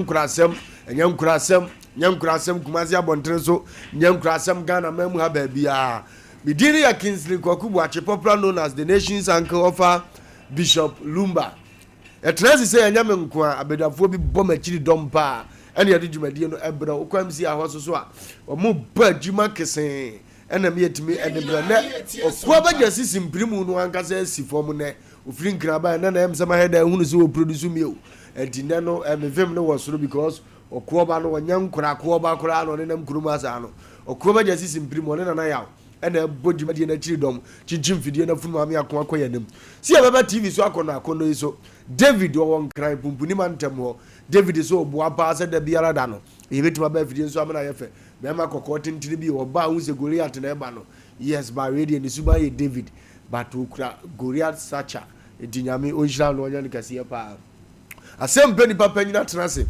Nkurasɛm, ɛnyɛ nkurasɛm, nyɛ nkurasɛm Kumasi abɔntene so, nyɛ nkurasɛm Ghana man mu ha baabiara. Me din no yɛ Kingsley Kwaku Boakye, popular known as the nation's uncle ɔfa Bishop Lumba. Yɛtena ase sɛ ɛnyɛ me nko a, abadwafoɔ bi bɔ m'akyiri dɔm paa ɛna yɛde dwumadie no ɛbrɛ wo. Wokɔ MC ahɔ so so a, wɔn bɔ adwuma kesee ɛna me yɛtumi ɛde brɛ. Nɛ ɔkoa bɛgya sisi mpirimu no ankasa asi fam nɛ. Ofiri Nkran baeɛ na na ɛyɛ me sɛ mahwɛ da ahunu sɛ wɔproduce me o. Ɛnti nnɛ no eh, me vim no wɔ soro because ɔkoɔba no ɔnyɛ nkora koɔba koraa na ɔnenam kurom ha saa no. Ɔkoɔba gya sisi mpirim, ɔne Nana Yaw ɛna ɛbɔ dwumadie no akyiri dɔm, kyinkyim mfidie no afunu maame ako akɔ yɛn anim. Sɛ yɛbɛba TV so akɔnnɔ akɔnnɔ yi so, David ɔwɔ Nkran Pumpuni mantam hɔ. David nso ɔboa paa sɛ da biara da no yɛbɛtumi aba afidie nso amena ayɛ fɛ. Bɛrima kɔkɔɔ tentene bi ɔba a wohu sɛ Goliath na ɛba no. Yes, but wei deɛ ne suban yɛ David. But okura Goriath stature nti Nyame onhyira no ɔnyɛ no kɛseɛ paa. Asɛm pɛ nipa panyin atena ase.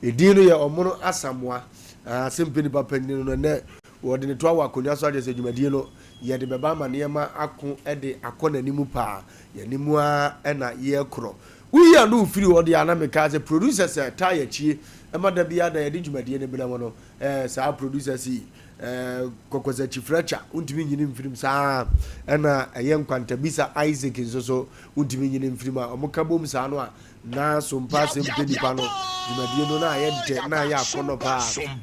Edin no yɛ Ɔmono Asamoah. Ah, asɛm pɛ nipa panyin no nɛ wɔde ne to awɔ akonnwa so akyerɛ sɛ dwumadie no yɛde bɛba ama nneɛma ako de akɔ n'anim paa. Yɛne ara na yɛkorɔ. Woyi ano firi hɔ deɛ a na mekaa sɛ producers a ɛtaa yɛakyie ɛma da biara da yɛde dwumadie no brɛ mo no eh, saa producers yi eh, kɔkɔsakyi wontumi nyini mfirim saa ɛna ɛyɛ nkwantabisa Isaac nso so wontumi nyini mfirim a ɔmo ka bom saa no a na sompa asɛm pɛ nipa no dwumadie no na ayɛ dɛ na ayɛ akɔnɔ paa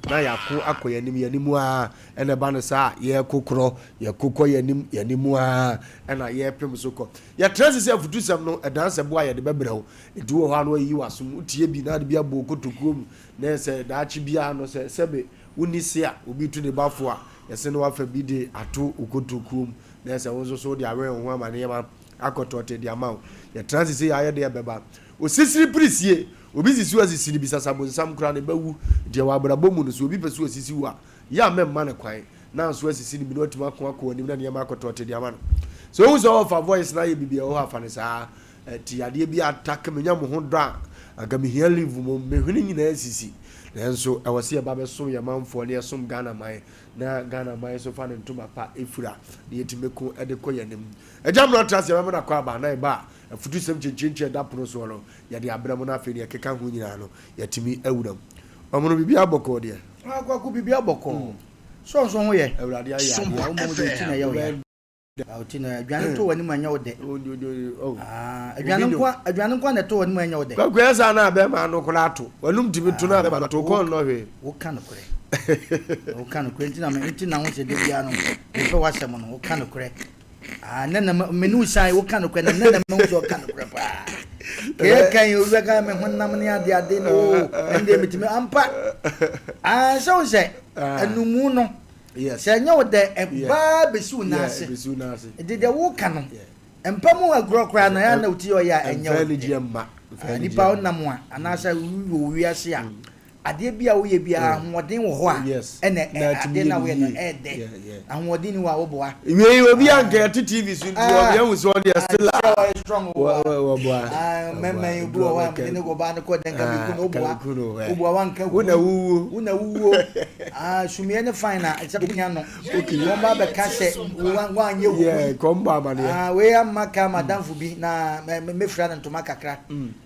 na yɛako akɔ yɛn anim yɛn anim a ɛna ɛba no saa yɛkokorɔ yɛkokɔ yɛn anim yɛn anim a ɛna yɛpem so kɔ yɛtena sisi afutusɛm no ɛdan sɛ boa yɛde bɛbrɛ wo nti wɔ hɔ a na wayiyi w'asom wotie bi na ade bi abɔ kotokuo mu na sɛ daakye biara no sɛ sɛbe wonni se a obi tu ne ba fo a, yɛse na wafa bi de ato wo kotokuo mu, na ɛsɛ wo nso so wode awɛn wo ho ama nneɛma akɔ tɔɔtee de ama wo. Yɛtena ase sei a, ayɛ deɛ ɛbɛba. Osisiri pirisie, obi sisi wo asisi no bi sasabonsam koraa no ɛbɛwu. Nti ɛwɔ abrabɔ mu no, sɛ obi pɛ sɛ osisi wo a, yɛ a mɛmma no kwan na nso asisi no bi na watumi ako akɔ w'anim na nneɛma akɔ tɔɔtee de ama no. Sɛ ohu sɛ ɔrefa voice no ayɛ biribi a ɛwɔ hɔ a, fa no saa. Ɛnti yadeɛ bi attack me nya mo ho dɔ a anka me hia leave mo me hwene nyinaa sisi nanso ɛwɔ sɛ yɛba bɛsom yɛ manfoɔ na yɛsom Ghana man na Ghana man nso fa ne ntoma pa ɛfira na yɛtumi ko de kɔ yɛn anim. Agya mmra tra ase yɛbɛma no akɔ aba na ɛba a afutusɛm kyenkyenkyen ɛda pono soɔ no yɛde abrɛ mo na afei deɛ ɛkeka ho nyinaa no yɛatumi awura mu. Ɔmono biribiara bɔkɔɔ deɛ? Ah Kwaku biribiara bɔkɔɔ. Sɛ ɔnso ho yɛ? Awurade ayɛ adeɛ. Ah woma mu deɛ ti na ɛyɛ wo ya. Ɔti na aduane to w'anim ɛnyɛ wo dɛ. Aduane nko aduane nko na ɛto w'anim ɛnyɛ wo dɛ. Kwaku yɛ saa na abɛɛma ano koraa ato. W'anum tumi to na abɛɛma ano ato kɔn nnɔ hwee. Woka nokorɛ. Woka nokorɛ nti na nti na ho sɛ da biara no mepɛ w'asɛm no woka nokorɛ. Ah nɛ na me ne wo san woka nokorɛ na nɛ na mahu sɛ ɔka nokorɛ paa. Kɛyɛ kan yi obi bɛka me honam ne ade ade no o ɛndeɛ metumi ampa. Ah sɛ wo sɛ anumu no Sɛ ɛnyɛ wo dɛ, ɛbaa bɛsi wo nan ase. Nti deɛ woka no, mpa mu agorɔ koraa no, ɛyɛ a na wo ti yɛ ɔyɛ a ɛnyɛ wo dɛ. Nipa wonam a, anaasɛ wowɔ wiase a, adeɛ bi a woyɛ biara ahoɔden wɔ hɔ a, ɛna adeɛ no a woyɛ no ɛyɛ dɛ. Ahoɔden ni hɔ a woboa. Wei obi a nka yɛte TV so nti ɔde ahu sɛ ɔde ɛsela. Sɛ ɔyɛ strong woboa. Wɔboa. Mɛmɛ yi obi wɔ hɔ a mede ne kɔba no kɔ dɛn ka meku no woboa. Woboa wanka hu. Wo na wuwuo. Wo na wuwuo. Ah, sumiɛ ne fine na ɛsɛ bɛnya no. Okay. Wɔn ba bɛka sɛ wɔanyɛ hu. Yeah, kɔm bɔ amaneɛ. Ah, wei ama ka madamfo bi na mefira no ntoma kakra.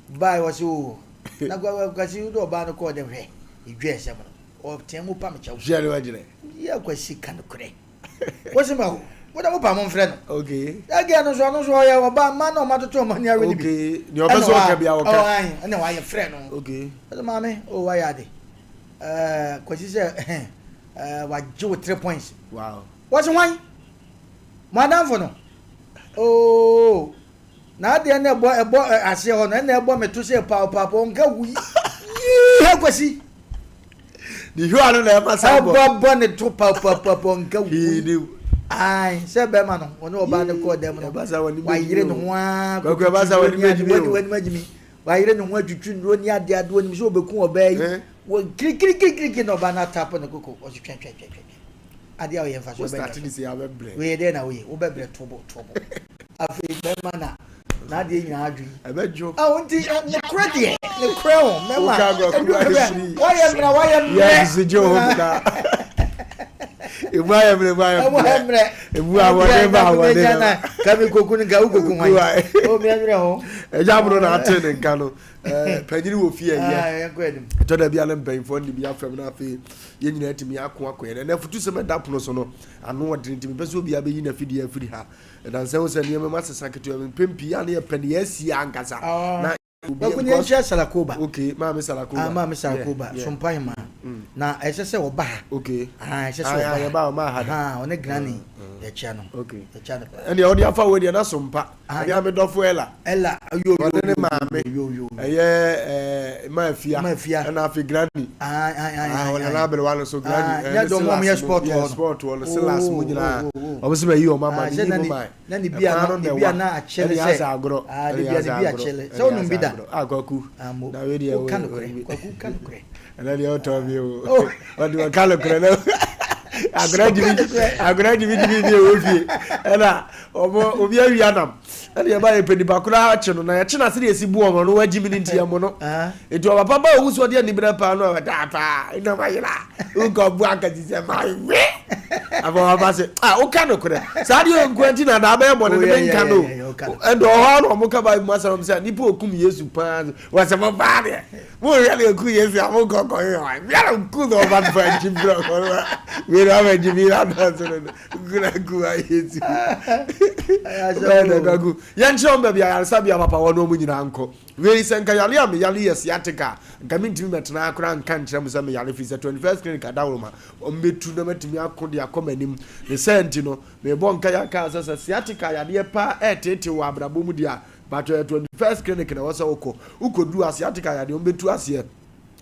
Baa wɔ sɛ o. Na kwasi wode ɔbaa no kɔɔ dɛ hwɛ. Edwa ɛsɛm no. Ɔteɛ mu pa me kyɛw. Hwɛ ne wagyina. Yɛ kwasi ka no korɛ. Wosi ma o. Wode mo pa mo mfrɛ no. Okay. That girl no so ɔno so ɔyɛ ɔbaa mma na ɔma toto ɔma ni awe ni bi. Okay. Nea ɔpɛ sɛ ɔka bi a ɔka. Ɔ ayi ɛna wayɛ frɛ no. Okay. Ɔsɛ maame o wayɛ ade. Ɛɛ Kwasi sɛ ɛɛ wagye wo 3 points. Wow. Wɔsi hwan? Mo adamfo no. Oo na adeɛ no ɛbɔ ɛbɔ aseɛ hɔ no ɛna ɛbɔ me to sɛ paapaa ɔnka wu yi. Yii Kwasi. Ne hwa no na ɛma sa bɔ. Ɛbɔ bɔ ne to paapaa ɔnka wu yi. Ayi sɛ bɛrima no ɔne ɔbaa no kɔɔ dɛm no wayere ne ho aa Kwaku ɛba sa wɔne bɛgyimi o. Wɔne bɛgyimi wayere ne ho atwitwi nnuro ne ade ade onim sɛ ɔbɛku ɔbaa yi wɔ kirikirikirikiri na ɔbaa no atapo ne koko ɔso twɛn twɛn twɛn twɛn adeɛ a ɔyɛ mfa so ɔbɛnya wei dɛn na woyɛ wobɛbrɛ tobo tobo afei bɛrima na n'adeɛ nyinaa adwo yi ɛbɛdwo awo nti ne korɛ deɛ ne korɛ ho mɛma wayɛ mmerɛ wayɛ mmerɛ yɛ sisi gye ho na Emu ayɛ mmerɛ, emu ayɛ Emu ayɛ mmerɛ. mmerɛ. Emu ahoɔden ba ahoɔden ba. Kami koku ni nka wo koku hwan. O mi anwerɛ ho. Ɛgya aburo na ate ne nka no. Ɛɛ panyin wɔ fie ɛyɛ. Ah, yɛn kɔ anim. Ɛtɔ da bi a ne mpanyinfoɔ ne bi afɛm na afei yɛn nyinaa tumi ako akɔ yɛn. Ɛnɛ afutusɛm ɛda pono so no ano ɔdene nti mepɛ sɛ obiara bɛyi n'afidie afiri ha. Ɛdansɛ ho sɛ nneɛma mu asesa ketewa bi mpɛn pii a ne yɛpɛ ne yɛasie ankasa. Na Kwaku ne yɛnkyerɛ Salakoba. Okay, Maame Salakoba. Ah, Maame Salakoba, yeah, yeah. Sompa Hema. Na ɛsɛ sɛ ɔba ha. Okay. Ah, ɛsɛ sɛ Ah, ɔba ha. yɛba ɔma ha da. Ah, ɔne Granny. Yɛkyia no. Okay. Yɛkyia no paa. Ɛnna ɔde afa wei deɛ na Sompa. Ah, Ɛne amedɔfo Ella. Ella, yo yo. Ɔne ne maame. Yo yo. Ɛyɛ ɛɛ Maafia. Maafia. Ɛna afei Granny. Ah, ah, ah, Ah, ah. ɔne n'aberewa no so Granny. Ah, nyɛ dɔm ɔmo yɛ sport hɔ hɔ no. Sport hɔ no, Silas mu Oh, nyinaa. oh, oh, oh. Ɔmo sɛ bɛyi ɔmo ama Ah, ne sɛ yi na mo ne- maa. na ne bia Ɛkwan na no ne na bia ɛwa. na akyɛlɛ Ɛne sɛ asɛ agorɔ. ah ne Ɛne bia ne asɛ bia agorɔ. akyɛlɛ Ɛne sɛ wonum asɛ bi da agorɔ. Ah, Kwaku. Ah, mo Na wei deɛ woka wei- nokorɛ wei- Kwaku ka nokorɛ. Ɛnɛ deɛ ɔtɔ bi o. Oh. Ɔde ɔka nokorɛ na agorɔ gyimi agorɔ gyimi gyimi bi ɛwɔ fie ɛna ɔmo obi awia nam ɛna yɛba yɛ pɛ nipa koraa akye no na yɛkye na sɛdeɛ esi bu ɔmo no wagyimi ne nti ɛmo no Ah. nti ɔpapa ba owu so ɔde anibere paa no ɔda paa ɛna ma yera nkɔ bu akasi sɛ ma we afɔ ɔba sɛ ah woka nokorɛ saa deɛ nko nti na daa bɛyɛ bɔne Oh, ne yeah, menka yeah, no yeah, yeah, woka no. ɛnna ɔhɔ na ɔmo ka baa mu asɛm sɛ nipa okum Yesu paa wɔsɛ mo paa deɛ mo hwɛ ne okum Yesu a mo nkɔ kɔ yɛ wa biara okum na ɔba fa nkyi brɛ ɔkɔ wei na ɔbɛ gyi bi na ɔsɛ no nkura kum a Yesu bɛyɛ dɛ kwaku yɛnkyerɛ wɔn baabi ayaresabea papa wɔ no ɔmo nyinaa nkɔ wei sɛ nka yare a meyare yɛ sciatica nka mentumi mɛtena akora nka nkyerɛ mo sɛ meyare firi sɛ 21st clinic adaworoma ɔmbɛtu na matumi ako de akɔ m'anim ne sɛ nti no mebɔ nka yɛaka sɛ sɛ sciatica yadeɛ paa ɛɛtete wɔ abrabɔ mu deɛ a batwɛ 21st clinic na ɛwɔ sɛ wokɔ wokɔduru a sciatica yadeɛ ɔmbɛtu aseɛ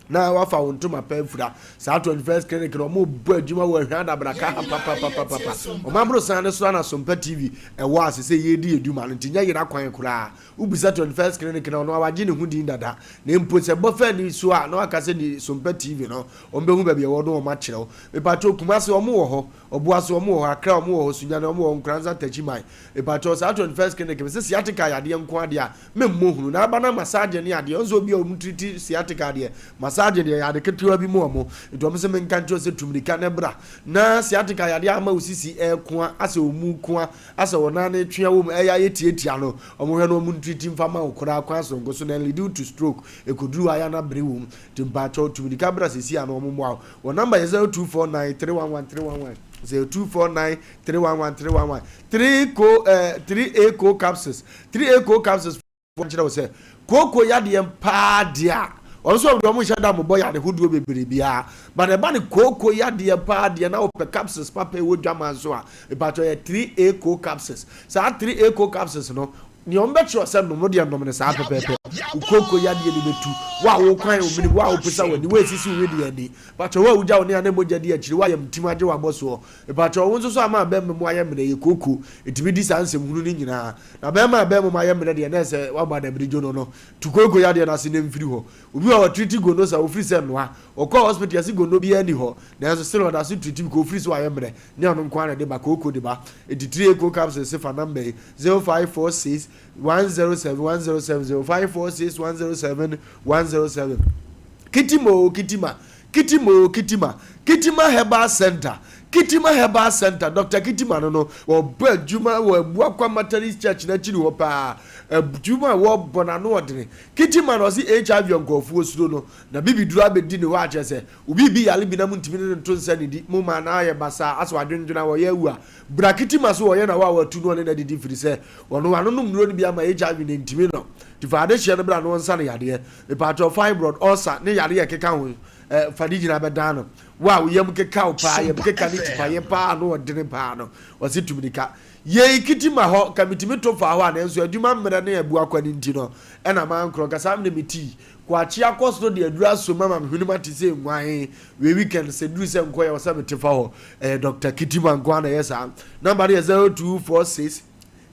na wafa wo ntoma pɛ afura saa 21st clinic no ɔmo bɔ adwuma wɔ ahwɛ adabraka ha papapapapa ɔmo aboro san ne so ana Sompa TV ɛwɔ ase sɛ yɛdi edwuma no nti nyɛ yera kwan koraa. Wobisa 21st clinic na ɔno awagye ne ho din dada na mpo sɛ bɔfɛ ni so a na waka sɛ ni Sompa TV no ɔmo bɛhu baabi ɛwɔ no ɔmo akyerɛw. Mepatwa Kumase ɔmo wɔ hɔ, Ɔboase ɔmo wɔ hɔ, Akra ɔmo wɔ hɔ, Sunyani ɔmo wɔ hɔ, Nkoranza, Takyiman. Mepatwa saa 21st clinic sɛ sciatica yadeɛ nko adeɛ a memmo hunu na aba na massage ne adeɛ ɔnso obi a ɔmo treat sciatica adeɛ massage deɛ yɛ ade ketewa bi mu ɔmo nti ɔmo sɛ menka nkyerɛ sɛ tumirika ne bra na sciatica yadeɛ ama osisi ɛkoa asɛ ɔmu koa asɛ ɔnan ne twea wɔ mu ɛyɛ ayɛ tietia no ɔmo hwɛ no ɔmo ntreat mfa ma wo koraa kwan sonko so na lead to stroke ekoduru ayɛ na bere wɔ mu nti mpakyɛw tumirika bra sisi a na ɔmo mmoa wo. Wɔ number yɛ 0249311311, 0249311311. Three co 3A co capsules, 3A co capsules kyerɛ wo sɛ kooko yadeɛ paa deɛ a ɔno nso ɔmo nhyɛ da mobɔ yade hodoɔ bebree biara but ɛba ne kooko yadeɛ paa deɛ na wopɛ capsules papa ɛwɔ dwama nso a ìpàtɔ yɛ 3A co capsules. Saa 3A co capsules no nea ɔmo bɛkyerɛ sɛ nom no deɛ nom no saa pɛpɛɛpɛ wo kooko yadeɛ no bɛtu wo a wokwan omini wo a wopesa w'ani wo esisi wo deɛ ani pàtɔ wo a wogya wo ne a ne mogya di akyiri wo a yɛm tim agye w'abɔ soɔ ìpàtɔ wo nso so ama bɛrima mu ayɛ mmerɛ yɛ kooko etumi di saa nsɛm hunu no nyinaa na bɛrima a bɛrima mu ayɛ mmerɛ deɛ na ɛsɛ wabɔ adabiri no tu kooko yadeɛ no ase ne mfiri hɔ. Obi a wɔtreat gono sa ofiri sɛ noa ɔkɔ hospital yɛsi gono bi ani hɔ nanso still ɔda so treat bi ko ofiri sɛ wayɛ mmerɛ ne ɔno nko ara de ba kooko de ba eti 3A co capsule se fa number yi 0546107107, 0546107107. Kitima o Kitima, Kitima o Kitima, Kitima Herbal Center, Kitima Herbal Center. Dr Kitima no wɔbɔ adwuma wɔ Abuakwa Methodist Church n'akyiri hɔ paa. Adwuma a wɔbɔ n'ano ɔdene. Kitima na ɔsi HIV nkurɔfoɔ suro no na bibi duro abɛdi ne hɔ akyerɛ sɛ obi bi yale bi na mu ntumi ne ne nto nsa ne di mu ma na ayɛ basaa asɛ wadwendwena wɔyɛ awu a bra Kitima so wɔyɛ na wɔ a wɔatu no ɔne na didi firi sɛ wɔno anonom nnuro no bi ama HIV ne ntumi no nti fa ade hyɛ no bra no wɔnsa no yadeɛ. Mepatɔ fibroid, ulcer ne yadeɛ ɛkeka ho fa de gyina bɛdan no wo a woyam keka wo paa yam keka ne tipaeɛ paa no ɔdene paa no ɔse tumirika yei Kitima hɔ ka metumi to fa hɔ a nanso adwuma mmerɛ ne Abuakwa no nti no ɛna mankorɔ nka saa mene metii koakye akɔ soro de aduru aso ma ma mehwenem ate sɛ nguan wei weekend sɛ duru sɛ nkɔyɛ wɔ sɛ mete fa hɔ. Ɛyɛ Dr Kitima nko a na ɛyɛ saa. Number no yɛ 0246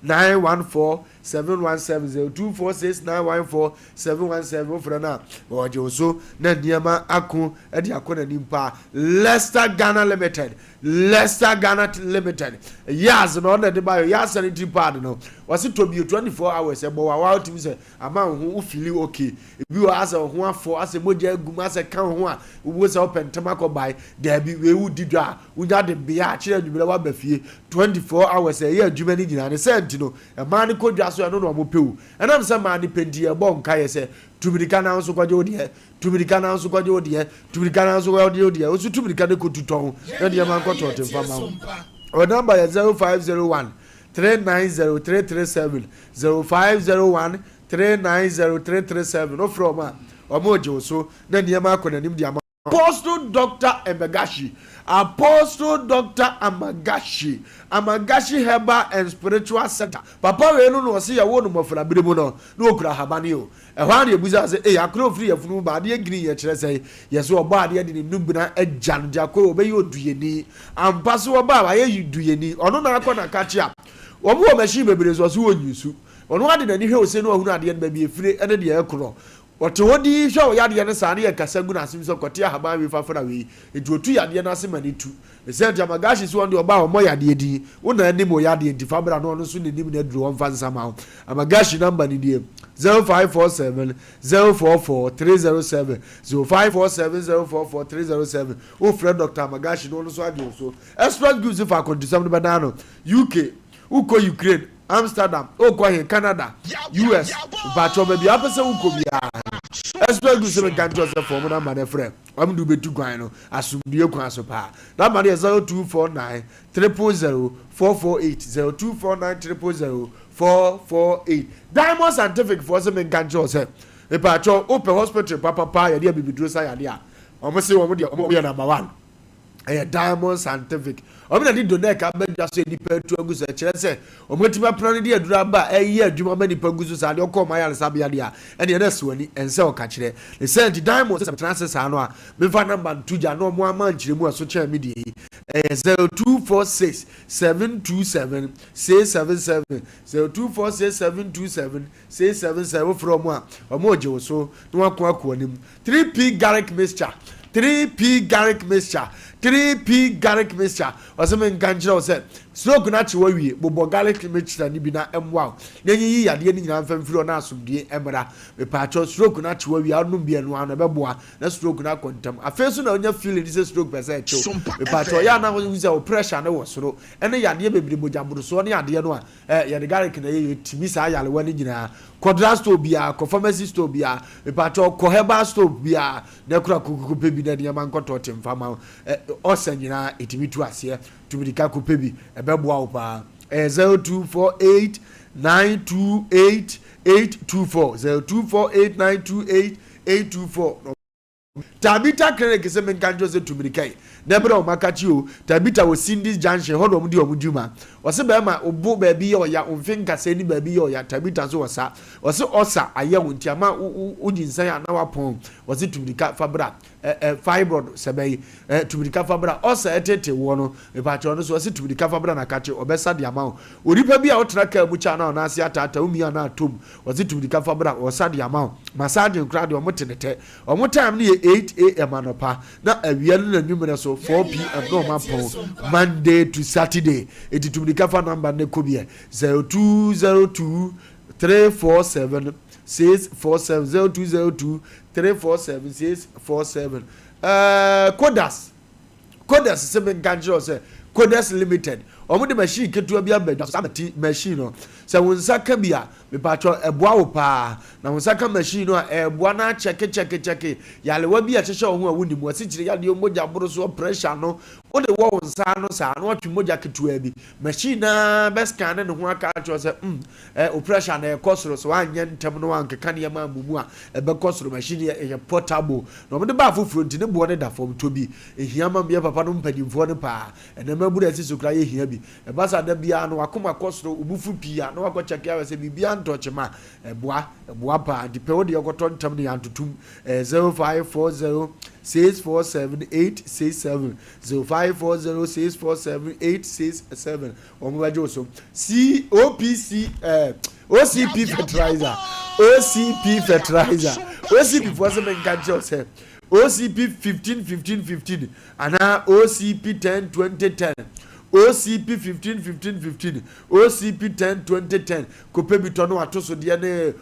914 717 0246 914 717. Wofrɛ no a, ɔgye wo so na nneɛma ako de akɔ n'anim paa. Leicester Ghana Limited, Leicester Ghana Limited, Yaz na ɔna de ba yɛ Yaz sanitary pad no. Wɔsi tɔ bio 24 hours ɛbɔ wa wa wotumi sɛ ama wo ho wo feel okay. Ebi wɔ asɛ wo ho afɔ, asɛ mogya agum, asɛ ka wo ho a wo sɛ wopɛ ntɛm akɔ bae. Daabi, wei wo di dwa a wonya de bea a kyerɛ anwummerɛ waba fie, 24 hours ɛyɛ adwuma no nyinaa ne sɛ. Nti no mmaa no kɔ dwa so, ɛno na ɔmo pɛ o. Ɛnam sɛ mmaa no pɛ nti, yɛbɔ nkaeɛ sɛ tumirika na nso kɔgye wo deɛ, tumirika na nso kɔgye wo deɛ, tumirika na nso kɔgye wo deɛ. Woso tumirika ne kɔtu tɔn na nneɛma nkɔtɔ te mfa ma wo. Ɔ number yɛ 0501 390 337, 0501 390 337. Wofrɛ ɔmo a, ɔmo gye wo so na nneɛma akɔ n'anim de ama. Apostle Dr Amagashi, Apostle Dr Amagashi, Amagashi Herbal and Spiritual Center. Papa wei no na ɔsi yɛwɔ no mmɔfra mu no na okura ahaban o. Ɛhɔ a na ebusa sɛ ee akoro ofiri yɛfunu mu ba, adeɛ green yɛ kyerɛ sɛ yɛsɛ ɔbɔ adeɛ de ne nubena agya no de akɔ ɔbɛyɛ oduyeni ampa so. Ɔba a wayɛ duyeni, ɔno na akɔ na kakye a wɔn wɔ machine bebree so, ɔso wɔ nyusu. Ɔno ade n'ani hwɛ ose no, ɔhunu adeɛ no baabi efire ɛne deɛ ɛkorɔ. Ɔte hɔ di hwɛ ɔyɛ adeɛ no saa ne yɛ kasa gu n'asem sɛ kɔte ahaban wei fafra wei nti otu yadeɛ no ase ma ne tu ɛsɛ. Nti Amagashi so, wɔn deɛ ɔba a ɔmmɔ yadeɛ din, wo na anim ɔyɛ adeɛ nti fa bra na ɔno nso n'anim na aduro wɔmfa nsa ma wo. Amagashi number ne die: 0547 044 307, 0547 044 307. Wofrɛ Dr Amagashi na ɔno nso agye wo so. Express Goods fa akɔntusɛm no bɛdan no UK, wokɔ Ukraine, Amsterdam, wokɔ he, Canada, US, mpakyɛw, baabi a wapɛ sɛ wokɔ biara, Express Goods sɛ menka nkyerɛ sɛ fɔm number no frɛ ɔm de wobɛtu kwan no asomdue kwan so paa. Number no yɛ 0249 000 448, 0249 000 448. Diamond Scientific foɔ sɛ menka nkyerɛ sɛ mepakyɛw, wopɛ hospital papapa yɛde abibiduro sa yadeɛ a, ɔmo se wɔn deɛ ɔmo yɛ number one, ɛyɛ Diamond Scientific. Ɔmo na de donec abɛdwa so, nipa atu agu so. Ɛkyerɛ sɛ ɔmo atumi apra no de aduro aba a ɛyɛ adwuma ma nipa gu so saa deɛ ɔkɔ ɔmo ayaresabea deɛ a ɛne ɛdɛ so ani ɛnsɛ ɔka kyerɛ ne sɛ. Nti Diamond sɛ tena ase saa no a, mefa number nto gya na ɔmo ama nkyerɛmu a so kyɛn mi deɛ yi, ɛyɛ 0246 727 677, 0246 727 677. Wofrɛ ɔmo a, ɔmo gye wo so na wakɔ akɔ anim. 3P Garlic Mixture, 3P Garlic Mixture, 3P Garlic Mixture, ɔsɛ mi nka nkyerɛ wo sɛ stroke no akye wawie, bobɔ garlic mixture no bi na ɛmmoa wo na ɛnyiyi yadeɛ no nyinaa mfa mfiri hɔ na asomdue mmra. Mepaakyɛw, stroke no akye wawie, anom bi ɛno ano ɛbɛboa na stroke no akɔ ntam. Afei so na wonya feeling sɛ stroke pɛ sɛ ɛkyew, mepaakyɛw, yɛ ana wohu sɛ wo pressure no wɔ soro ɛne yadeɛ bebree, mogya borosoɔ ne adeɛ no a yɛde garlic na yɛyɛ tumi saa yarewa no nyinaa. Kɔ drug store biara, kɔ pharmacy store biara, mepaakyɛw, kɔ herbal store biara na ɛkora kokoko pɛ bi na nneɛma nkɔtɔ te mfa ma wo. Ɔsɛ nyinaa ɛtumi tu aseɛ, tumirika kɔpɛ bi, ɛbɛboa wo paa. Ɛyɛ 0248 928 824, 0248 928 824. Tabita Clinic sɛ menka nkyerɛ sɛ tumirika yi na ɛberɛ a ɔma ka kyi o. Tabita wɔ Cindy's Junction hɔ na ɔmo di ɔmo dwuma. Ɔsɛ bɛrima obo baabi yɛ ɔya, ɔmfe nkasa ni baabi yɛ ɔya, Tabita so wɔ sa. Ɔsɛ ɔsa ayɛ wo nti ama wogyi nsan a na wapɔn. Ɔsɛ tumirika fa bra. ɛ ɛ fibroid sɛbɛ yi, tumirika fa bra. Ɔsa ɛtete wɔ no, mepakyɛw no so, ɔsɛ tumirika fa bra na kakye ɔbɛsa de ama wo. Onipa bi a ɔtena kaa mu kya na ɔna ase ataata omi a na atom, ɔsɛ tumirika fa bra, ɔsa de ama wo. Massage nkora deɛ, ɔmo te ne tɛ. Ɔmo time no yɛ 8 a.m. anɔpa na awia no na nwummerɛ so 4 p.m. na ɔmo apɔn, Monday to Saturday. Eti tumirika fa number ne kɔ bi yɛ 0202 347 647, 0202 347 647. Kodas, Kodas sɛ menka nkyerɛ wo sɛ Kodas Limited, ɔmo de machine ketewa bi aba dwa. Ti machine no sɛ wo nsa ka bi a, mepatwɔ, ɛboa wo paa. Na wo nsa ka machine no a, ɛboa na akyɛke kyɛke kyɛke yalewa bi a ɛhyehyɛ wo ho a wonim wɔsi kyerɛ yadeɛ, mogya boro so, pressure no, wode wɔ wo nsa no saa na watwe mogya ketewa bi, machine naa bɛ scan ne ho aka akyerɛ sɛ o pressure na ɛkɔ soro so, wanyɛ ntɛm no wankeka nneɛma amumu a ɛbɛkɔ soro. Machine yɛ ɛyɛ portable na ɔmo de ba afoforɔ nti ne boɔ ne da fam. Tɔ bi, ehia ma mmea papa no mpanyinfoɔ no paa. Ɛnɛɛma bu na ɛsi so koraa yɛ hia bi. Ɛba sa da biara no wakoma kɔ soro, obufu pii a na wakɔ kyɛkɛ awɛ sɛ biribiara ntɔ kyema. Ɛboa, ɛboa paa. Nti pɛ wo deɛ ɔkɔtɔ ntɛm no yɛantotom. 0540 647 867, 0540 647 867. Wɔn bɛgye wo so. Copc OCP fertilizer, OCP fertilizer, OCP foɔ sɛ menka nkyerɛ wo sɛ OCP 15 15 15 anaa OCP 10 20 10, OCP 15 15 15, OCP 10 20 10, kɔpɛ bi tɔ no atosodeɛ ne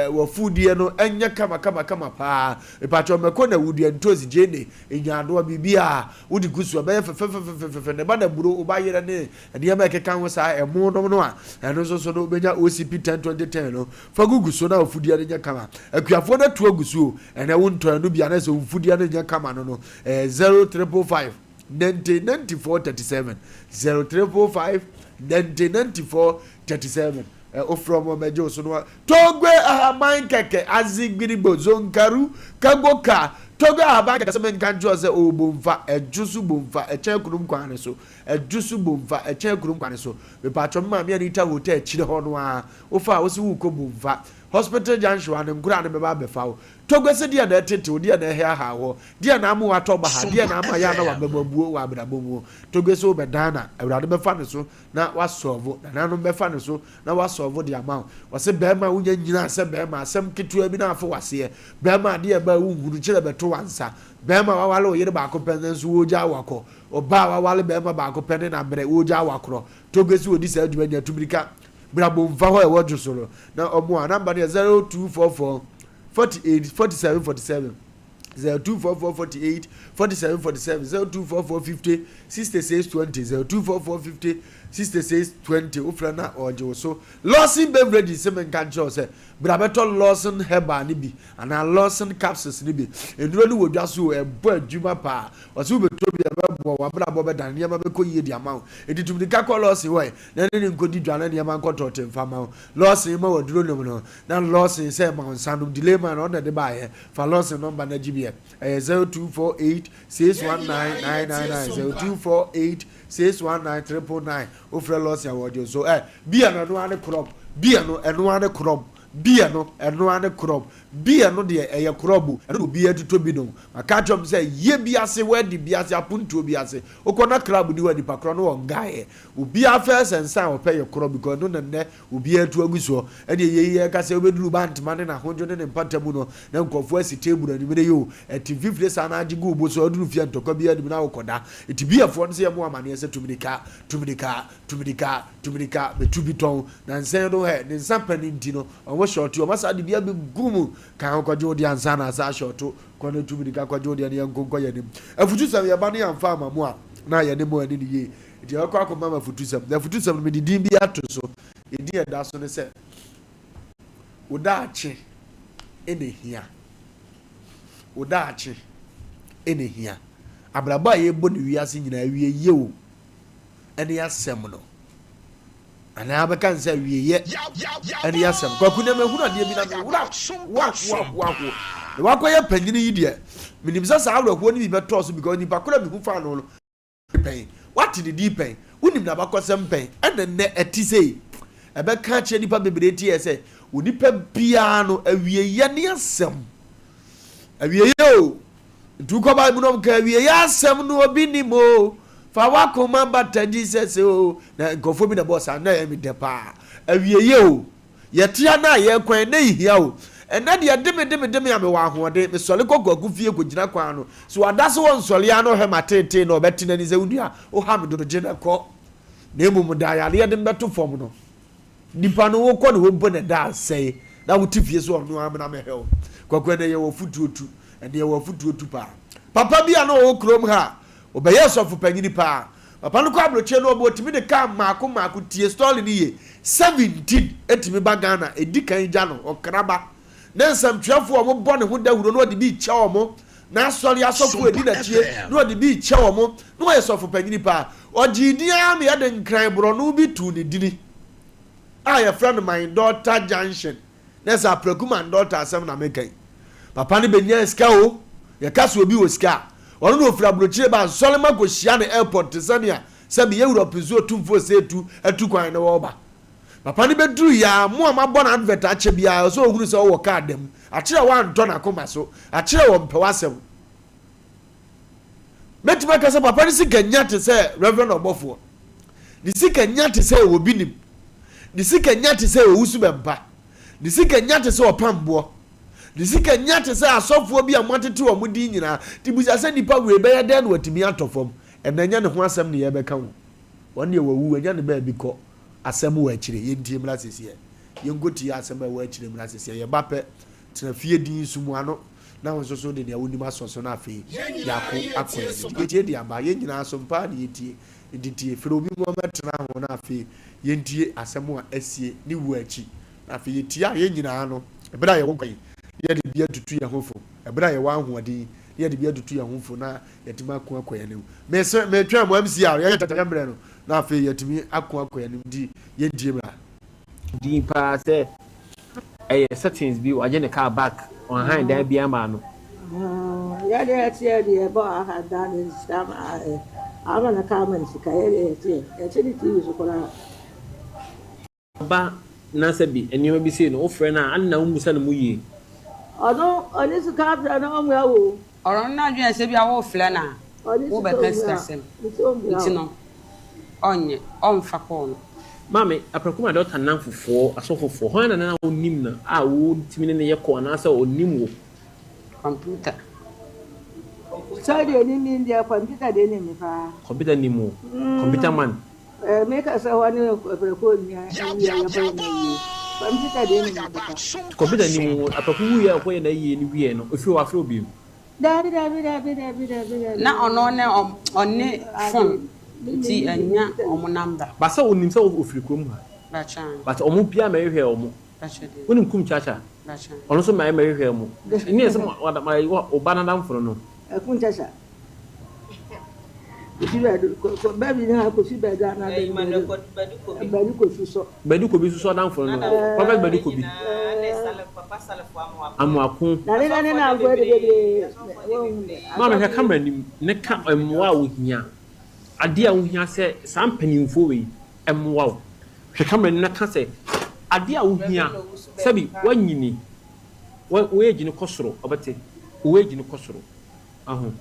wafudeɛ no ɛnyɛ kama kama kama paa. Mepakyɛw mɛkɔ na wudeɛ, ntosi, gyeene, nyaadoa, biribi a wode gu so ɛbɛyɛ fɛfɛfɛfɛfɛ ne ba na buro woba yerɛ ne nneɛma a ɛkeka ho saa ɛmo nom no a, ɛno nso so no wobɛnya OCP 10 20 10 no fa gugu so na afudeɛ no nyɛ kama. Akuafoɔ no atu agu so o, ɛnɛ wontɔ ɛno bi anasɛ wo mfudeɛ no nyɛ kama no no ɛyɛ 0 555 90 94 37, 0 555 90 94 37. Wofrɛ ɔmo ɔmɛgye wo so no. Togbe ahaban kɛkɛ azigbirigbo zonkaru kagoka. Togbe ahaban kɛkɛ sɛ menka nkyerɛ sɛ ɔwɔ Bomfa ɛdwo so, Bomfa ɛkyɛn kurom kwan ne so, ɛdwo so, Bomfa ɛkyɛn kurom kwan ne so. Mepatwɔ me maame Anita Hotel akyire hɔ no a wofa a wosi wokɔ Bomfa Hospital Junction a ne nkora ne bɛba abɛfa wo. Togbe sɛ deɛ na ɛtete wo, deɛ na ɛhɛ aha hɔ, deɛ na ama watɔ ba ha, deɛ na ama yɛ ana wabɛbɔ abuo wɔ abrabɔ mu. Togbe sɛ wobɛdan na Awurade bɛfa ne so na wasɔɔvo, nananom bɛfa ne so na wasɔɔvo de ama wo. Ɔse bɛrima a wonya nyina sɛ bɛrima, asɛm ketewa bi na afo waseɛ. Bɛrima adeɛ ɛba a wonhunu kyerɛ bɛto wansa. Bɛrima wawale wo yere baako pɛ nanso wɔgya wakɔ. Ɔbaa wawale bɛrima baako pɛ ne nabrɛ wɔgya wakorɔ. Togbe sɛ wɔdi saa adwuma nya tumirika bra Bomfa hɔ a ɛwɔ dwo so no na ɔmo a namba no yɛ 0244 48 47 47, 0244 48 47 47, 0244 50 66 20, 0244 50 66 20. Wofrɛ no a ɔgye wo so. Lawson Beverages sɛ menka nkyerɛ wo sɛ bra bɛtɔ Lawson Herbal no bi anaa Lawson Capsules no bi. Nnuro no wɔ dwa so, ɛbɔ adwuma paa. Ɔsɛ wobɛtɔ bi, ɛbɛboa wabrabɔ, bɛdane nneɛma bɛkɔ yie de ama wo. Ɛnti tumnika kɔ Lawson hɔ na ne ne nkɔdi dwa na nneɛma nkɔtɔ te mfa ma wo. Lawson ma waduro nom no na Lawson sɛ ma wo nsa nom delay man ɔna de baayɛ. Fa Lawson number no agye bi, ɛyɛ 0248 619 999, 0248 619 999. Wofrɛ Lawson a wɔgye so. Ɛ bia no ɛno ane korɔm bia no, ɛno ane korɔm bia no, ɛno ane korɔm bia no deɛ ɛyɛ korɔm. Ɛno na obiara tutɔ bi nom. Maka kyerɛ m sɛ yie bi ase wadi bi ase apontuo bi ase wokɔ na club ni hɔ, nipa korɔ no wɔ ngaeɛ. Obiara fɛ sɛ nsa a ɔpɛ yɛ korɔ because ɛno na nnɛ obiara tu agu soɔ. Ɛne ɛyɛ yɛ ka sɛ wobɛduru Bantama ne n'ahodwo ne ne mpata mu no na nkurɔfoɔ asi table anim ne yɛ o ɛte mfifire saa na agye gu wo bo so. Aduru fie ntɔkwa bi anim na wokɔda. Ɛti biafoɔ no sɛ yɛmo amanneɛ sɛ tumirika, tumirika, tumirika, tumirika bɛtu bi tɔn na nsɛn no hɛ ne nsa pɛ no nti no ɔmo hyɔɔto ɔmo asa de bi abɛgu mu ka ho kɔgye wo deɛ ansa na asa ahyɔɔto kɔ no. Tumirika kɔgye wo deɛ no, yɛnko nkɔ yɛn anim. Afutusɛm yɛba no yɛmfa ama mu a na yɛne mo ani ne yie. Nti yɛbɛkɔ akɔma ma afutusɛm, na afutusɛm no mede din bi ato so. Ɛdin ɛda so ne sɛ wo daakye ɛna hia, wo daakye ɛna hia. Abrabɔ a yɛbɔ ne wiase nyinaa awie yie o ɛne asɛm no anaa bɛka n sɛ awieyɛ ɛne asɛm. Kwaku na mahunu adeɛ bi na mewura wahoahoaho na wakɔyɛ panyini yi deɛ, menim sɛ saa awerɛhoɔ no bi bɛtɔɔ so because nipa koro a mehu fa no no pɛn, wate ne din pɛn, wonim n'abakɔsɛm pɛn. Ɛna nnɛ ɛte sei ɛbɛka kyerɛ nipa bebree tiɛ sɛ onipa biara no awieyɛ ne asɛm, awieyɛ o. Nti wokɔ Bible no ka awieyɛ asɛm no obi nim o, fa wakoma bata Jesus o. Na nkurɔfoɔ bi na bɔɔ saa na ɛyɛ me dɛ paa. Awieyɛ o, yɛtea no a yɛkwan na ehia o. Ɛnɛ deɛ deme deme deme a mewɔ ahoɔden, mesɔre kɔ Kwaku fie kɔgyina kwan no so ada so wɔ nsɔre a na ɔhwɛ ma teetee na ɔbɛte n'ani sɛ wo nua woha me dodo, gye na kɔ. Na mmom da yareɛ de mbɛto fam no, nipa no wokɔ ne hɔ mpo na ɛda asɛe na wote fie so ɔno amena mɛhwɛ wo. Kwaku, ɛnɛ yɛwɔ fotuo tu, ɛnɛ yɛwɔ fotuo tu paa. Papa bi a na ɔwɔ kurom ha, ɔbɛyɛ sɔfo panyini paa. Papa no kɔ aburokyire no, ɔbɔ otumi de kaa mmaako mmaako, tie story no yie, 17 etumi ba Ghana. Edi kan gya no ɔkraba ne nsɛmtwerɛfoɔ a wɔbɔ ne ho dawuro na ɔde bi kyɛ wɔn na asɔre asɔfo edi n'akyie na ɔde bi kyɛ wɔn na ɔyɛ sɔfo panyini paa. Ɔgye din ara ma yɛde Nkran borɔno bi tu ne dini a yɛfrɛ no My Daughter Junction na sɛ Apraku My Daughter asɛm na meka yi. Papa no bɛnya sika o. Yɛka sɛ obi wɔ sika a, ɔno na ofiri aburokyire ba nsɔre ma kɔhyia ne airport te sɛnea sɛ meyɛ Europe nso otumfoɔ sɛ etu atu kwan na wɔreba. Papa no bɛduru yɛ a, mo a mabɔ no advert akyɛ biara sɛ ohunu sɛ ɔwɔ kaa dam akyerɛ wantɔ n'akoma so akyerɛ wɔ mpɛ w'asɛm. Mɛtumi aka sɛ papa no sika nya te sɛ reverend ɔbɔfoɔ ne sika nya te sɛ obi nim. Ne sika nya te sɛ owusu bɛmpa. Ne sika nya te sɛ ɔpamboɔ. Ne sika nya te sɛ asɔfoɔ bi a moatete wɔn din nyinaa. Nti bisa sɛ nipa wei bɛyɛ dɛn na watumi atɔ fam? Ɛnnɛ ɛnyɛ ne ho asɛm ne yɛrebɛka o. Wɔn deɛ wawu, wanya ne baabi kɔ. Asɛm wɔ akyire. Yɛntie mmra seseɛ. Yɛnkɔtie asɛm a ɛwɔ akyire mmra seseɛ. Yɛba pɛ, tena fie dinn, sum w'ano, na wo nso so de nea wonim asɔ so na afei yɛako akɔ yɛn anim. Yɛtie de aba. Yɛn nyinaa asom paa na yɛtie. Nti tie, frɛ obi ma ɔmmɛtena ho na afei yɛntie asɛm a asie ne wuo akyi. Na afei yɛtie a, yɛn nyinaa no, ɛberɛ a yɛwɔ nkwa yi, na yɛde bi atutu yɛn ho fo. Ɛberɛ a yɛwɔ ahoɔden yi, na yɛde bi atutu yɛn ho fo na yɛatumi ako akɔ yɛn anim. Mese, metwɛn mo MCR, yɛyɛ tɛtɛ mmerɛ no, na afei yɛatumi ako akɔ yɛn anim. Nti yɛntie mmra. Din paa sɛ ɛyɛ settings bi wagye ne car back ɔnhan dan biara maa no. Yɛde yɛteɛ deɛ ɛbɔ aha da ne sika ma ama na kaa ma ne sika yɛde yɛteɛ yɛte ne TV so koraa. Ba na sɛ bi nneɛma bi sei no wofrɛ no a ade na wommisa no mu yie. Ɔno ɔne sika afrɛ no ɔmmua wo o. Ɔno n'adwene yɛ sɛ ebia worefrɛ no a Ɔne sika worebɛka ɔmmua sikasɛm nti ɔmmua nti wo. no ɔnyɛ ɔmfa call no. Maame, Aprɛko ma dɔkta nnamfofoɔ, asɔfofoɔ, hwan na na wonim no a wotumi ne no yɛ call anaasɛ ɔnim wo? Kɔmputa. Sɛ deɛ ɔnim me deɛ kɔmputa deɛ nim me paa. Kɔmputa nim wo? Kɔmputa man. Eh, me kasa hɔ ne aprɛko nua nua yɛkɔyɛ no ayie. Kɔmputa deɛ nim me papa. Kɔmputa nim wo, aprɛko wuiɛ a ɔkɔyɛ n'ayie no wieɛ no, ɔfiri hɔ wafrɛ wo bio? Dabi dabi dabi dabi dabi dabi. Na ɔno ne ɔne phone nti ɛnya ɔmo number. But sɛ ɔnim sɛ ɔfiri kurom ha? But ɔmo biara mɛhwehwɛɛ ɔmo. Wonim Kum Chacha? Ɔno nso mɛhwehwɛɛ ɔmo. Nni ɛsɛ wo ba n'adamfo no no. Kum Chacha. Kofi Badu Badu na Kofi Badu ana Badu Badu Badu Kofi so. Badu Kobi nso so adamfo no no. Prophet Badu Kobi. Amoako. Na ne na ne na afɔ de bebree. Maame hwɛ camera nim ne ka mmoa a wohia. Adeɛ a wohia sɛ saa mpanimfoɔ wei mmoa wo. Hwɛ camera nim na ka sɛ adeɛ a wohia sɛbi woanyini wo age no kɔ soro ɔbɛte wo age no kɔ soro. Wahu?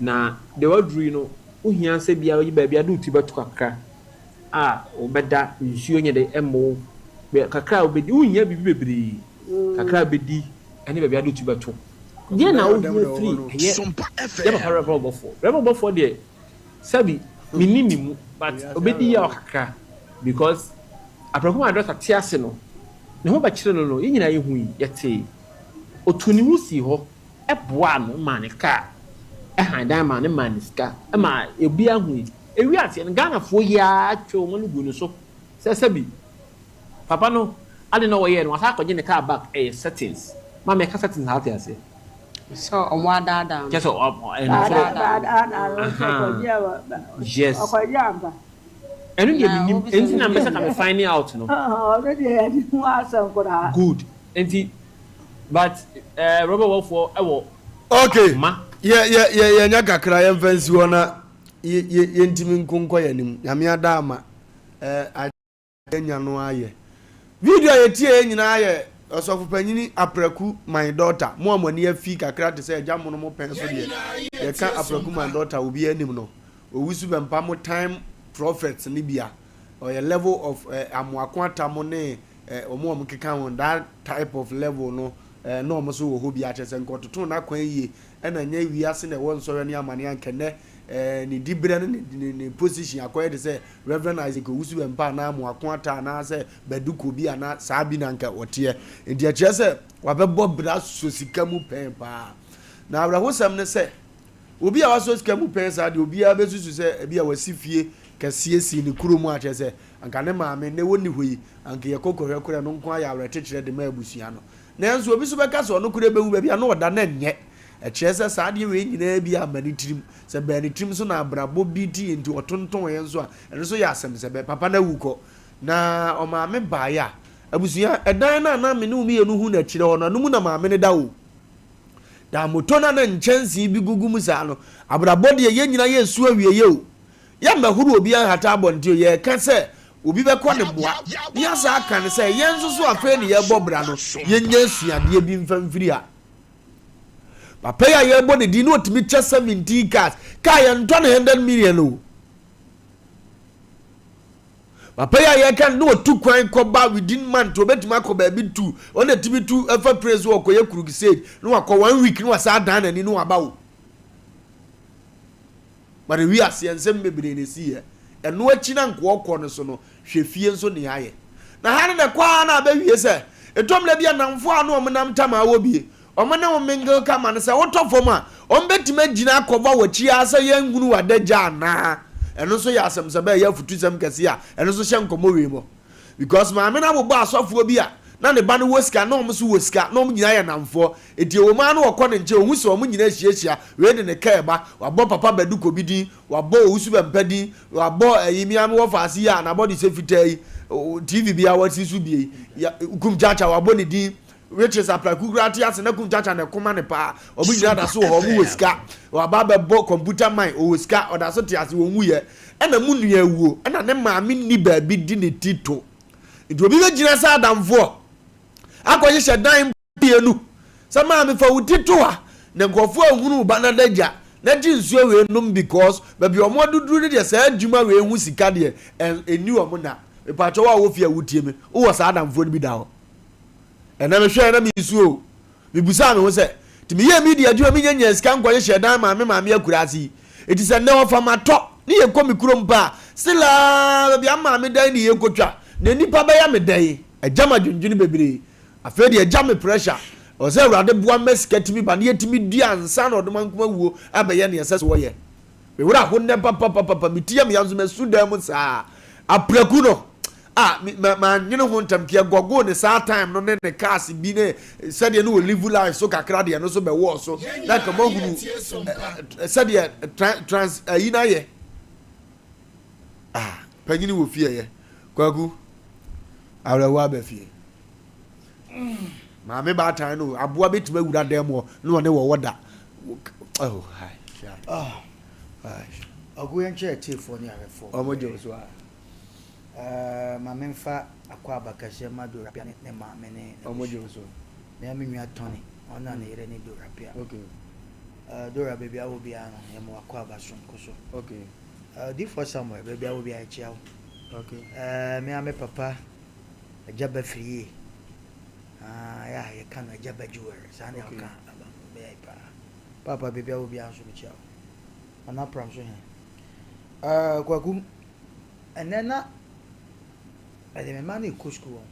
Na deɛ waduru yi no, wohia sɛ bia woyi baabi a wode wo ti bɛto kakra a wobɛda, nsuo nyɛ dɛ ɛmmɔ wo, bɛ kakra a wobɛdi, wonhia biribi bebree, kakra a wobɛdi ɛne baabi a wode wo ti bɛto. Deɛn na wohia firi ɛyɛ yɛ papa Rev. Ɔbɔfoɔ? Rev. Ɔbɔfoɔ deɛ, sɛbi, menni ne mu, but ɔbɛdi yaw kakra because aprɛko ma dɔkta te ase no, ne ho bɛkyere no no, yɛn nyinaa yɛhui, yɛtee. Ɔtuu ne ho sii hɔ. boaa no maa ne kaa, hann dan maa no maa no sika ma obiara hui. Ewiee aseɛ no, Ghanafoɔ yi ara twee wɔn ano guu ne so sɛ sɛbi papa no ade na ɔyɛɛ no wasan akɔgye ne kaa back, ɛyɛ settings. Maame ɛka settings a wote aseɛ? Sɛ wɔn adaadaa no. Kyerɛ sɛ ɛyɛ ntorɔ. Adaadaa no sɛ ɔkɔgye Ahaa, yes. ɔkɔgye ampa. Ɛno deɛ mennim, ɛnti na mepɛ sɛ ka me finding out no. Ɔno deɛ yɛde ho asɛm koraa. Good, nti But eh, rɔba wɔfoɔ ɛwɔ Okay, ma. yɛ yɛ yɛ yɛnya kakra yɛmfa nsi hɔ na yɛ yɛ yɛntumi nko nkɔ yɛn anim. Nyame ada ama eh, anya no ayɛ. Video a yɛtie yɛ nyinaa yɛ Ɔsɔfopanyini Apraku My Daughter. Mo a mo ani afi kakra te sɛ agya mono mo pɛn so deɛ, yɛka Apraku My Daughter obiara nim no. Owusu Bɛmpa mo time prophets no bi a, ɔyɛ level of eh, Amoako Atta mo ne eh, wɔn a wɔkeka ho that type of level no eh, na wɔn nso wɔ hɔ bi akyɛ sɛ nka ɔtoto n'akwan yie ɛna nyɛ wiase na ɛwɔ nsɔhwɛ ne amane anka nnɛ eh, ne diberɛ ne ne, ne, ne position akɔyɛ te sɛ Reverend Isaac Owusu Bɛmpa anaa Amoako Atta anaasɛ Badu Kobi anaa saa bi na anka ɔteɛ. Nti ɛkyerɛ sɛ wabɛbɔ bra sɔ sika mu pɛn paa. Na awerɛhosɛm ne sɛ Obi a wasɔ sika mu pɛn saa deɛ, obiara bɛsusu sɛ ebia wasi fie kɛseɛ si ne kuro mu a kyerɛ sɛ anka ne maame nnɛ wɔnni hɔ yi, anka yɛkɔ kɔhwɛ koraa ɛno nko ara yɛ awerɛkyekyerɛ de ma abusua no. Nanso obi nso bɛka sɛ ɔno koraa bɛwu baabi a na ɔda no nyɛ. Ɛkyerɛ sɛ saa adeɛ wei nyinaa bi amma ne tirim. Sɛ ɛbaa ne tirim nso na abrabɔ bi nti nti ɔtontɔneeɛ nso a, ɛno nso yɛ asɛm sɛ bɛ papa no awu kɔ na ɔmaame baeɛ a, abusua, ɛdan no a na me ne wo mmienu hu no akyire hɔ no, ɛno mu na maame no da o. Da moto no a na nkyɛnsee bi gugu mu saa no, abrabɔ deɛ yɛn nyinaa yɛresu awieeɛ o. Yɛmmɛhoro obiara nhata abɔnten o, yɛreka sɛ obi bɛkɔ ne boa, na yɛasan aka no sɛ yɛn nso so afei na yɛrebɔ bra no, yɛnnya asuadeɛ bi mfa mfiri ha. Papa yi a yɛrebɔ ne din no ɔtumi kyɛ 17 cars, car yɛntɔ no 100 million o. Papa yi a yɛka no na ɔtu kwan kɔba within month ɔbɛtumi akɔ baabi tu ɔna tumi tu ɛfa pire so ɔkɔyɛ crusade na wakɔ one week na wasa adan n'ani na waba o. But ewi aseɛ nsɛm bebree na esi yɛ. Ɛno akyi na nkoa ɔkɔ no so no hwɛ fie nso nea ayɛ. Na ha no na ɛkɔ ara na abɛwie sɛ ɛtɔ mmerɛ bi a nnamfoɔ a na wɔn nam tam a wɔ bie wɔn ne wo mingle kama no sɛ wotɔ fam a wɔn bɛtumi agyina akɔva w'akyi ara sɛ yɛnhunu w'adagya anaa. Ɛno nso yɛ asɛm sɛ bɛyɛ afutusɛm kɛseɛ a ɛno nso hyɛ nkɔmmɔ wei mu. Because maame no abobɔ asɔfoɔ bi a na ne ba no wɔ sika na wɔn nso wɔ sika na wɔn nyinaa yɛ nnamfoɔ. Enti ɛwɔ mu ara na ɔkɔ ne nkyɛn ɔhu sɛ wɔn nyinaa ahyiahyia, wei de ne car reba, wabɔ Papa Badu Kobi din, wabɔ Owusu Bɛmpa din, wabɔ ɛyi me ara me wɔfaase yi a n'abɔdesɛ fitaa yi, TV bi a wasi so bie yi, ya, Kum Chacha wabɔ ne din, which is Apraku koraa te ase na Kum Chacha na ɛko ma ne paa. Wɔn nyinaa da so wɔ hɔ, wɔn wɔ sika. Waba abɛbɔ computer man, ɔwɔ sika, ɔda so te ase, wɔnwuiɛ. Ɛna mo nua awuo, ɛna ne maame nni baabi de ne ti to. Nti obi bɛgyina sɛ adamfoɔ akɔhyehyɛ dan mmienu sɛ maame fa wo ti to ha na nkurɔfoɔ ahunu wo ba no adagya na gye nsuo wei nom because baabi a wɔn aduduru no deɛ saa adwuma wei ho sika deɛ ɛnni wɔn nna. Mepaakyɛw wo a wɔ fie a wotie me, wowɔ saa adamfoɔ no bi da hɔ? Ɛnɛ mehwɛɛ na mesu o. Mibisaa me ho sɛ, 'Nti meyɛɛ media adwuma minya nyaa sika nkɔhyehyɛɛ dan maa me maame akuraase yi? Enti sɛ nnɛ ɔfa matɔ ne yɛkɔ me kurom pɛ a, still ara baabi a me maame dan ne yɛkɔtwa, na nnipa bɛyɛ me dɛn? Agya m'adwendwene bebree. Afei deɛ agya me pressure. Ɛwɔ sɛ Awurade boa ma sika tumi ba na yɛtumi dua ansa na ɔdomankoma wuo abɛyɛ nea ɛsɛ sɛ wɔyɛ. Me werɛ aho nnɛ papapapapa, me ti yɛ me ya nso masu dan mu saa. Apraku no, ah, me, ma, mannwene ho ntɛm, nka yɛgɔgoo ne saa time no ne ne cars bi ne sɛdeɛ ne wɔ live life so kakra deɛ no so bɛwɔɔ so, na nka moahunu sɛdeɛ tra, trans, ayi no ayɛ. Ah, panyini wɔ fie ɛyɛ. Kwaku, awerɛhoɔ aba fie. Maame baatan no, aboa bɛtumi awura dan mu hɔ na ɔne wɔwɔ da. Oh, hi. Ah. Ɔgo yɛn kyerɛ atiefoɔ ne ahwɛfoɔ. Ɔmo gye wo so a. Uh, ma memfa akɔ aba kɛseɛ ma Dora Pia ne ne maame ne Ɔmo gye wo so. Me me nua Tony, ɔno na ne yere ne Dora Pia. Okay. Uh, Dora baabi a wɔ biara no, yɛma wakɔ aba sononko so. Okay. Uh, Odiyifoɔ Samuel, baabi a wɔ biara yɛkyia wo. Okay. Uh, me a me papa Agya ba firi yie. Ah, yɛ a yɛka no agya ba jewelry. Saa ne ɔka aba bɛyɛ paa. Papa baabi a wɔ biara nso mekyia wo. Nana Pram so he. Uh, Kwaku, ɛnɛ na ɛde me mma no rekɔ sukuu wɔn.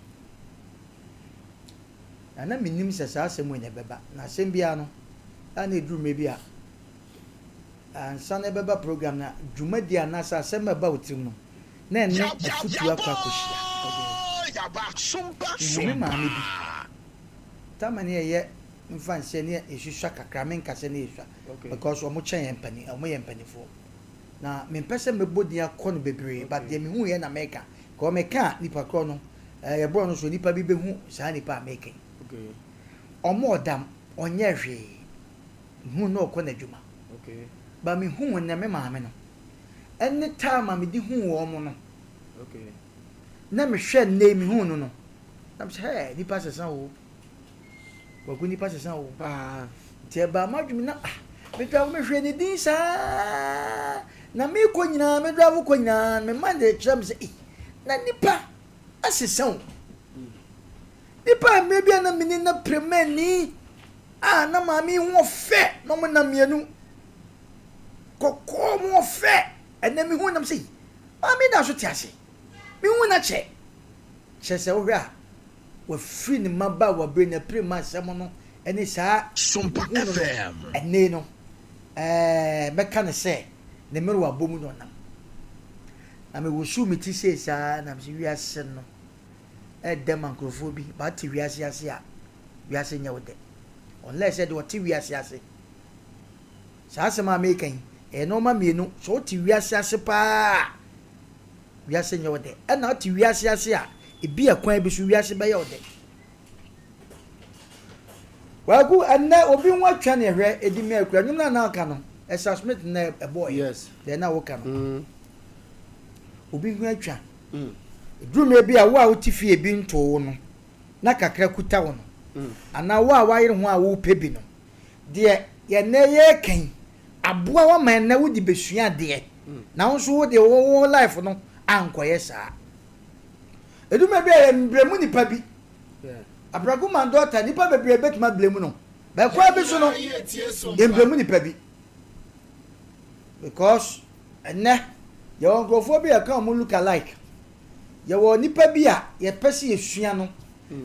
Na na menim sɛ saa asɛm wei na ɛbɛba. Na asɛm biara no, a na ɛduru mmerɛ bi a, ansa na ɛbɛba program na dwumadi anaasɛ asɛm a ɛba wo tirim no, na ɛne afotuo akɔ akɔhyia. Mehu me maame bi, tama ne yɛyɛ mfa nsɛ ne yɛsusua kakra, menka sɛ ne yɛsua because wɔn kyɛn yɛn mpanin, wɔn yɛ mpanimfoɔ. Na mempɛ sɛ mɛbɔ din akɔ no bebree but deɛ mehuiɛ na meka. Because meka a, nipa korɔ no, eh, yɛborɔ no so nipa bi bɛhu saa nipa a meka yi. Ɔmmɔɔ dam, ɔnyɛɛ hwee. Mehuu no na ɔkɔ n'adwuma. But mehuu nnɛ me maame no, ɛne time a mede huu wɔn no, na mehwɛ nnɛ yi mehuu no no, na mesɛ hɛɛ, nipa sesa o. Kwaku nipa sesa o. Paa. Nti ɛbaa m'adwene na ah, me drive mehwɛ ne din saa na mekɔ nyinaa me drive kɔ nyinaa me mind kyerɛ me sɛ eh, na nipa asesa o. Nipa mmerɛ bi a na mene na premani a na maame yi ho ɔfɛ na ɔmo nam mmienu kɔkɔɔ mo ɔfɛ ɛnɛ mehu nam sɛ maame da so te ase mehu na kyɛ kyerɛ sɛ wohwɛ a wafiri ne mmabaawa bere na pere ma asɛm no ne saa Sompa hu no no FM. ɛnne no ɛɛ mɛka no sɛ ne mmerewa bɔ mu na ɔnam na mewosow me ti sei saa na mesɛ wiase no ɛdɛ ma nkurɔfoɔ bi ba te wiase ase a wiase nyɛ wo dɛ unless sɛ deɛ ɔte wiase ase saa asɛm a meka yi ɛyɛ nneɛma mmienu sɛ wote wiase ase paa wiase nyɛ wo dɛ ɛna wote wiase ase a ebi ɛkwan bi so wiase bɛyɛ wo dɛ Kwaku ɛnɛ obi ho atwa ne ɛhwɛ edi mi akura nnwom na na ɔka no ɛsa Smith na ɛbɔɔ yɛ Yes. deɛ na woka no obi ho atwa eduru mmerɛ bi a wo a wote fie bi ntoo wo no na kakra kuta wo no anaa wo a wayere ho a wopɛ bi no deɛ yɛnɛ yɛreka yi aboa wo ama ɛnɛ wode bɛsua adeɛ na wo nso wo deɛ wo wo life no ankɔyɛ saa. Ɛdu mmerɛ bi a yɛmbrɛ mu nipa bi. Apraku man daughter, nipa bebree bɛtumi abrɛ mu no. But kwan bi so no, yɛmbrɛ mu nipa bi. Because ɛnɛ, yɛwɔ nkurɔfoɔ bi a yɛka wɔn look alike. Yɛwɔ nipa bi a yɛpɛ sɛ yɛsua no,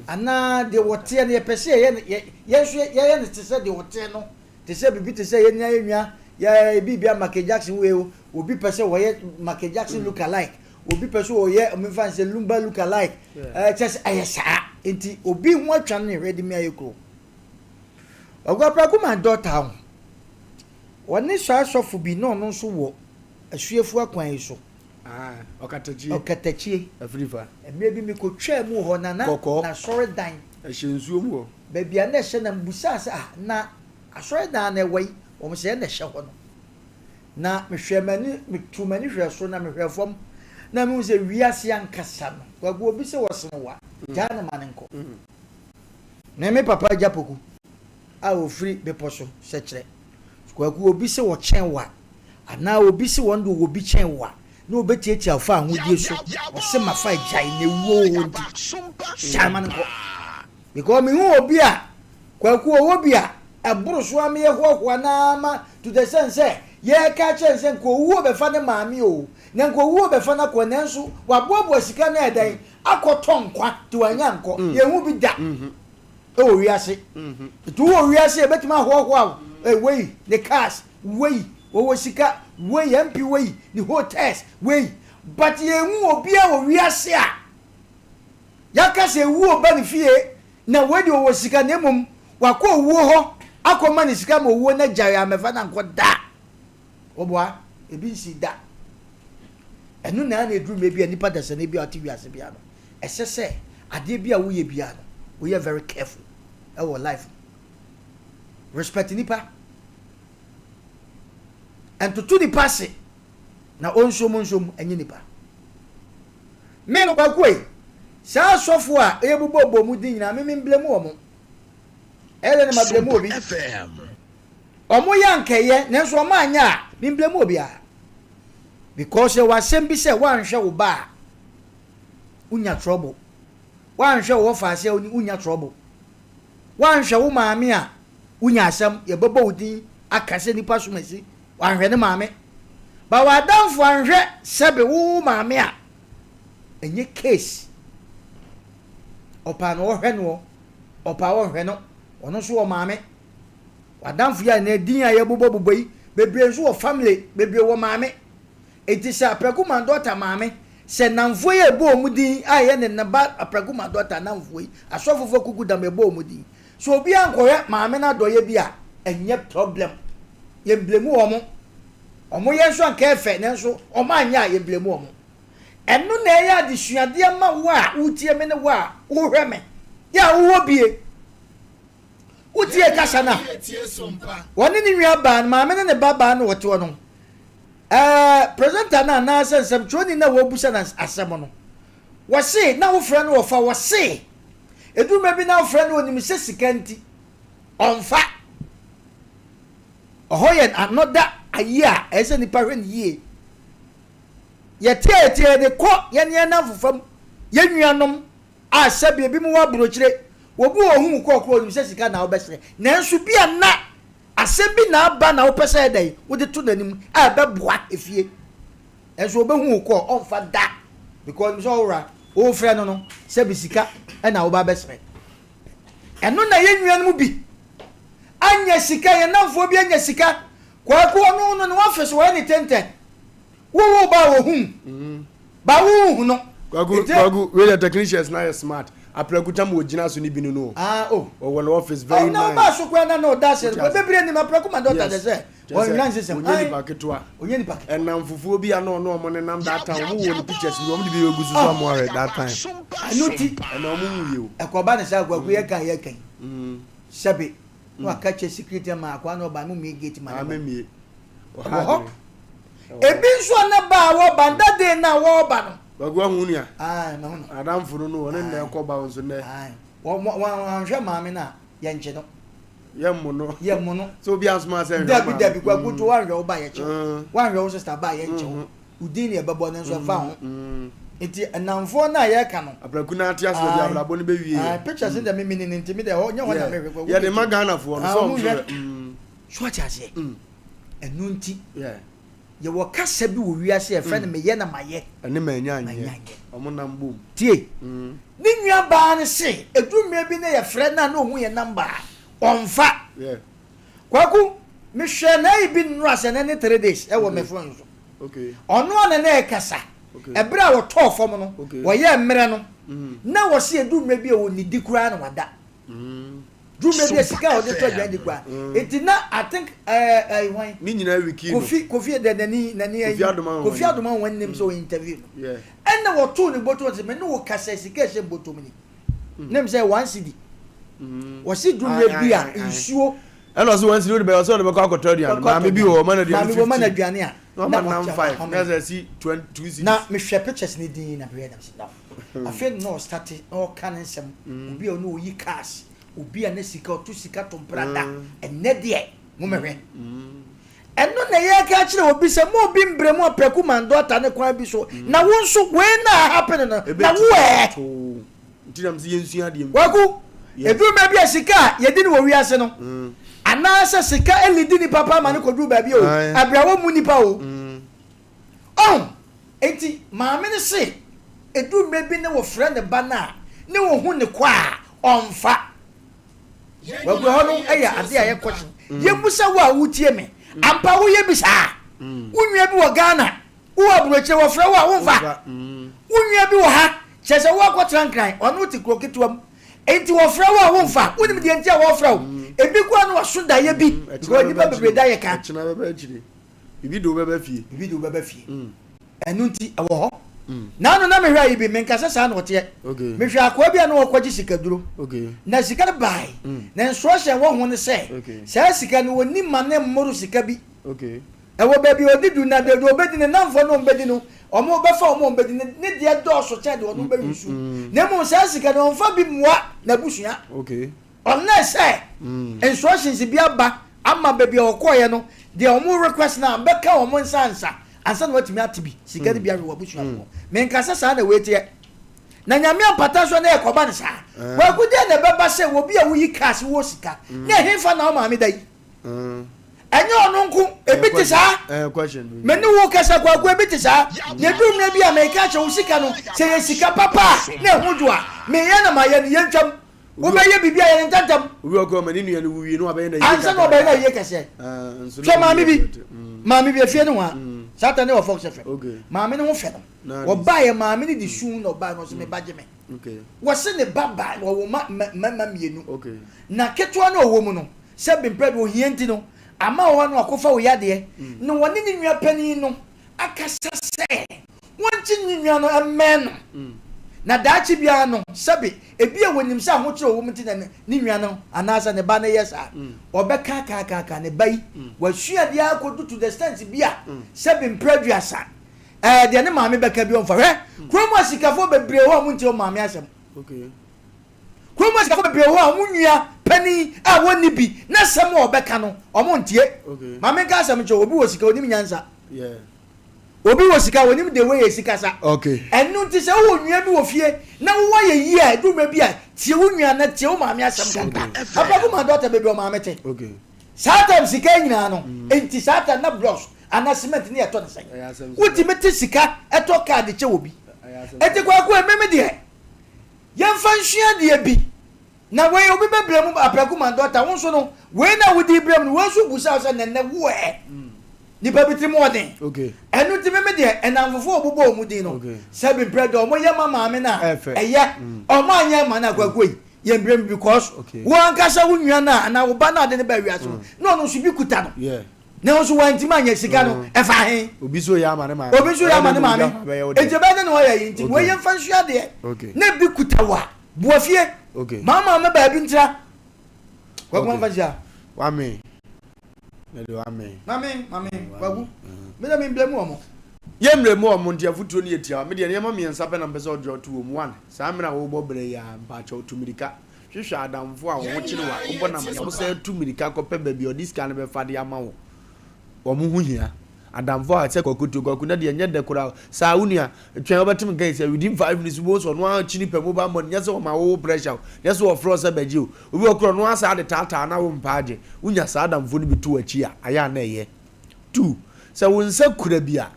anaa deɛ wɔteɛ no yɛpɛ sɛ yɛyɛ no, yɛn nso yɛyɛ no te sɛ deɛ wɔteɛ no. Te sɛ biribi te sɛ yɛn nua yɛn nua yɛ biribi a Michael Jackson wei o, obi pɛ sɛ wɔyɛ Michael Jackson look alike, obi pɛ sɛ wɔyɛ ɔmefa n sɛ Lumba look alike, ɛɛ kyɛ sɛ ɛyɛ saa. Nti obi ho atwa no ne hwɛ de mi ayɛ kuro. Ɔguaprako my daughter ho. Wɔne saa sɔfo bi na ɔno nso wɔ asuafu akwan yi so. Ah, ɔkatakyie. Ɔkatakyie. Afirifa. Mmerɛ bi mekɔtwaa mu wɔ hɔ na na n'asɔredan. Ɛhyɛ nsuo mu hɔ. Baabi a na ɛhyɛ na mebisaa sɛ, ah, na asɔredan no ɛwɔ yi? Wɔn sɛ ɛna ɛhyɛ hɔ no. Na mehwɛɛ m'ani, metuu m'ani hwɛɛ soro na mehwɛɛ fam, na mehu sɛ wiase ankasa no, Kwaku, obi sɛ ɔsene wo a, gyaa no ma no nkɔ. Me me papa Agya Poku a ɔfiri bepɔ so sɛkyerɛ, Kwaku, obi sɛ ɔkyɛn wo a, anaa obi sɛ wɔn de ɔwɔ bi kyɛn wo a, na ɔbɛtiatia wo fa ahodie so, ɔse ma fa gyae na ɛwuo wɔ hɔ nti, gyae ma no nkɔ. Because mehu obi a, Kwaku ɔwɔ bi a, ɛboro so ara ma yɛhoahoa no ara ma to the extent sɛ yɛreka akyerɛ no sɛ nka owuo bɛfa ne maame o, na nka owuo bɛfa no akɔ nanso waboaboa sika no ayɛ dɛn akɔtɔ nkwa nti wanya ankɔ. Yɛnhu bi da wɔ wiase. Nti wowɔ wiase a yɛbɛtumi ahoahoa wo, eh, wei ne cars, wei wɔwɔ sika, wei MP wei ne hotels, wei. But yɛnhu obiara wɔ wiase a Yɛaka sɛ owuo ba ne fie na wei deɛ ɔwɔ sika na mmom wakɔ owuo hɔ akɔma ne sika ma owuo no agyae ammɛfa no ankɔ da. Wɔboa, ebi nsii da. Ɛno na na ɛduru mmerɛ bi a nipa dasani bi a ɔte wiase biara no, ɛsɛ sɛ adeɛ bi a woyɛ biara no, woyɛ very careful ɛwɔ life mu. Respect nipa. Ɛntoto nipa ase na ɔnsom nsom ɛnyɛ nipa. Me no Kwaku ei, saa asɔfoɔ a yɛbobɔbɔ wɔn din nyinaa me memblame wɔn. Ɛyɛ dɛn na mablame obi? Wɔn yɛ anka ɛyɛ nanso wɔn anyɛ a memblame obiara. Because yɛwɔ asɛm bi sɛ woanhwɛ wo ba a wonya trouble. Woanhwɛ wo wɔfaase a wonya trouble. Woanhwɛ wo maame a wonya asɛm, yɛbɛbɔ wo din aka sɛ nipa som asi. Wanhwɛ ne maame. But w'adamfo anhwɛ sɛbe wo wo maame a, ɛnyɛ case. Ɔpɛ a na ɔhwɛ noɔ, ɔpɛ a ɔnhwɛ no, ɔno nso wɔ maame. W'adamfo yi a nnɛ din a yɛbobɔbobɔ yi, bebree nso wɔ family, bebree wɔ maame. Enti sɛ Apraku Mandota maame, sɛ nnamfoɔ yi a ɛbɔ wɔn din a ɛyɛ ne ne ba Apraku Mandota nnamfoɔ yi, asɔfofoɔ kukudam ɛbɔ wɔn din, Sɛ obi ankɔyɛ maame no adɔyɛ bi a, ɛnyɛ problem. Yɛn blame wɔn. Wɔn yɛ nso anka ɛfɛ nanso wɔn anyɛ a yɛn blame wɔn. Ɛno na ɛyɛ adesuadeɛ ma wo a wotie me ne wo a wohwɛ me. Yɛ a wowɔ bie. Wotie kasa no a, wɔne ne nua baa no, maame ne ne ba baa no wɔte hɔ no, ɛɛ presenter no anaasɛ nsɛmtwerɛni no a wɔrebisa no asɛm no, wɔse na wofrɛ no wɔfa wɔse Ɛduru mmerɛ bi na wofrɛ no ɔnim sɛ sika nti ɔmfa. Ɔhɔ yɛ another ayi a ɛyɛ sɛ nipa hwɛ no yie. Yɛte a yɛte yɛde kɔ yɛne yɛn nnamfofa mu, yɛn nuanom a sɛbi ebinom wɔ aburokyire, obi wɔ ɔhu wo kɔɔkorɔ ɔnim sɛ sika na wobɛsrɛ nanso bi a na asɛm bi na aba na wopɛ sɛ ɛdɛn wode to n'anim a ɛbɛboa efie. Nanso obehu wo kɔ ɔnfa da because ɔnim sɛ ɔwora wofrɛ no no sɛbi sika na woba abɛsrɛ. Ɛno na yɛn nuanom bi anya sika, yɛn nnamfoɔ bi anya sika. Kwaku ɔno no ne office wɔyɛ ne tenten. Wo wo ba a wɔhu ba wo nhu no. Kwaku kwaku wei yɛ technicians na yɛ smart. Aprɛku tam wɔ gyina so ne bi no no. Ah oh. Ɔwɔ ne office very nice. Ɔna ɔba so koraa na na ɔda ase no. Bebree nim aprɛku ma dɔta de sɛ. Kyerɛ sɛ, Ɔnnya nsesɛm. ɔnyɛ Ae, nipa ketewa. ɔnyɛ nipa ketewa. Nnamfofoɔ bi a na ɔne wɔn nenam that time, wɔn wɔ ne pictures bi, wɔn de bi bɛgu so so ama wɔahwɛ that time. Ɛno nti, Ɛnna wɔn nwuiɛ o. ɛkɔba no saa, Kwaku yɛka a yɛka yi, sɛbe, na waka kyerɛ security ma akoa no ɔba no mommue gate ma Ah, no. memmue. Ɔha Ɛwɔ hɔ. adwene. Ɛwɔ hɔ. Ebi nso a na ba a wɔba, that day no a wɔreba no. Kwaku ahu wo nua? Ae, mahu no. Adamfo no no, ɔne nnɛ ɛkɔ ba wo nso nnɛ. Ae, wɔn, wɔn, wɔanhwɛ maame no a, yɛnkye no. Yɛ mmo no. Yɛ mmo no. Sɛ obi ansoma sɛ nhwɛ Dabi dabi kwaku to wanhwɛ wo ba yɛ kyew. Wanhwɛ wo sister ba yɛ nkyew. Wo din na ɛbɛbɔ no nso ɛmfa ho. Nti nnamfoɔ no a yɛreka no. Apraku no ate ase baabi a abrabɔ no bɛwie yɛ. Pictures no deɛ me menim no nti me deɛ ɛhɔ nyɛ hɔ na mehwɛ kɔ. Yɛde ma Ghanafoɔ no sɛ wɔn nso hwɛ. So ate aseɛ? Ɛno nti yɛwɔ kasa bi wɔ wiase a yɛfrɛ no meyɛ na mayɛ. Ɛne manya nyɛ. Wɔn nam bom. Tie. Ne nua baa no se ɛduru mmerɛ bi na yɛfrɛ no a na ɔhu yɛn number a ɔmfa. Kwaku, mehwɛɛ n'ayi bi nnora sɛ ɛnɛ ne 3 days ɛwɔ me phone so. Ɔno a na na ɛkasa. Ɛberɛ a wɔtɔɔ fam no, wɔyɛɛ mmerɛ no, na wɔse ɛduru mmerɛ bi a ɔnnidi koraa na wada. Duru mmerɛ bi a sika a ɔde tɔ aduane di koraa. Nti na I think ɛɛ ɛɛ hwan? Ne nyinaa wiki no. Kofi Kofi de n'ani n'ani ayi. Kofi Adoma wɔn nim sɛ ɔyɛ interview no. Ɛna wɔtoo ne bɔtɔ sɛ me ne wo kasa sika ɛhyɛ bɔtɔ mu ni. Ne m sɛ 1 cedi. Wɔse duru mmerɛ bi a nsuo. Ɛna ɔsɛ 1 cedi wode bɛ ɔsɛ ɔde bɛkɔ akɔtɔ aduane. Maame bi wɔ ɔma no aduane 15. Maame bi ɔma no aduane a. Na ɔma nam 5. Na ɛsɛ si 2 cedis. Na mehwɛ pictures ne din na mehwɛ na mesɛ no. Afei na ɔstarte na ɔka ne nsɛm. Obi a ɔne ɔyi cars. Obi a ne sika ɔto sika to mprada. Ɛnɛ deɛ momɛhwɛ. Ɛno na yɛreka akyerɛ obi sɛ mo obi mbrɛ mu aprɛko mandɔta ne kwan bi so. Na wo nso wei na ahappen no na wo ɛ. Kwaku, ɛduru baabi a sika a yɛdi no wɔ wiase no, anaasɛ sika lidi nipa paa ma no kɔduru baabi o, abrɛ a wɔmmu nipa o. Ɔho, enti maame no se, ɛduru mmerɛ bi ne wɔfrɛ ne ba no a, ne wɔhu ne kɔ a, ɔmfa. Kwaku, ɛhɔ no yɛ adeɛ a ɛyɛ question. Yɛmmusa wo a wotie me, ampa woyɛ bi saa? Wo nua bi wɔ Ghana, wowɔ aburokyire, wɔfrɛ wo a, womfa? Wo nua bi wɔ ha, kyerɛ sɛ woakɔtra Nkran, ɔno te kuro ketewa mu, enti wɔfrɛ wo a womfa? Wonim deɛ nti a wɔfrɛ wo? Ebi koraa no waso daeɛ bi, because nnipa bebree daeɛ ka. Ɛkyena bɛba akyire. Bibi de wo bɛba fie. Bibi de wo bɛba fie. Ɛno nti ɛwɔ hɔ. Naano na mehwɛ ayi bi, menka sɛ saa na ɔteɛ. Mehwɛ akoa bi a na ɔkɔgye sikaduro. Na sika no bae. Na instruction wɔ ho ne sɛ, saa sika no ɔnni ma ne mmoro sika bi. Ɛwɔ baabi a ɔdi du na deɛ ɔbɛdi ne nnamfoɔ ne wɔn bɛdi no, wɔbɛfa wɔn a wɔbɛdi no, ne deɛ dɔɔso kyɛn deɛ ɔno bɛyi so. Na mmom saa sika no, ɔmfa bi mmoa n'abusua. Unless sɛ instructions bi aba ama baabi a ɔkɔeɛ no, deɛ wɔn request no a, bɛka wɔn nsa ansa, ansa na watumi ate bi, sika no bi ahwɛ w'abusuafoɔ. Menka sɛ saa na wei teɛ. Na Nyame ampata nso na ɛkɔba no saa. Kwaku deɛ na ɛbɛba sɛ obi a woyi cars wɔ sika, na ɛhefa na wo maame da yi? Ɛnyɛ ɔno nko, ebi te saa. Me ne wo kasa Kwaku, ebi te saa. Na edu mmerɛ bi a meka akyerɛ wo sika no, sɛ yɛ sika papa a na ɛho dwo a, meyɛ na mayɛ no, yɛntwam. Wobɛyɛ biribi a yɛ no ntɛmntɛm. Obi wɔ kɔ ma ne nua no wu wie na wabɛyɛ na yie Ansa na ɔbɛyɛ na yie kɛseɛ. Hwɛ maame bi, maame bi efie no ho a, saa ta ne wɔ Fox FM. Maame no ho fɛ no. Ɔbaeɛ maame no de su na ɔbaeɛ na ɔsɛ me ba gye me. Wɔse ne ba ba wɔwo ma mmarima mmienu. Na ketewa no a ɔwɔ mu no, sɛ bempɛ de ohia nti no, ama wɔ hɔ no akɔfa wo yadeɛ. Na wɔne ne nua panin no akasa sɛ wɔnkye ne nua no mmɛn no. Na daakye biara no, sɛbe ebia wɔnim sɛ ahokyere a ɔwɔ mu nti na ne nua no anaasɛ ne ba no yɛ saa. Ɔbɛka aka aka aka ne ba yi, wasua adeɛ ara akɔdu to the extent bi a sɛbe mprɛ 30, ɛɛ deɛ ne maame bɛka bi ɔmfa. Hwɛ, kurom asikafoɔ bebree wɔ hɔ a wɔntie wɔn maame asɛm. Kurom asikafo bebree wɔ hɔ a wɔn nua panin a wɔnni bi n'asɛm a ɔbɛka no, wɔntie. Ma menka asɛm nkyerɛ wo, obi wɔ sika, onim nyansa. Obi wɔ sika, onim the way yɛsi kasa. Ɛno nti sɛ wowɔ nua bi wɔ fie na wowɔ ayɛ yie a, ɛduru mmerɛ bi a, tie wo nua na tie wo maame asɛm kakra. Apraku my daughter baabi a ɔmaame te. Saa time sika yi nyinaa no, nti saa time na blocks anaa cement ne yɛtɔ ne sɛn? Wotumi te sika ɛtɔ car de kyɛ obi. Enti Kwaku, emi me deɛ, Yɛmfa nsua adeɛ bi. Na wei obi bɛbrɛ mu aprɛko ma dɔta wo nso no wei na wode brɛ mu no wei nso busa wo sɛ nɛnɛ wo ɛ nipa bi tirim ɔden ɛno nti meme deɛ ɛnamfofoɔ a ɔbobɔ wɔn din no sɛ bi mprɛ deɛ ɔmo yɛ ma maame no a ɛyɛ ɔmo anyɛ ma no akwakuo yi yɛn brɛ mu because wo ankasa wo nua no a anaa wo ba no a ɔde no ba wiase no na ɔno nso bi kuta no. Nanso wantumi anyɛ sika no, ɛfa he? Obi nso yɛ ama ne maame. Obi nso yɛ ama ne maame. Enti ɛbɛyɛ dɛ na wayɛ yi nti, wei yɛmfa nsua adeɛ. Na ebi kuta wo a, boa fie. Ma wo maame baabi ntra. Kwaku ma mfa nhyia. Wame. Mede wame. Mame, mame, Kwaku. Me deɛ membrɛ mu wɔn. Yɛmmerɛ mu wɔn nti afotuo no yɛ tiawa. Me deɛ nneɛma mmiɛnsa pɛ na mpɛ sɛ ɔdwe ɔto wɔ mu. One, saa mmerɛ a wobɔ brɛ yi ara, mpaakyɛw tu mmirika. Hwehwɛ adamfo a wɔn ho kyere wo a wobɔ no amanneɛ. Wɔsan tu mmirika kɔpɛ baabi a wɔde sika no bɛfa de ama wo. Wɔn ho hia. Adamfo a sɛ Kwaku tuo Kwaku na deɛ nyɛ dɛ koraa saa wo nua twɛn wobɛtem nka yi sɛ within 5 minutes wobɛhu sɛ ɔno ara kyini pɛ mobile money, nyɛ sɛ ɔma wo pressure o, nyɛ sɛ ɔfrɛ wo sɛ bɛgye o. Obi wɔ korɔ ɔno ara saa de taataa na wo mpa agye. Wonya saa adamfo no bi to w'akyi a, ayɛ a na ɛyɛ. 2, Sɛ wo nsa kura bi a,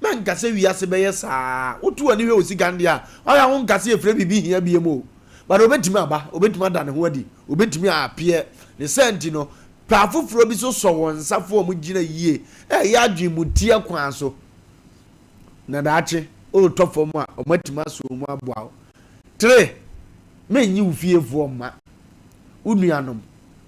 mɛnka sɛ wiase bɛyɛ saa. Woto w'ani hwɛ wo sika no deɛ a, ɔyɛ a wonka sɛ yɛfrɛ biribi hia biom o. But obɛtumi aba, obɛtumi ada ne ho adi, obɛtumi a appear. Ne saa nti no, pɛ afoforɔ bi so sɔ wɔn nsa fo a wɔgyina yie, ɛyɛ adwene mu teɛ kwan so. Na daakye, woretɔ fam a, wɔatumi asɔ wo mu aboa wo. 3, Mennyi wo fiefoɔ mma, wo nuanom,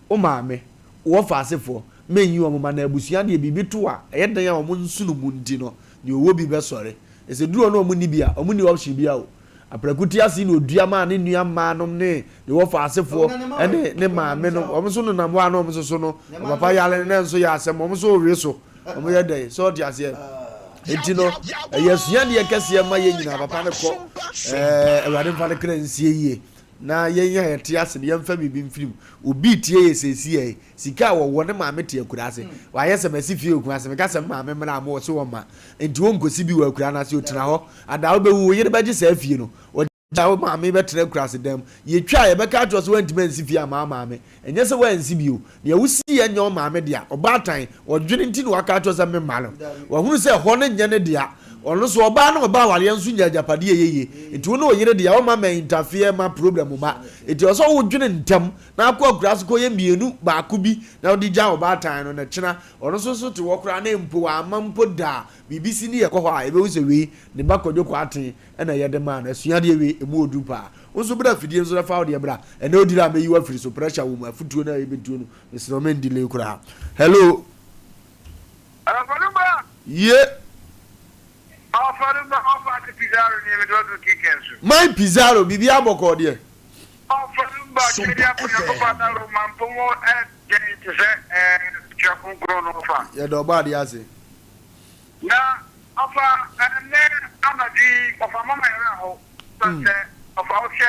wo maame, wo wɔfaasefoɔ, mennyi wɔn mma, na abusua deɛ biribi to a, ɛyɛ dɛn a wɔn nsono mu nti no, deɛ ɔwɔ bi bɛsɔre. Na sɛ ɛduru hɔ na wɔnni bi a, wɔnni option biara o. Aprɛko ti ase na ɔdua maa ne nua mmaanom ne ne wɔfaasefoɔ ne ne maame nom. Wɔn nso nenam hɔ a na wɔn nso so no, wɔn papa yare no na ɛnso yɛ asɛm, wɔn nso rewe so. Wɔn yɛ dɛn? Sɛ ɔte aseɛ? Enti no, ɛyɛ asuadeɛ kɛseɛ ma yɛn nyinaa. Papa no kɔ, ɛɛ, Awurade mfa ne kra nsie yie. Na yɛn a yɛte ase no, yɛmfa biribi mfiri mu. Obi retie yɛ seesei yi, sika a wɔwɔ, ne maame te akuraa ase. Wayɛ sɛ masi fie wɔ Kumasi, meka sɛ me maame mmra a, mo ɔse ɔmma. Enti ɔnkɔsi bi wɔ akuraa no ase, ɔtena hɔ. Ada a wobɛwu, wo yere bɛgye saa fie no. Ɔgya wo maame bɛtena akuraase dan mu. Yɛtwa a, yɛbɛka akyerɛ wo sɛ woantumi ansi fie amma wo maame. Ɛnyɛ sɛ woansi bio. Nea wosiiɛ nyɛ wo maame dea. Ɔbaatan, ɔdwene nti na waka akyerɛ wo sɛ memma no. Wahunu sɛ ɛhɔ no nyɛ ne dea. Ɔno nso, ɔbaa na ɔba awareɛ nso nya agyapadeɛ a ɛyɛ yie. Nti wo ne wo yere deɛ, womma mma interfere mma problem mma. Nti ɛwɔ sɛ wodwene ntɛm na akɔ akuraase kɔyɛ mmienu baako bi na wode gya ɔbaatan no na kyena ɔno nso so te hɔ koraa na mpo wamma mpo da a, biribi si ne yɛkɔ hɔ a, yɛbɛhu sɛ wei, ne ba Kwadwo Kwarteng na yɛde maa no. Asuadeɛ wei, ɛmu ɔduru paa. Wo nso bra afidie nso na fa wo deɛ bra. Ɛnɛ wo diri a mɛyi wo afiri so, pressure wɔ mu, afutuo no a yɛbɛtuo no, mesrɛ wo mɛn delay koraa. Hello. Ɔfɔreba. Ye. Ɔfɔreba ɔfa ase Pizarro nie mede wo to kikɛn so. My Pizarro, biribiara bɔkɔɔ deɛ. Ɔfɔreba Twɛdeɛ Apo Nyankopɔn adaworo ma mpɔmu ɛdɛn te sɛ ɛɛ Twerɛ Kronkron no ɔfa. Yɛda ɔbɔ adeɛ ase. Na ɔfa ɛnnɛ anadwo yi ɔfa mama yɛn werɛ ahow sane sɛ ɔfa wohwɛ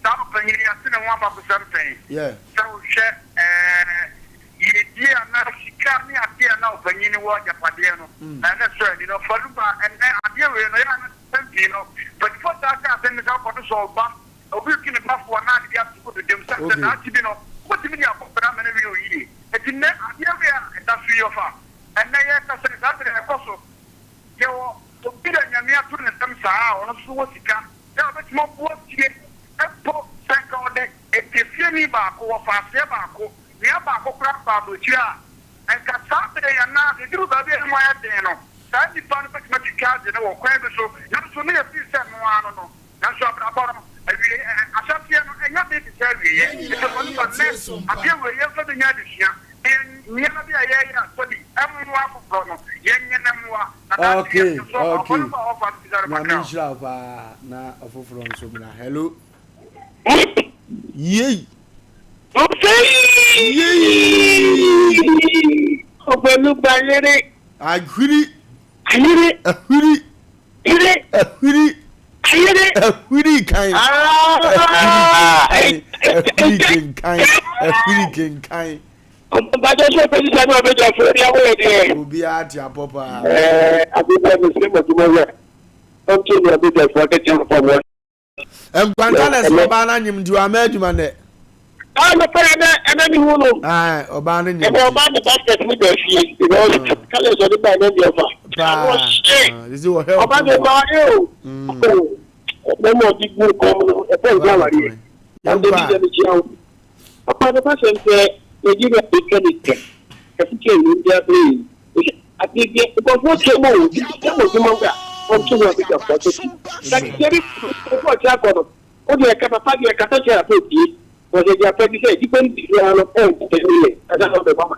saa ɔpanyin yi ate ne ho abakosɛm pɛn sɛ wohwɛ ɛɛ yiedie anaa sika ne adeɛ a na ɔpanyin no wɔ agyapadeɛ no ɛna ɛsɔ ani no ɔfa no ba ɛnnɛ adeɛ wei no yɛ a na mpɛn pii no mpanyinfoɔ taa ka asɛm bi sɛ ɔkɔto sɛ ɔba obi retu ne ba fo anaa ade bi ato koto dam sane sɛ daakye bi no wobɛtumi de abɔ bra ama no awie oyie enti nnɛ adeɛ wei a ɛda so yi ɔfa Ɛnnɛ yɛrekasa yi, saa bere a ɛkɔ so, yɛwɔ obi a Nyame ato ne nsam saa a ɔno nso wɔ sika a obetumi aboa fie mpo sɛ nka ɔde efieni baako, wɔfaaseɛ baako, nua baako koraa ba abrokyire a, nka saa bere yi anaa eduru baabi a emu ayɛ den no, saa nipa no betumi atwitwa agye no wɔ kwan bi so, nanso ne yɛfii sɛ ɛno ara no no. Nanso abrabɔ no, awiei, ɛ, ahyɛaseɛ no, ɛnyɛ den te sɛ awieeɛ. Enti ɔno ba nnɛ, adeɛ wei, yɛmfa bi nyɛ adesua, na yɛn nneɛma bi a yɛreyɛ a sɛbi ɛmmoa afoforɔ no, yɛnyɛ na ɛmmoa, na daakye Okay, yɛn nso aba. okay. Ɔno ba hɔ fa no bisa no Nyame kakra o. nhyira wo paa na ɔfoforɔ nso mmra. Hello. Yei. Yei. Ɔpɛlu bayere. Ahwiri. Ayere. Ahwiri. Ayere. Ahwiri. Ayere. Ahwiri kan. Ah. Ahwiri kenkan. Ahwiri kenkan. Mpatsɔ sɛ ɔbɛsi sa ne ɔbɛgya fo ɛdi awɔ yɛ deɛ. Obiara te apɔ paa. Ɛɛ abibɔ mi sɛ mo adwuma wura. Ɔntu ne ɔbɛgya fo akɛkyɛ nfa mo. Nkwanta na ɛsɛ ɔbaa no anyem nti wama adwuma nnɛ. Ah, no pɛrɛ ɛnɛ ɛnɛ mi hu no. Ah, ɔbaa no nyem. Ɛnɛ ɔbaa de basket mi bɛ fie because colours ɔde ba ɛnɛ deɛ ɔfa. Paa, sisi wɔ hɛ ɔba de ɔba awadeɛ o. Bɛma ɔde gu kɔn mu no ɛfɛ nsa awadeɛ. Ɛnde bi deɛ mi kyia wo. Papa no ka sɛm sɛ Nigeria bɛtwa ne twa. Ɛfiti ɛyi ndi abere yi. Adeɛ bi nkurɔfoɔ kyɛ mu o, sɛ mo adwuma wura ɔnto ho abadwafoɔ so ti. Na deɛ bi nkurɔfoɔ kyɛ akɔ no, wo deɛ ka papa deɛ kasa kyerɛ apɛ tie. Wɔsɛ deɛ apɛ bi sɛ nnipa no bi biara no ɛnka sɛ ne yɛ kasa na ɔbɛbɔ ma.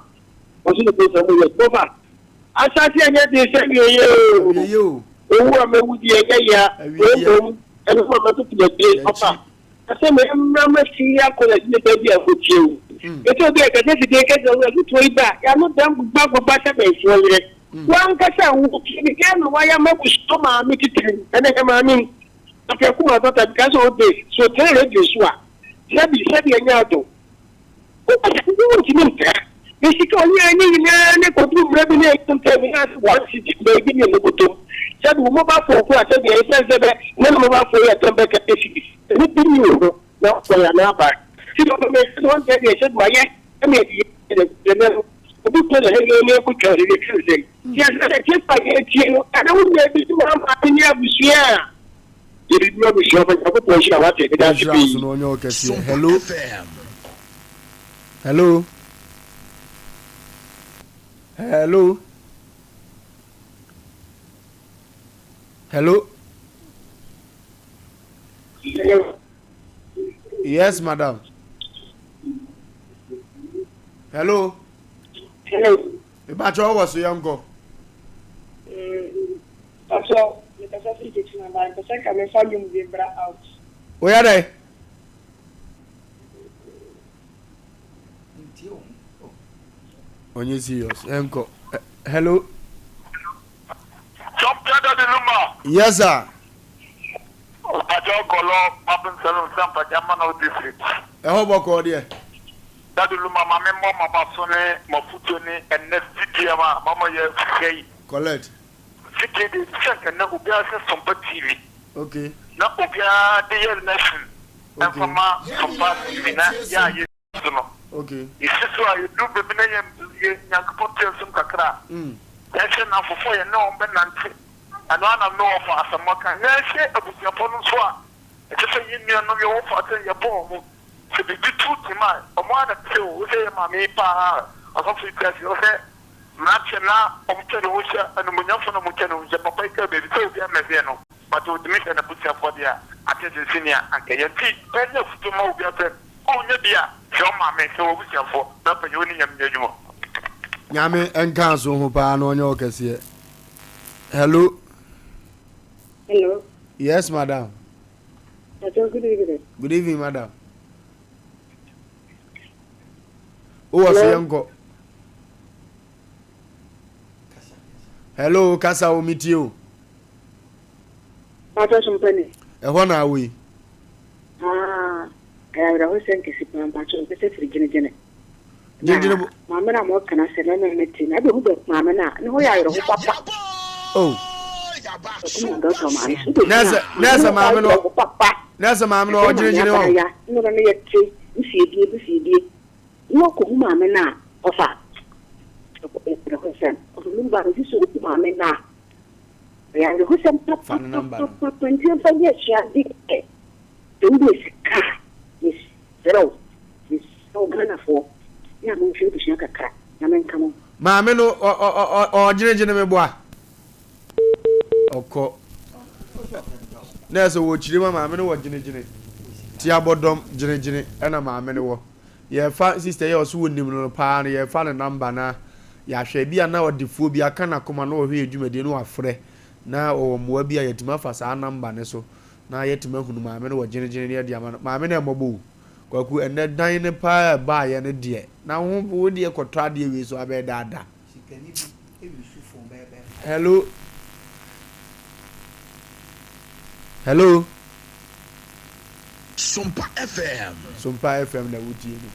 Wɔso ne kuro sɛ mo yɛ bɔfa. Asase ɛnyɛ den sɛ wieɛ o. Owu a mɛwu deɛ ɛnyɛ ya. Mmom ɛno ma mɛtoto akyire ɔfa. Sɛ me mmra masi akɔ na nipa bi a ɔtie wo. Ɛsɛ obi a kasa fidie kasa wo afotuo yi ba yano dam gbogba gbogba sɛ bɛnfoɔ yerɛ. Wankasa wo tie ne deɛ na wayɛ ama abusua maame titiri ɛne hɛ maame yi. Afei kuma dɔta bi ka sɛ ɔde so tena radio so a sɛbi sɛbi ɛnyɛ ado. Wokasa wo ntumi ntra. Ne sika a ɔnyae no nyinaa ne kɔduru mmerɛ bi na ɛyɛ ntɛm na ase one cedi koraa bi ne ne bɔtɔm. Sɛbi wo mobile phone koraa sɛbi ɛsiane sɛ bɛ ne ne mobile phone yɛ tɛm bɛka cedis ɛno bi nni wo ho na wokɔ yɛ anaa ba sɛbi ɔbɛ mɛ sɛbi wɔn deɛ deɛ sɛbi mayɛ ɛna ɛde yɛ ɛna ɛnɛ no obi kɔ na ɛyɛ ne ɛkɔ twa ɛde twa sɛ yɛ sɛ tie pa yɛ tie no ɛna wo nyɛ bi ma ma ne abusua a yɛ bi ma abusua fa Nyankopɔn nhyira wate ɛda ase Nhyira nso pii. na ɔnyɛ wo kɛseɛ. Hello. Hello. Hello. Hello. Hello. Yes, madam. Hello. Hello. Ìbàkyɛ ɔwɔ so yɛn kɔ. Pàṣẹ, mekasa firi Kekyi na ba, mpɛ sɛ nka mefa nnwom bi mbra out. Oyɛ dɛ. Ɔnyɛ serious. Yɛnkɔ. Hello. Champion Daddy Lumba. Yes sir. Ɔpàjọ́ gɔlɔ Babin Salon Sampagya Manor District. Ɛhɔ bɔkɔɔ deɛ. Daddy Lumba ma me mmɔ m'abaso ne m'afutuo ne ɛnnɛ fidie a mama yɛ hwɛ yi. Collect. Fidie deɛ sɛ nka nnɛ obiara hwɛ Sompa TV. Okay. Na obiara de yɛ lesson Okay. ɛmfa ma Sompa TV na yɛ a yɛ so no. Okay. Yɛsi so a yɛduru baabi na yɛ yɛ Nyankopɔn tua nsom kakra a, yɛnhwɛ nnamfofoɔ a yɛne wɔn bɛnante. Ɛno ara na Noa fa asɛmmɔ ka. Na yɛnhwɛ abusuafoɔ no nso a ɛsɛ sɛ yɛn nuanom yɛwɔ fa sɛ yɛbɔ wɔn. Sɛ biribi to tema a, wɔn ara na ɛte o. Wohwɛ yɛn maame yi paa a, ɔsɔfo yi te ase, wohwɛ mmeranteɛ no a wɔtwa ne ho hyia, animuonyamfoɔ no a wɔtwa ne ho hyia, papa yi kaa baabi sɛ obiara mmɛhwɛ no, but ɔtumi hwɛ n'abusuafoɔ deɛ a, ate sɛ sɛnea anka ɛyɛ. Nti ɛnyɛ afutuo mma obiara sɛ Ɔnyɛ bi a, hwɛ wo maame, hwɛ w'abusuafoɔ, na afei wo ne Nyame nyɛ adwuma. Nyame nka so ho paa na ɔnyɛ wo kɛseɛ. Hello. Hello. Yes, madam. Hello, good evening. Good evening, madam. Wowɔ so yɛnkɔ. Hello, kasa wo metie o. Pastor Sompani. Ɛhɔ na awɔ yi. Ah, ɛyɛ awerɛhosɛm kɛse paa mpakyɛw mpɛ sɛ firi gyinagyina. Gyinagyina bo. Maame no a mɔka no asɛm ɛna ne te na ɛbɛhu bɛ maame no a ne ho yɛ awerɛho papa. Oh. Ɔkuma dɔtɔ maame so bɛhu Nɛsɛ nɛsɛ maame no papa. Nɛsɛ maame no ɔgyinagyina hɔ. Ya ne no yɛ te nsiedie nsiedie. Na ɔkɔhu maame no a ɔfa awerɛhosɛm. Ɔfa mu ba no sisi ɔhu maame no a Ɛyɛ awerɛhosɛm Fa ne number no. papapapa nti yɛmfa nyɛ asuade sɛ sɛ wode sika a mesrɛ wo mesrɛ wo Ghanafoɔ yɛ a monhwɛ abusua kakra na menka mo. Maame no ɔgyinagyina me boa ɔkɔ na ɛsɛ wɔ kyiri ma maame no wɔ gyinagyina ti abɔdɔm gyinagyina ɛna maame no wɔ. Yɛfa sister yi a ɔse wonim no no paa no yɛfa ne number na yɛahwɛ ebia na ɔdefoɔ bi aka n'akoma na ɔhwɛ yɛn dwumadie na wafrɛ na ɔwɔ mmoa bi a yɛatumi afa saa number no so na yɛatumi ahunu maame no wɔ gyenegyene ne yɛde ama no maame no ɛmmɔbɔ o Kwaku ɛnɛ dan no paa ɛbaayɛ no deɛ na wo wo deɛ kɔtɔ adeɛ wei so abɛyɛ daadaa Hello Hello. Sompa FM. Sompa FM na wotie no.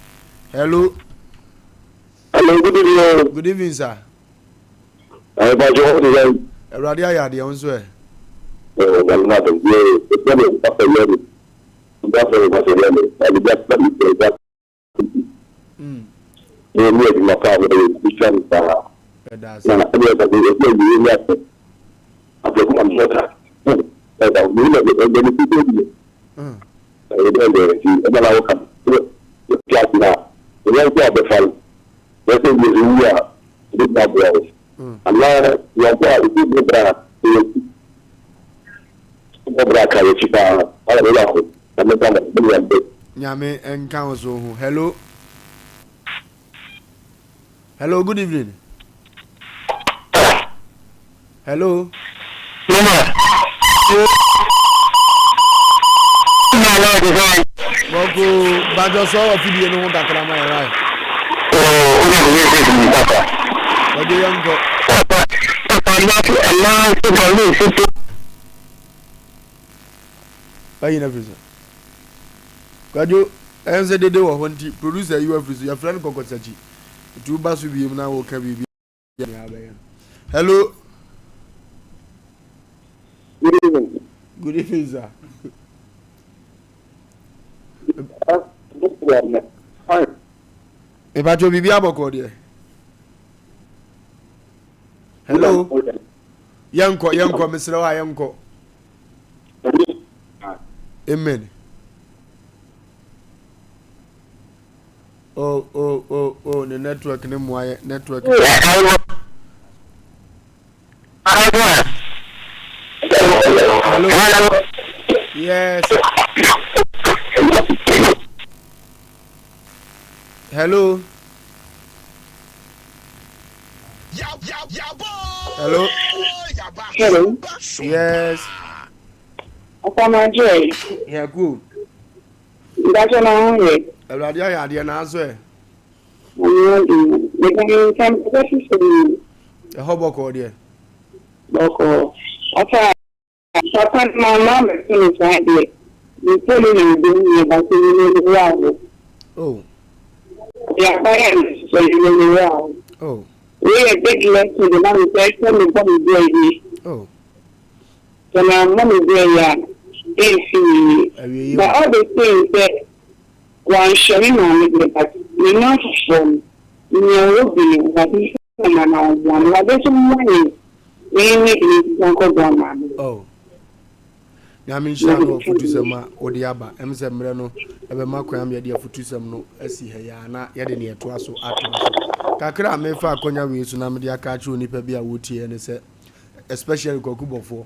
Hello. Hello, good evening. Good evening, sir. Mpatsɔ wo de sɛn? Awurade ayɛ adeɛ wo nso ɛ? Nyame na adom. Yɛ ɛfɛ mi papa yɛ mi. Papa yɛ papa yɛ mi. Ɛdi bi asoma mi sɛ ɛda. Yɛ mi adwuma paa mi yɛ bi sɛ mi paa. Ɛda ase. Na ɛdi ɛda bi ɛdi ɛdi yɛ mi asɛ. Afɛ kuma mi sɛ ɛda mi na ɛdi ɛdi mi bi. Ɛyɛ dɛ dɛ nti ɛna na woka ti ase na ɛyɛ nso abɛfa no wɔsɛ yɛ ewu a ɛbɛtumi aboa wo anaa yɛnkɔ a ɛbi bɔ bra ɛyɛ bɔ bra ka yɛkyi paa ala bɛyɛ ako na mɛka na ɛbɛyɛ mbɛ. Nyame nka wo so ho. Hello. Hello, good evening. Hello. Bɔko bàjɔ sọ wɔ fidie no ho kakra ma yɛ right. Bɔdwe yɛn kɔ. Ayi na firi so. Kwadwo ɛn sɛ dede wɔ hɔ nti producer yi wa firi so yɛfrɛ no kɔkɔsakyi. Nti woba so biem na woka biribi a nea abɛyɛ no. Hello. Good evening. Good evening, sir. Mepatwo biribi abɔkɔ deɛ. Hello. Yɛnkɔ yɛnkɔ mesrɛ wo a yɛnkɔ. Amen. Oh oh oh oh ne network ne mmoa yɛ network. Hello. Yes. Hello. Hello. Hello. Yes. Ọ̀pọ̀mọdé. Yeah, cool. Ìdájọ́ náà ń yẹ. Awurade ayɛ adeɛ nanso ɛ. Ɛhɔ bɔkɔɔ deɛ. Bɔkɔɔ. Ɔfa papa no ma ma mɛto no saa deɛ. Mepɛ ne na mede mu yɛ baako yi ne ne awo. Oh. Yɛ abayɛ no sɛ ne ne awo. Oh. Wei yɛ big lesson de ma me sɛ ɛsɛ me bɔ me brɛ yie. Oh. Sɛ mammɔ me brɛ yie a, ɛnsi me yie. But all the same sɛ wanhwɛ me maame deɛ but me nnamfofoɔ no, nea ɔwɔ bi no, Awurade nsa na na ɔmmoa no. Awurade nso mmoa yɛn na yɛnyɛ bi na yɛnsa nkɔboa maame no. Oh. Nyame nhyira no afutusɛm a wode aba. Ɛm sɛ mmerɛ no ɛbɛma kwan ama yɛde afutusɛm no asi ha yi a na yɛde ne ɛtoa so atoa so. Kakra a mefa akɔnya wei so na mede aka akyerɛ onipa bi a wotie ne sɛ especially Kwaku Bɔfoɔ,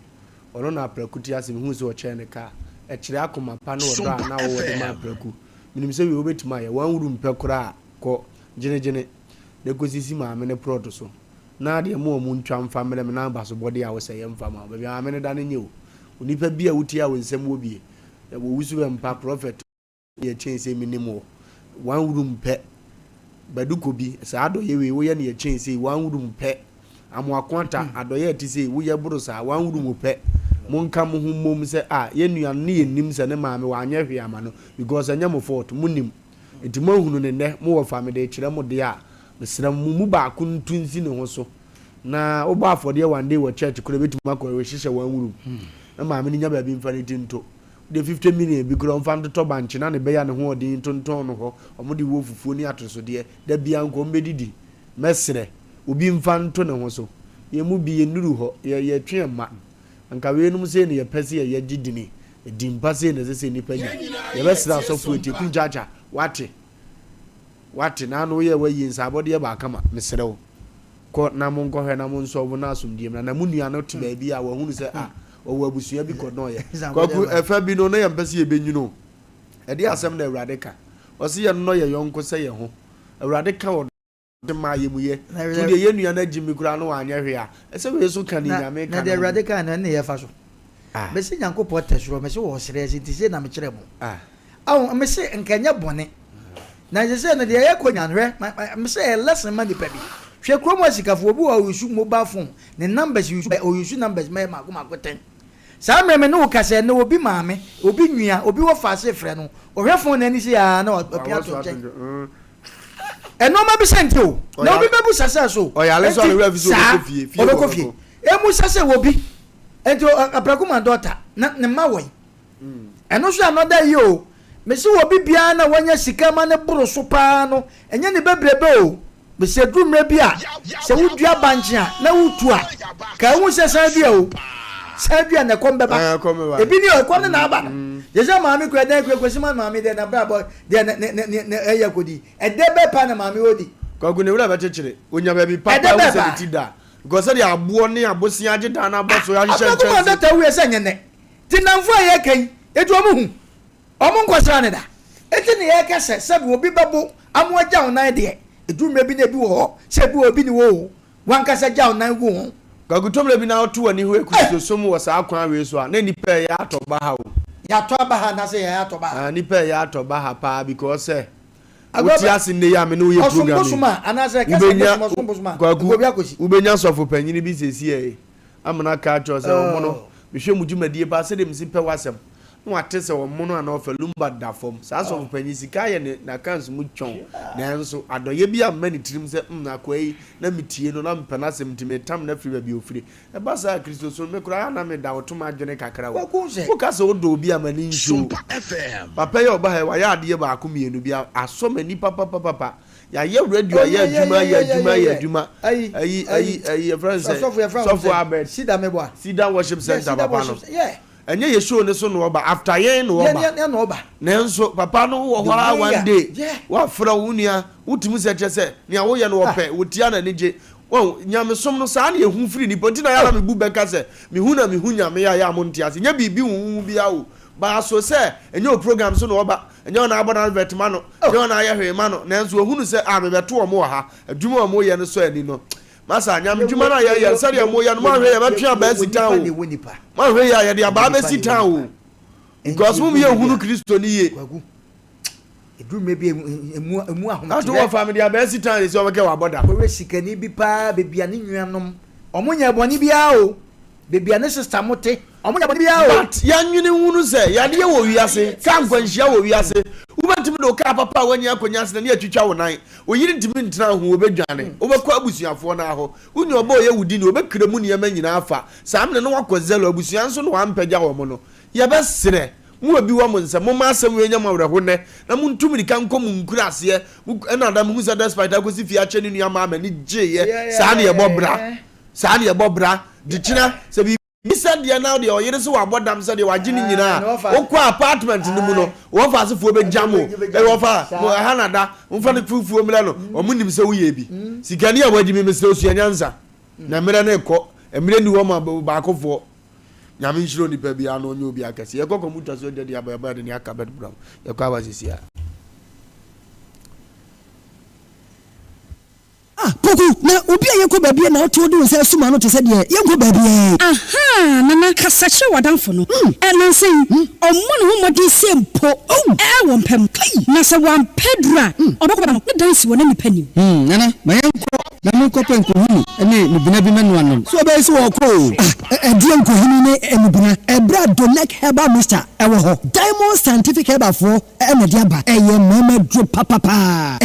ɔno na Apraku te ase, mehuu sɛ ɔkyɛɛ ne kaa. Ɛkyerɛ akoma pa ne ɔdɔ a na wowɔ de ma Apraku. Menim sɛ wei wobɛtumi ayɛ, one room pɛ koraa a, kɔ gyenegyene na kɔsisi maame no prɔto so na deɛ mo wɔn ntwa mfa mmerɛ me na abasobɔdeɛ a wosɛ yɛmfa ma wo. Baabi a maame no da no nyɛ o. Onipa bi a wotie a wo nsɛm wɔ bie, wɔwusu bɛmpa, prɔfɛt. Deɛ kyɛn sei menim wo one room pɛ Badu Kobi saa adɔyɛ wei woyɛ neɛ kyɛn sei one room pɛ Amoako Atta adɔyɛ ɛte sei woyɛ boro saa one room pɛ Monka mo ho mmom sɛ ah yɛn nua no ne yɛnnim sɛ ne maame wanyɛ hwee ama no because ɛnyɛ mo fault monim nti moahunu no nnɛ mo wɔfa mede rekyerɛ mo deɛ a mesrɛ mo mo mu baako ntu nsi ne ho so na wobɔ afɔdeɛ one day wɔ church koraa ɛbɛtumi akɔ hyehyɛ one room na maame no nya baabi mfa ne ti nto Wode 50 million bi koraa ɔmfa ntotɔ bankye na ne bɛyɛ a ne ho ɔden ntontɔn no hɔ, ɔmo de wɔ fufuo ne atosodeɛ, da biara nka ɔmo bɛdidi. Mɛsrɛ, obi mfa nto ne ho so. Yɛn mu bi yɛnnuru hɔ, yɛ yɛtwe yɛn mma. Anka weinom sei na yɛpɛ sɛ yɛyɛ gye dini, din pa sei na ɛsɛ sɛ nnipa nya. Yɛbɛsrɛ asɔfoɔ atie, Kumkyakya, woate? Woate? Naano woyɛɛ w'ayie nsaabɔdeɛ baa kama, mesrɛ wo. Kɔ na monkɔhwɛ na monsɔlvo na asomdwie mmra. Na mo nua no te baabi a wahunu sɛ ah ɔwɔ abusua bi kɔ dɔɔyɛ. Kwaku, ɛfɛ bi no na yɛmpɛ sɛ yɛbɛnyini o. Ɛdeɛ asɛm na Awurade ka? Ɔse yɛnnɔ yɛn yɔnko sɛ yɛn ho. Awurade ka ɔdɔ ma ayɛmuyɛ. Nti wodeɛ yɛn nua no agye me koraa na wanyɛ hwee a, ɛsɛ wei nso ka deɛ Nyame ka Na deɛ no ho. Awurade kae no ɛne yɛfa so. Ah. Mese Nyankopɔn tɛ soro, mese wɔ ɔsrɛ ase nti sei na mekyerɛ mo. Ah. Ahu, mese nka ɛnyɛ bɔne. Na sesei no deɛ yɛkɔ nya no, hwɛ, ma, ma, mese ɛyɛ lesson ma nipa bi. Hwɛ kurom asikafoɔ, obi wɔ hɔ a ɔuse mobile phone, ne numbers use, ɔuse numbers mɛyɛ mako mako ten. Saa mmerɛ me ne wo kasa yi, ɛnnɛ obi maame, obi nua, obi wɔ faase frɛ no, ɔhwɛ phone no ani sei aa na wapia ato nkyɛn. Ɛnoɔma bi sɛ nti o, na obi bɛbu sa sɛ so, enti saa, ɔbɛkɔ fie. Emu sa sɛ obi, enti aprɛko ma daughter, na ne mma wɔ yi. Ɛno nso yɛ another year o. Mese wɔ bi biara na wanya sika ma no boro so paa no, ɛnyɛ ne bebrebe o. Mese ɛduru mmerɛ bi a, sɛ wodua bankye a na wotu a, ka ehu sɛ san dua o. San dua na ɛkɔm bɛba. Ebi ni o, ɛkɔm ne na aba no. Gye sɛ maame kura dan kura kwasi ma maame deɛ n'abrabɔ deɛ ne ne ne ne ɛyɛ kɔdi. Ɛdɛ bɛ pa na maame ɔdi. Kwaku ne wura bɛkyekyere. Onya baabi papa Ɛdɛ ehu bɛ sɛ ne pa. ti da. Because sɛdeɛ aboɔ ne abosea agye dan no abɔ so ahyehyɛ Abrabɔ mu nkyɛnse. adɔta wuiɛ sɛ nyɛ nnɛ. Nti nnamfo a yɛreka yi, enti wɔn hu? Wɔn nkɔsraa no da. Enti na yɛreka sɛ, sɛbe obi bɛbo ama wagya wo nan deɛ, ɛduru mmerɛ bi na ebi wɔ hɔ sɛ ebi wɔ hɔ ebi nni hɔ o, w'ankasa gya wo nan gu ho. Kwaku Tomle bi na woto w'ani hwɛ Kristosom wɔ saa kwan wei so a, na nnipa ɛyɛ atɔ baha o. Yɛatɔ aba ha anaasɛ yɛn atɔ baha? Ah, nnipa ɛyɛ atɔ baha paa because sɛ wote ase nnɛ yi a me ne wo yɛ program yi, wobɛnya, Kwaku, wobɛnya sɔfo panyini bi seesei amena aka akyerɛ wo sɛ ɔmo no, mehwɛ mo dwumadie paa sɛdeɛ mesi pɛ w'asɛm. Na wate sɛ ɔmono anaa ɔfa lumba da fam. Saa sɔfo panyin sika ayɛ ne n'accounts mu twɔn. Nanso adɔeɛ bi amma ne tirim sɛ, hmm, akoa yi, na metie no, na mepɛ n'asɛm nti meretam no afiri baabi a ɔfiri. Ɛba saa a, Kristosom, me koraa na meda wo tom adwene kakra o. Woka sɛ wodɔ obi a, m'ani nnye o. Papa yi a ɔba ha yi, wayɛ adeɛ baako mmienu bi a, asɔ m'ani papapapapa. Yɛayɛ radio, ayɛ adwuma, ayɛ adwuma, ayɛ adwuma. Ayi, ayi, ayi, yɛfrɛ no sɛ, Sɔfo Albert. Cedar Worship Center papa no. Ɛnyɛ yɛ show no so na ɔba, after yɛn na ɔba. Nanso papa no wɔ hɔ ara one day, wafrɛ wo nua, wotumi sɛ kyerɛ sɛ nea woyɛ no ɔpɛ, wotia n'ani gye. Wɔn nyamesom no saa na ehu firi nipa nti na yɛ ara mebu bɛka sɛ mehu na mehu nyame a yɛ a monte ase. Nyɛ biribi huhuhu biara o. Baaso sɛ ɛnyɛ o program so na ɔba, ɛnyɛ ɔna abɔ n'advert ma no, ɛnyɛ ɔna ayɛ hwee ma no, nanso ohunu sɛ ah mebɛto wɔn wɔ ha, adwuma a wɔyɛ no sɔ ani no. Masa, nyame dwuma no a yɛyɛ no, sɛdeɛ moyɛ no, moanhwɛ yɛbɛtwe abaa asi tan o. Moanhwɛ yie a, yɛde abaa bɛsi tan o. Because mom yɛ nhunu Kristo no yie. Ɛduru mmerɛ bi emu emu ahometeɛ. Ato wɔ fa mede abaa asi tan sɛ ɔbɛkɛ wabɔ dam. Kɔhwɛ sikani bi paa baabi a ne nuanom ɔmo nyɛ bɔne biara o. Baabi a ne sista mo te, ɔmo nyɛ bɔne biara o. But yɛnwene nhunu sɛ yadeɛ wɔ wiase, kaa nkwanhyia wɔ wiase, wobɛtumi de wo kaa papa a woanya akɔnya accident ne atwitwa wo nan, wo yere ntumi ntena ho, ɔbɛdwane, wobɛkɔ abusuafoɔ no ara hɔ, wo nua ɔba a ɔyɛ wo dini, ɔbɛkra mu nneɛma nyinaa afa, saa mene no woakɔ Zelo, abusua nso na wampagya wɔn no, yɛbɛsrɛ mo a bi wɔ mo nsam, momma asɛm wei nyɛ mo awerɛho nnɛ, na montu mmirika nkɔ mo nkuraaseɛ, mo, ɛna da mehu sɛ Despite akɔsi fie akyɛ ne nua maa m'ani gyeeɛ, saa ne yɛbɔ bra. Saa na yɛbɔ bra de kyena. Sɛ biribi sɛ deɛ na deɛ ɔyere sɛ wabɔ dam sɛ deɛ wagye ne nyinaa a, wokɔ apartment no mu no, wɔfa asefoɔ bɛgya mo. Ee wɔfa mo ɛha na da, momfa no fufuo mmerɛ no. Wɔn nim sɛ woyɛ bi. Sikani a wagye mi, mesrɛ wo sua nyansa. Na mmerɛ no rekɔ, mmerɛ nni hɔ ma baakofoɔ. Nyame nhyira onipa biara na ɔnyɛ obi akɛse. Yɛkɔ kɔmputa so agya di aba yɛba yɛde ne aka bɛd bram. Yɛkɔ aba sisi a. Ah, Poku, na obi a yɛnkɔ baabiara na wote wode wo nsa asum ano te sɛ deɛ yɛnkɔ baabiara yi. Ahaa, Nana, kasa kyerɛ w'adamfo no. Ɛ, nnansa yi, ɔmmɔ ne ho mmɔden sɛ mpo ɛ wɔ mpa mu. Na sɛ wampɛ aduru a, ɔbɛkɔ bɛda no, ne dan si wɔ n'anipa nim. Hmm, Nana, ma yɛnkɔ na menkɔpɛ nkohini ne nnubena bi mɛnoa nom. So ɔbɛyɛ sɛ wɔrekɔ o? Ah, ɛdeɛn nkohini ne nnubena? Ɛberɛ a Donec Herbal Mixture wɔ hɔ, Diamond Scientific Herbal foɔ na ɛde aba. Ɛyɛ mmarima aduro papapaa.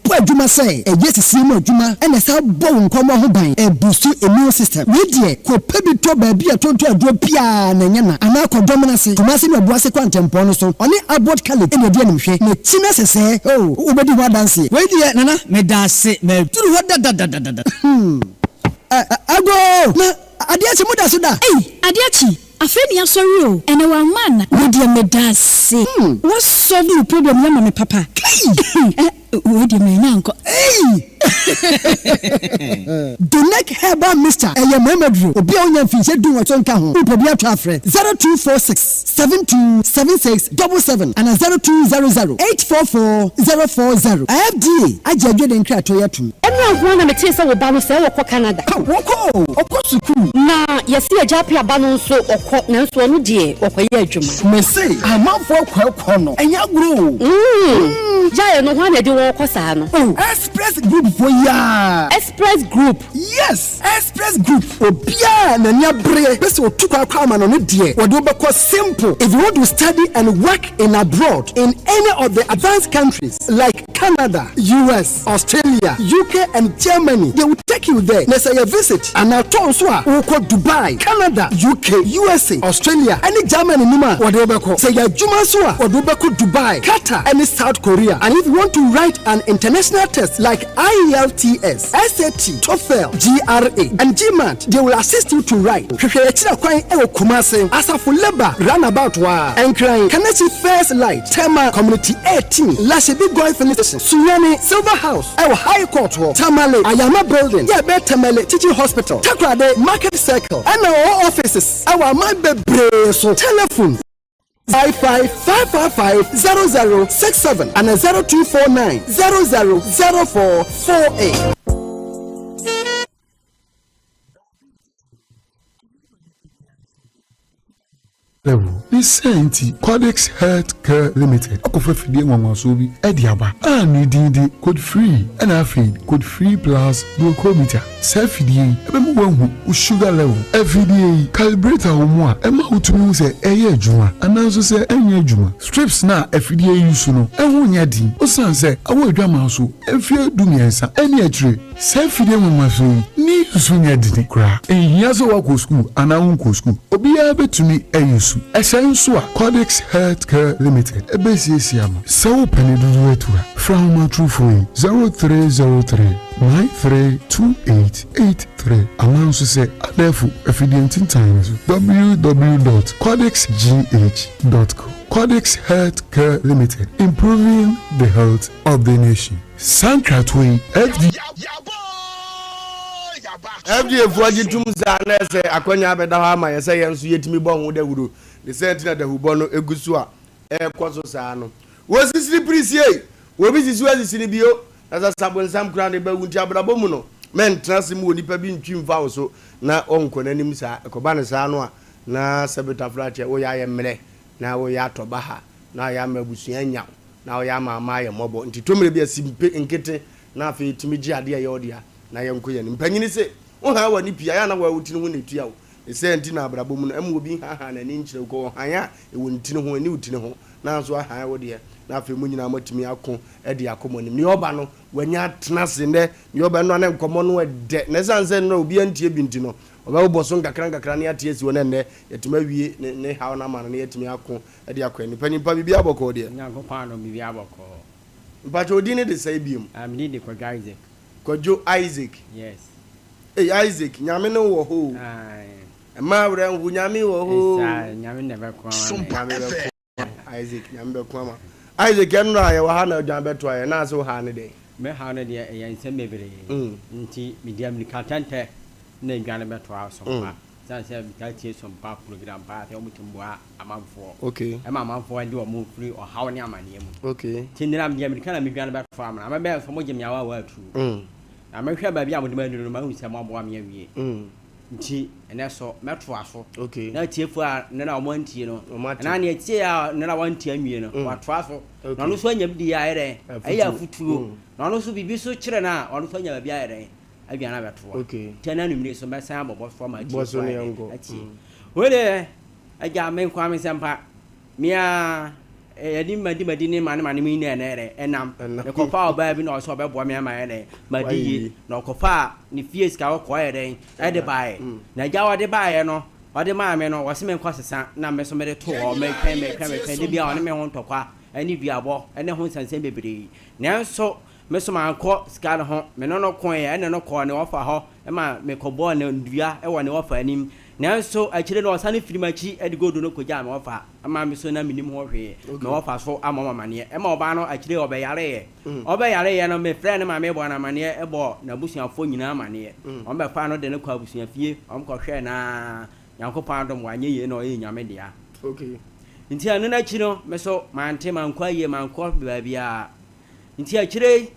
Bɔ adwuma sɛ ɛyɛ sisie mu adwuma na ɛsan bɔ wo nkwammoa ho ban, ɛbuustu immune system. Wei deɛ kɔ pɛ bi tɔ baabi a yɛtontɔn aduro biara na ɛnyɛ na anaa kɔ Dɔmena ase, Kumasi ne Ɔboase kwantempɔn no so. Ɔne Abbot Caleb na ɛdi animhwɛ. N'akyi no sesɛɛ, oh, wobɛdi ho adanseɛ. Wei deɛ Nana medaase maduru hɔ dadadadada. Hmm. Ɛ, ɛ, agoo! Na adeɛ akye, moda so da? Ei, adeɛ akye, afei ne yɛasɔre o, ɛnɛ wamma anna. Wo deɛ medase, wa solve me problem yi ama me papa. Kai! Eh, wei deɛ mannya ankɔ. Ei! Donec Herbal Mixture, ɛyɛ mmarima duro. Obi a ɔnya mfinhyia dunwɔtwe nka ho, wopɛ bi atɔ a frɛ 0246 72 76 77 anaa 0200 844 040. FDA agye adwene nkratoɔ yi atom. Ɛnora nko ara na metee sɛ wo ba no sɛɛ ɔkɔ Canada. Ao, ɔkɔ o, ɔkɔ sukuu. Na yɛse agya Appiah ba no nso ɔkɔ nanso ɔno deɛ ɔkɔyɛ adwuma. Mese amanfoɔ kɔɛkɔ no ɛnyɛ agorɔ o. Mm, gyae no, hwan na ɛde wɔn kɔ saa no? Oh, Express Group foɔ yi aa. Express Group. Yes, Express Group. Obiara a n'ani abere pɛ sɛ ɔtu kwan kɔ amanɔne deɛ, wɔde wo bɛkɔ simple. If you want to study and work in abroad in any of the advanced countries like Canada, US, Australia, UK and Germany, they will take you there. Na sɛ ɛyɛ visit anaa tour nso a, wokɔ Dubai, Canada, UK, USA, Australia ne Germany no mu a, wɔde wo bɛkɔ. Sɛ ɛyɛ adwuma nso a, wɔde wo bɛkɔ Dubai, Qatar ne South Korea. And if you want to write an international test like IELTS, SAT, TOEFL, GRA and GMAT, they will assist you to write. Hwehwɛ yɛn akyiri kwan wɔ Kumasi, Asafo Labour Runabout hɔ ara, Nkran, Kaneshie First Light, Tema Community 18, Lashibi Goil Filling Station, Sunyani, Silver House wɔ High Court hɔ, Tamale, Ayama Building, yɛ ɛbɛn Tamale Teaching Hospital, Takoradi, Market Circle, ɛna wɔwɔ offices wɔ aman bebree so. Telephone. 55 555 0067 ana 0249 00 0448. Level. Ne saa nti, Quadix Health Care Limited akɔfa afidie nwanwasoɔ bi de aba a ne din de Code Free ɛna afei Code Free Plus Glucometer. Saa afidie yi bɛma woahu wo sugar level. Afidie yi, calibrator wɔ mu a ɛma wotumi hu sɛ ɛyɛ adwuma anaa nso sɛ ɛnyɛ adwuma. Strips no a afidie yi use no, ɛho nyɛ den osiane sɛ awɔ adwaman so mfeɛ 13 ne akyire. Saa afidie nwanwasoɔ yi ne use nyɛ den koraa. Ɛnhia sɛ woakɔ sukuu anaa wonkɔɔ sukuu, obiara bɛtumi ayusu. Ɛsɛe nso a, Cordix Health Care Limited bɛsiesie ama. Sɛ wopɛ ne dodoɔ atu a, frɛ ahomatorofoɔ yi, 0303 932883 anaa nso sɛ abɛɛfo afidie ntintan no so, www dot cordixgh dot com. Cordix Health Care Limited, improving the health of the nation. Saa nkratoɔ yi, FDA. FDA foɔ gye tom saa na ɛsɛ akwanya abɛda hɔ ama yɛ sɛ yɛn nso yɛtumi bɔ ho dawuro. Ne sɛ nti na dawubɔ no gu so a ɛrekɔ so saa no. Wɔsisiri pirisie, wɔbi sisi asisi no bio, na sɛ sabonsam koraa na ɛbɛwu nti abrabɔ mu no, mɛntena ase mu wɔ nipa bi ntwi mfa wo so na ɔnkɔ n'anim saa. Ɛkɔba no saa no a, na sɛbe tafrakyɛ woyɛ ayɛ mmerɛ na woyɛ atɔ baha na ayɛ ama abusua anya wo. Na ɔyɛ ama ama ayɛ mmɔbɔ. Nti tɔ mmerɛ bi a si mpe nkete na afei tumi gye adeɛ a ɛyɛ wo dea na yɛnkɔ yɛn anim. Mpanyini se, wo han w'ani pii a, ɛyɛ a na woa wo tiri ho na ɛtua wo. Ne saa nti na abrabɔ mu no, ɛmma obi nhahan n'ani nkyerɛ wo, kɔ ɔhan a ɛwɔ ne tiri ho, ɛne wo tiri ho, na nso ahan wo deɛ, na afei mo nyinaa moatumi ako de akɔ mo anim. Nea ɔba no, wanya atena ase nnɛ, nea ɔba nnora na nkɔmmɔ no ɛdɛ, na ɛsiane sɛ nnora obiara ntie bi nti no, ɔbɛbobɔ so nkakra nkakra na yɛate asi hɔ na ɛnnɛ yɛatumi awie ne ne haw no ama no na yɛatumi ako de akɔ anim. Panyin pa, biribiara bɔkɔɔ deɛ? Nyankopɔn adom, biribiara bɔkɔɔ. Mpakyɛ wo din ne de sɛe biom? Ah, me din de Kwadwo Isaac. Kwadwo Isaac. Yes. Ei Isaac, Nyame ne wo wɔ hɔ o. Aye. Mma werɛ nho, Nyame wɔ hɔ o. Saa, Nyame na ɛbɛko ama me. Nyame bɛko ama Isaac, Nyame bɛko ama. Isaac, ɛnora a yɛwɔ ha na odwan bɛtoa yɛn, na ase wo haw ne dɛn? Me haw no deɛ, ɛyɛ nsɛm bebree. Nti, mede amirika tɛntɛ na edwane bɛtoa so mpa. Esiane sɛ metaa tie Sompa program paa sɛ wɔtumi boa amanfoɔ. Okay. Ɛma amanfoɔ de wɔn firi ɔhaw ne amaneɛ mu. Okay. Nti nnera mede amirika na medwane bɛtoa mo. Na mebɛɛ nso mogye me awaawa atuu. Na mehwɛ baabi a mode me aduru no mahu sɛ moaboa me awie. Nti ɛnɛ so mɛtoa so. Okay. Na atiefoɔ a nnera wɔn antie no. Wɔn ate. Anaa nea ɛtie a nnera wɔantie anwie no. Wɔatoa so. Okay. Na ɔno nso anya bi de ayɛ dɛn? Ɛyɛ afutuo. Na ɔno nso biribi so kyerɛ no a ɔno nso anya baabi ayɛ dɛn? Aduane abɛtoa. Okay. Nti ɛna anwummere so mɛsan abɔ bɔ so ama atie. Bɔ so ne yɛnkɔ. Atie. Wei deɛ agya me nkoa me nsɛmpa. Me a yɛde madi madi ne mane mane me nyinaa ɛna ɛdɛ ɛnam. Mekɔfa ɔbaa bi na ɔsɛ ɔbɛboa me ama ɛdɛ madi yie. Na ɔkɔfa ne fie sika kɔkɔɔ yɛ dɛn ɛde baeɛ. Na agya ɔde baeɛ no ɔde maa me no ɔse me nkɔ sesa na me so mede too hɔ metwɛn metwɛn metwɛn de bia ɔne me ho ntɔkwa ɛne duabɔ ɛne ho nsɛnsɛm bebree. Nanso Me nso mankɔ sika no ho, me ne no koeɛ, ɛne no kɔɔ ne wɔfa hɔ ma mekɔbɔɔ no dua wɔ ne wɔfa anim. Nanso akyire no ɔsane firii m'akyi de gold no kɔgyaa me wɔfa ma me nso na mennim ho hwee. Me wɔfa so ammɔ me amaneɛ. Ɛma ɔbaa no akyire ɔbɛyareeɛ. Ɔbɛyareeɛ no mefrɛɛ ne maame bɔɔ no amaneɛ bɔɔ n'abusuafoɔ nyinaa amaneɛ. Wɔbɛfaa no de no kɔɔ abusuafie, wɔkɔhwɛɛ no ara, Nyankopɔn adom wanyɛ yei na ɔyɛ Nyame dea. Nti ɛno no akyi no me nso mante, mankɔ ayie, mankɔ baabiara. Nti akyire yi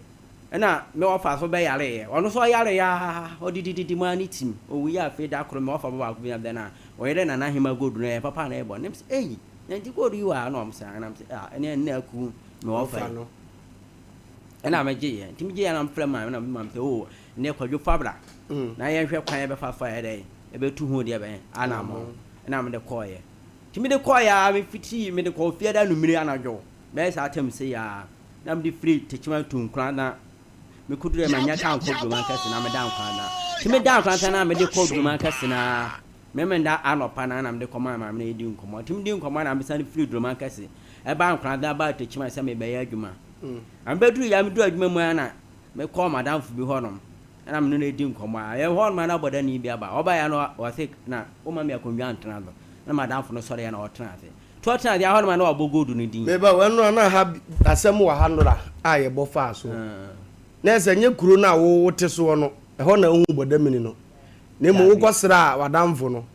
na me wɔfa so bɛyareeɛ. Ɔno nso ɔyareeɛ ara, ɔdidididi mu ara ne tim. Ɔwuiɛ afei da koro me wɔfa ba baako bi na bɛn a ɔyere Nana Ahima gold no ɛyɛ papa anaa ɛyɛ bɔne? Na mese ei, na nti gold yi wɔ ha? Na ɔmo se aane. Na mese ah, ɛneɛ nna aku me wɔfa yi. Ɛna megyeeɛ. Nti megyeeɛ na mefrɛ maame na me maame sɛ oh, ɛneɛ Kwadwo fa bra na yɛnhwɛ kwan yɛbɛfa so a yɛdɛn yɛbɛtu ho deɛ bɛn anammɔn. Ɛna mede kɔeɛ. Nti mede kɔeɛ ara mefitii mede kɔɔ fie da anwummere anadwo. Bɛyɛ saa tam sei ara na mede firi Techiman tu Nkoranza. Mekoduruiɛ mannya kaa nkɔ Dwuma kɛse na meda Nkoranza. Nti meda Nkoranza na mede kɔ Dwuma kɛse no ara, Memenda anɔpa no ara na mede kɔmaa maame na yɛdii nkɔmmɔ. Nti medii nkɔmmɔ na mesane firii Dwuma kɛse baa Nkoranza baa Techiman sɛ merebɛyɛ adwuma. Na mebɛduruiɛ a meduruu adwuma mu ara na mekɔɔ m'adamfo bi hɔnom na me ne no redi nkɔmmɔ a, yɛwɔ hɔnom a na bɔdani bi aba. Ɔbaeɛ a na ɔse na womma me akonnwa ntena so. Na m'adamfo no sɔreeɛ na ɔtenaa ase. To ɔtena ase ahɔ nom a na wabɔ gold no din. Meba o, ɛnora na ha asɛm wɔ ha nora a yɛbɔ faa soɔ. Na ɛsɛ nyɛ kuro no a wo wote soɔ no, ɛhɔ na wohu bɔdamini no, na mmom wokɔ sraa w'adamfo no.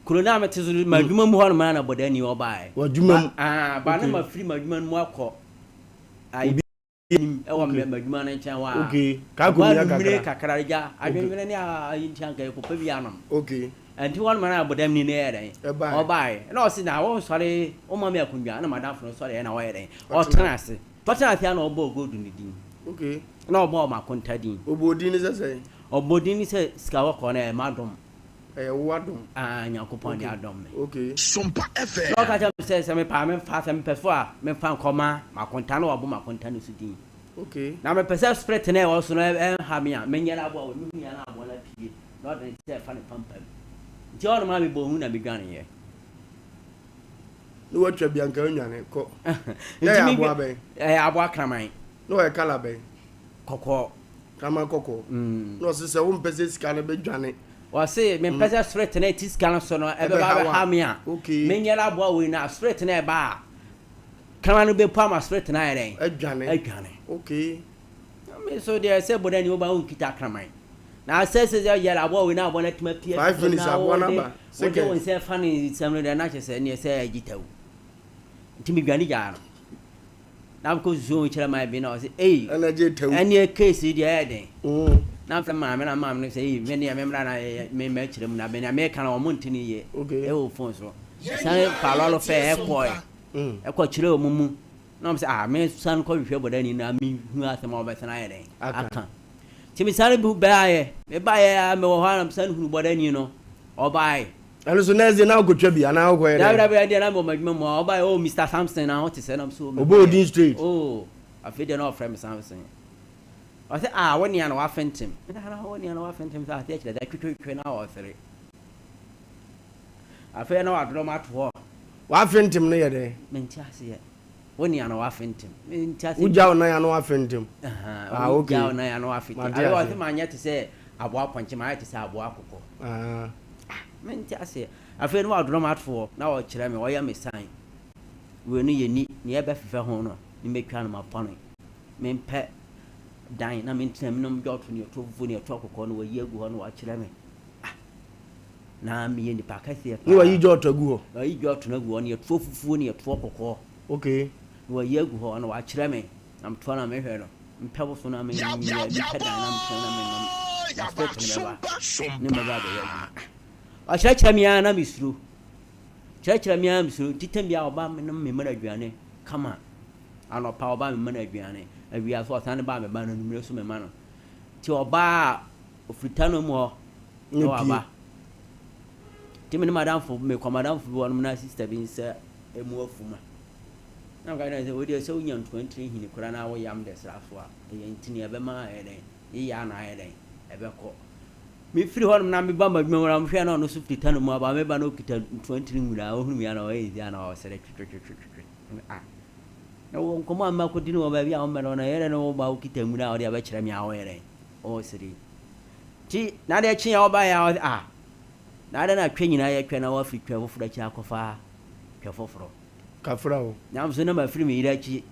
Kuro no a mete so no, m'adwuma mu hɔ nom ara na bɔdani ɔbaeɛ. W'adwuma mu? Ba, ah, ba na mafiri m'adwuma no mu akɔ ayi. Anim wɔ me m'adwuma no nkyɛn hɔ a. Okay. Kaa Ɛhɔ kɔ mia anwummere kakra. kakra agya adwendwene ne ayi nti anka yɛkɔpɛ bi anom. Okay. Nti hɔ nom na bɔdamni no yɛɛ dɛn? Ɔbaeɛ. Ɛna ɔse na wo nsɔre, womma me akonnwa. Ɛna madamfo no sɔreɛ na ɔyɛ dɛn? Ɔtena ase. Ɔtena ase a na ɔbɔɔ Gold no din. Okay. Ɛna ɔbɔɔ Makonta din. Ɔbɔɔ din no sɛ sɛn? Ɔbɔɔ din no sɛ sika kɔkɔɔ no ɛyɛ m'adom. Ɛyɛ wo adom. Ah, Nyankopɔn de adom me. Okay. Sompa FM. Na ɔka kyerɛ me sɛ sɛ mepɛ a memfa, sɛ mepɛ so a memfa nkɔma Makonta na wabɔ Makonta no so din. Okay. Na mepɛ sɛ spirit no a ɛwɔ so no ɛnha me a, menyɛ no aboa wɔ mehu yɛ na aboa no apue na ɔde ne nsa ɛfa ne pampam. Nti ɛhɔ nom a mebɔɔ hu na medwaneeɛ. Ne watwa bi anka ɔnwane kɔ. Na ɛyɛ aboa bɛn? Ɛyɛ aboa kraman. Na ɔyɛ kala bɛn? Kɔkɔɔ. Kraman kɔkɔɔ. Mm. Na ɔse sɛ wompɛ sɛ sika no bɛdwane. Ɔse mempɛ sɛ spirit no ɛte sika no so no ɛbɛba bɛha me a. Okay. Menyɛ no aboa wei na spirit no ɛba a Kraman no bɛpu ama spirit no ayɛ dɛn? Adwane. Adwane. Okay. Na me nso deɛ sɛ bɔdɛ ni woba wonkita kraman. Na sɛ sɛ sɛ yɛrɛ aboa wei na aboa no atumi apia 5 minutes aboa no aba. Wode wo nsa fa ne nsam no deɛ na kyerɛ sɛ neɛ sɛ agyi tawu. Nti medwane gyaa no. Na mekɔ susuo ho kyerɛ maa bi na ɔse ei ɛna gye tawu. Ɛneɛ case yi deɛ ɛyɛ den. Mm. Na mfrɛ maame na maame no sɛ ei me deɛ memmra na me mɛkyerɛ mu na me nea meka no wɔn nte ne yie. Okay. Ɛwɔ phone so. Sane fa lɔlɔ fɛ ɛkɔɛ. Ɛkɔ kyerɛ wɔn mu na wɔn sɛ ah me san kɔ hwehwɛ bɔdani na me hu asɛm a wɔbɛsan ayɛ dɛn aka nti me san bu bɛayɛ me baayɛ a me wɔ hɔ a na me san hunu bɔdani no ɔbaayɛ. Ɛno so nɛɛse na ɔkɔtwa bi anaa ɔkɔyɛ dɛn? Dabi dabi ɛdeɛ na me wɔ m'adwuma mu a ɔbaayɛ oh Mister Samson na ho te sɛ na me so me Ɔbɔ odin straight. Oh afei deɛ na ɔfrɛ me Samson ɔsɛ ah wo nea na wafentem na wo nea na wafentem sɛ aseɛ kyerɛ sɛ twetwetwe na ɔsere. Afei na wadorɔ m'ato hɔ. W'afentem no yɛ dɛn? Mente aseɛ. Wo nea na w'afentem. Mente aseɛ. Wogya wo nan ano afentem. Ah, okay. Wogya wo nan ano afentem. Mate aseɛ. Afei ɔse manyɛ te sɛ aboa pɔnkye, mayɛ te sɛ aboa akokɔ. Ah. Mente aseɛ. Afei na wadorɔ m'ato hɔ na ɔkyerɛ me, ɔyɛ me sign. Wei no yɛ ni, nea ɛbɛfefɛ ho no, ne mɛtwa no mapɔne. Mempɛ dan na mentena mu na ɔmgya ɔto nea ɛtoɔ fufuo nea ɛtoɔ kɔkɔɔ no wayi agu hɔ na wakyerɛ me. Ah. Na meyɛ nipa kɛseɛ paa. Ne wayi dwɔɔto agu hɔ. Na wayi dwɔɔto no agu hɔ, ne ɛtoɔ fufuo ne ɛtoɔ kɔkɔɔ. Okay. Na wayi agu hɔ, na wakyerɛ me. Na metoa na mehwɛ no. Mpɛ boso na me nyɛ bi pɛ dan na metena na menam. Na spirit no bɛba. Ne mmɛba abɛyɛ adwuma. Wakyerɛkyerɛ me ara na mesuro. Kyerɛkyerɛ me ara mesuro. Nti tɛm biara ɔba me no mema no aduane kama. Anɔpa ɔba mema no aduane. Awia so ɔsan ba meba no anwummerɛ so mema no. Nti ɔbaa a ofiri tano mu hɔ. Ne na pie. waba. Nti me ne m'adamfo mekɔ m'adamfo bi hɔ nom na sista bi nsa emu afu ma. Na meka kyerɛ no sɛ wo deɛ sɛ wonya ntoma ntini hini koraa na woyam de sra so a ɛyɛ ntini ɛbɛma ayɛ dɛn yeyɛ a na ayɛ dɛn ɛbɛkɔ. Mefiri hɔ nom na meba m'adwuma mu na mehwɛ na ɔno nso firi tano mu aba meba na ɔkita ntoma ntini nwura ɔhunu me a na ɔyɛ nsi a na ɔsere twetwetwetwe. Ah na wɔ nkɔmmɔ a makɔdi no wɔ baabi a wommɛ no na ɛyɛ dɛn na woba wokita nwura a wode abɛkyerɛ me a woyɛ dɛn ɔresere. Nti na adeɛ kye a ɔbaeɛ a ɔse ah na adɛn na twɛ nyinaa yɛ twɛ na woafiri twɛ foforɔ akyi akɔfa twɛ foforɔ. Kafra o. Na nso na mafiri me yere akyi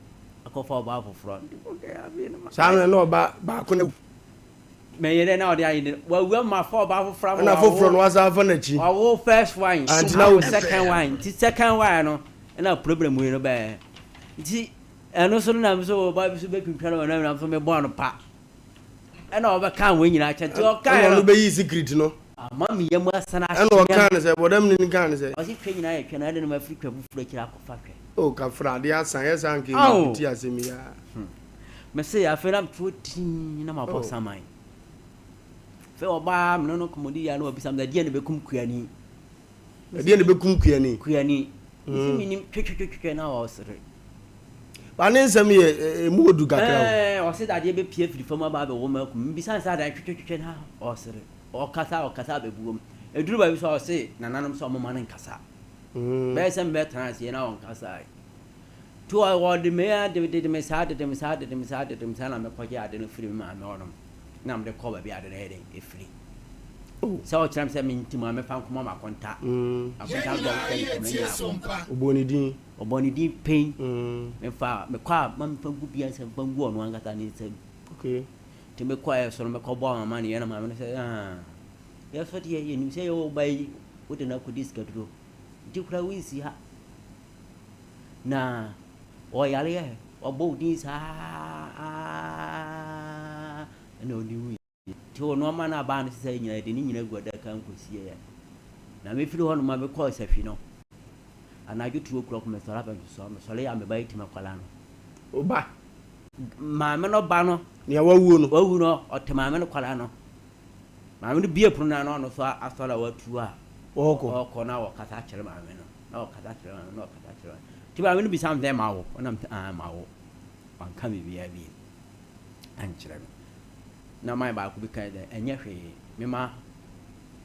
akɔfa ɔbaa foforɔ. Nti okay afei no ma. Saa mmerɛ no na ɔba baako no awu. Me yere na ɔde ayɛ ne wawu ama mafa ɔbaa foforɔ ama Ɛna wawo. foforɔ no wasan afa n'akyi. Wawo first one Ah nti na awo wo. second one nti second one no ɛna problem wei no bɛɛ nti ɛno nso no na me nso ɔbaa bi nso bɛtwintwane wɔ nam na me nso mebɔɔ no pa. Ɛna ɔbɛkaa wɔn nyinaa kyɛ nti ɔkae Ɛna no. ɔno bɛyii secret no. Ama me yam asan ahye Ɛna me ɔkaa no sɛ, bɔdamni no kaa no sɛ. Ɔse twɛ nyinaa yɛ twɛ na ɛde no mafiri twɛ foforɔ akyiri akɔfa twɛ. Oh kafra adeɛ asa yɛ saa nka Ao! ɛdi asɛm yi aa. Hmm. Mese afei na meto din na mabɔ Oh. saman. Afei ɔbaa me ne no kɔmɔdi yɛ a na wabisa me sɛ ɛdeɛn na ɛbɛkum kuani. Ɛdeɛn na ɛbɛkum kuani? Kuani. Mese menim twetwetwetwe na ɔsere. Ba ne nsɛm yɛ emu odu kakra o. Ɛɛ ɔse dadeɛ bɛpie afiri fam aba abɛwɔ mu akum. Mebisa no sɛ adan twetwetwetwe na ɔsere. Ɔkasa ɔkasa abɛbuom. Ɛduru baabi so a ɔse nananom sɛ ɔmoma no nkasa. Bɛyɛ sɛ mebɛtena aseɛ na ɔnkasae. Nti ɔde me dede me saa dede me saa dede me saa dede me saa na mekɔgye ade no firi me maame hɔnom na mede kɔ baabi ade no yɛ dɛn ɛfiri. Sɛ ɔkyerɛ me sɛ menti mu a mefa nkɔma m'akonta. Akonta dɔm sɛ menya ako. Ɔbɔɔ ne din. Ɔbɔɔ ne din pɛn. Mefa mekɔ a ma mefa ngu bia nsam mfa ngu ɔno ankasa ne nsam. Okay. Nti mekɔɛ so no mekɔbɔɔ amaneɛ na maame no sɛ ah yɛ so deɛ yɛnim sɛ yɛwɔ ba yi wode no akɔdi sikaduro nti koraa wonsi ha na ɔyareɛ wabɔ wo din saa ɛna ɔde wui. Nti wɔ nnoɔma no a baa no sesa yi nyinaa yɛde ne nyinaa gu adaka mu kɔsieɛ. Na mefiri hɔ nom a mekɔɔ Safi no, anadwo 2 o'clock mesɔre abɛnsosɔ, mesɔre a me ba yi tim akwadaa no. Wo ba? Maame no ba no. Nea wawuo no? Wawu no, ɔte maame no kwadaa no. Maame no bue pono no a na ɔno nso asɔre a watu a Ɔrekɔ. ɔrekɔ na ɔkasa kyerɛ maame no, na ɔkasa kyerɛ maame no, na ɔkasa kyerɛ maame no. Nti maame no bisa me sɛ mawo? Ɛna mese aane mawo. Wanka biribiara bio ankyerɛ me. Na man baako bi kae sɛ ɛnyɛ hwee, mema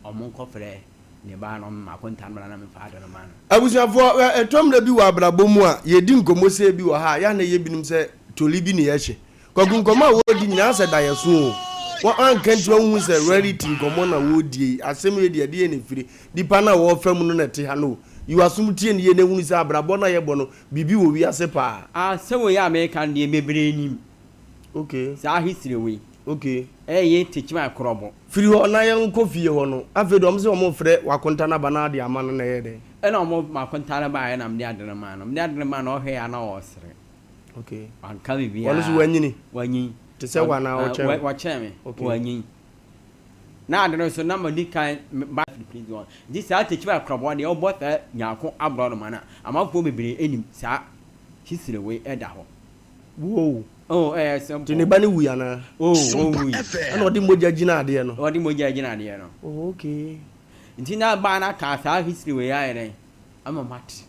wɔnkɔfrɛ ne ba no mma akonta no mmra na memfa ade no mma no. Abusuafoɔ, ɛtɔ mmerɛ bi wɔ abrabɔ mu a, yɛdi nkɔmmɔ sei bi wɔ ha a, yɛ a na ɛyɛ binom sɛ toli bi na yɛhyɛ. Kwaku nkɔmmɔ a wɔredi nyinaa asɛ daeɛso o. Woanka nti wonhu sɛ reality nkɔmmɔ na wɔredie yi. Asɛm wei deɛ ɛdeɛn na ɛfiri? Nipa no a wɔrefa mu no na ɛte ha no o. Yi w'asom tie no yie na hunu sɛ abrabɔ no a yɛbɔ no, biribi wɔ wiase paa. Asɛm wei a mereka no deɛ bebree nim. Okay. Saa history wei. Okay. Ɛyɛ tekyima korɔbɔ. Firi hɔ na yɛnkɔ fie hɔ no, afei deɛ wɔn sɛ wɔn refrɛ w'akonta no aba na ade ama no na ɛyɛ dɛn? Ɛna wɔn m'akonta no baeɛ na mede ade no maa no. Mede ade no maa no ɔhwɛeɛ a na ɔresere. Okay. Wanka biribiara. Ɔno nso wanyini? Wanyin. Te sɛ wo anaa ɔkyɛn wo? Ɔkyɛn me. Okay. Wanyin. Na ade no nso na madi kan ba firi prison hɔ. Nti saa tekyima korɔbɔ deɛ wɔbɔ saa Nyarko aborɔnoma no a, amanfoɔ bebree nim saa history wei ɛda hɔ. Woo. Oh, ɛyɛ simple. Nti ne ba no wui anaa? Oh, ɔwui. Ɛna ɔde mogya gyina adeɛ no? Ɔde mogya gyina adeɛ no. Oh, okay. Nti na baa no aka saa history wei ayɛ dɛn ama mate.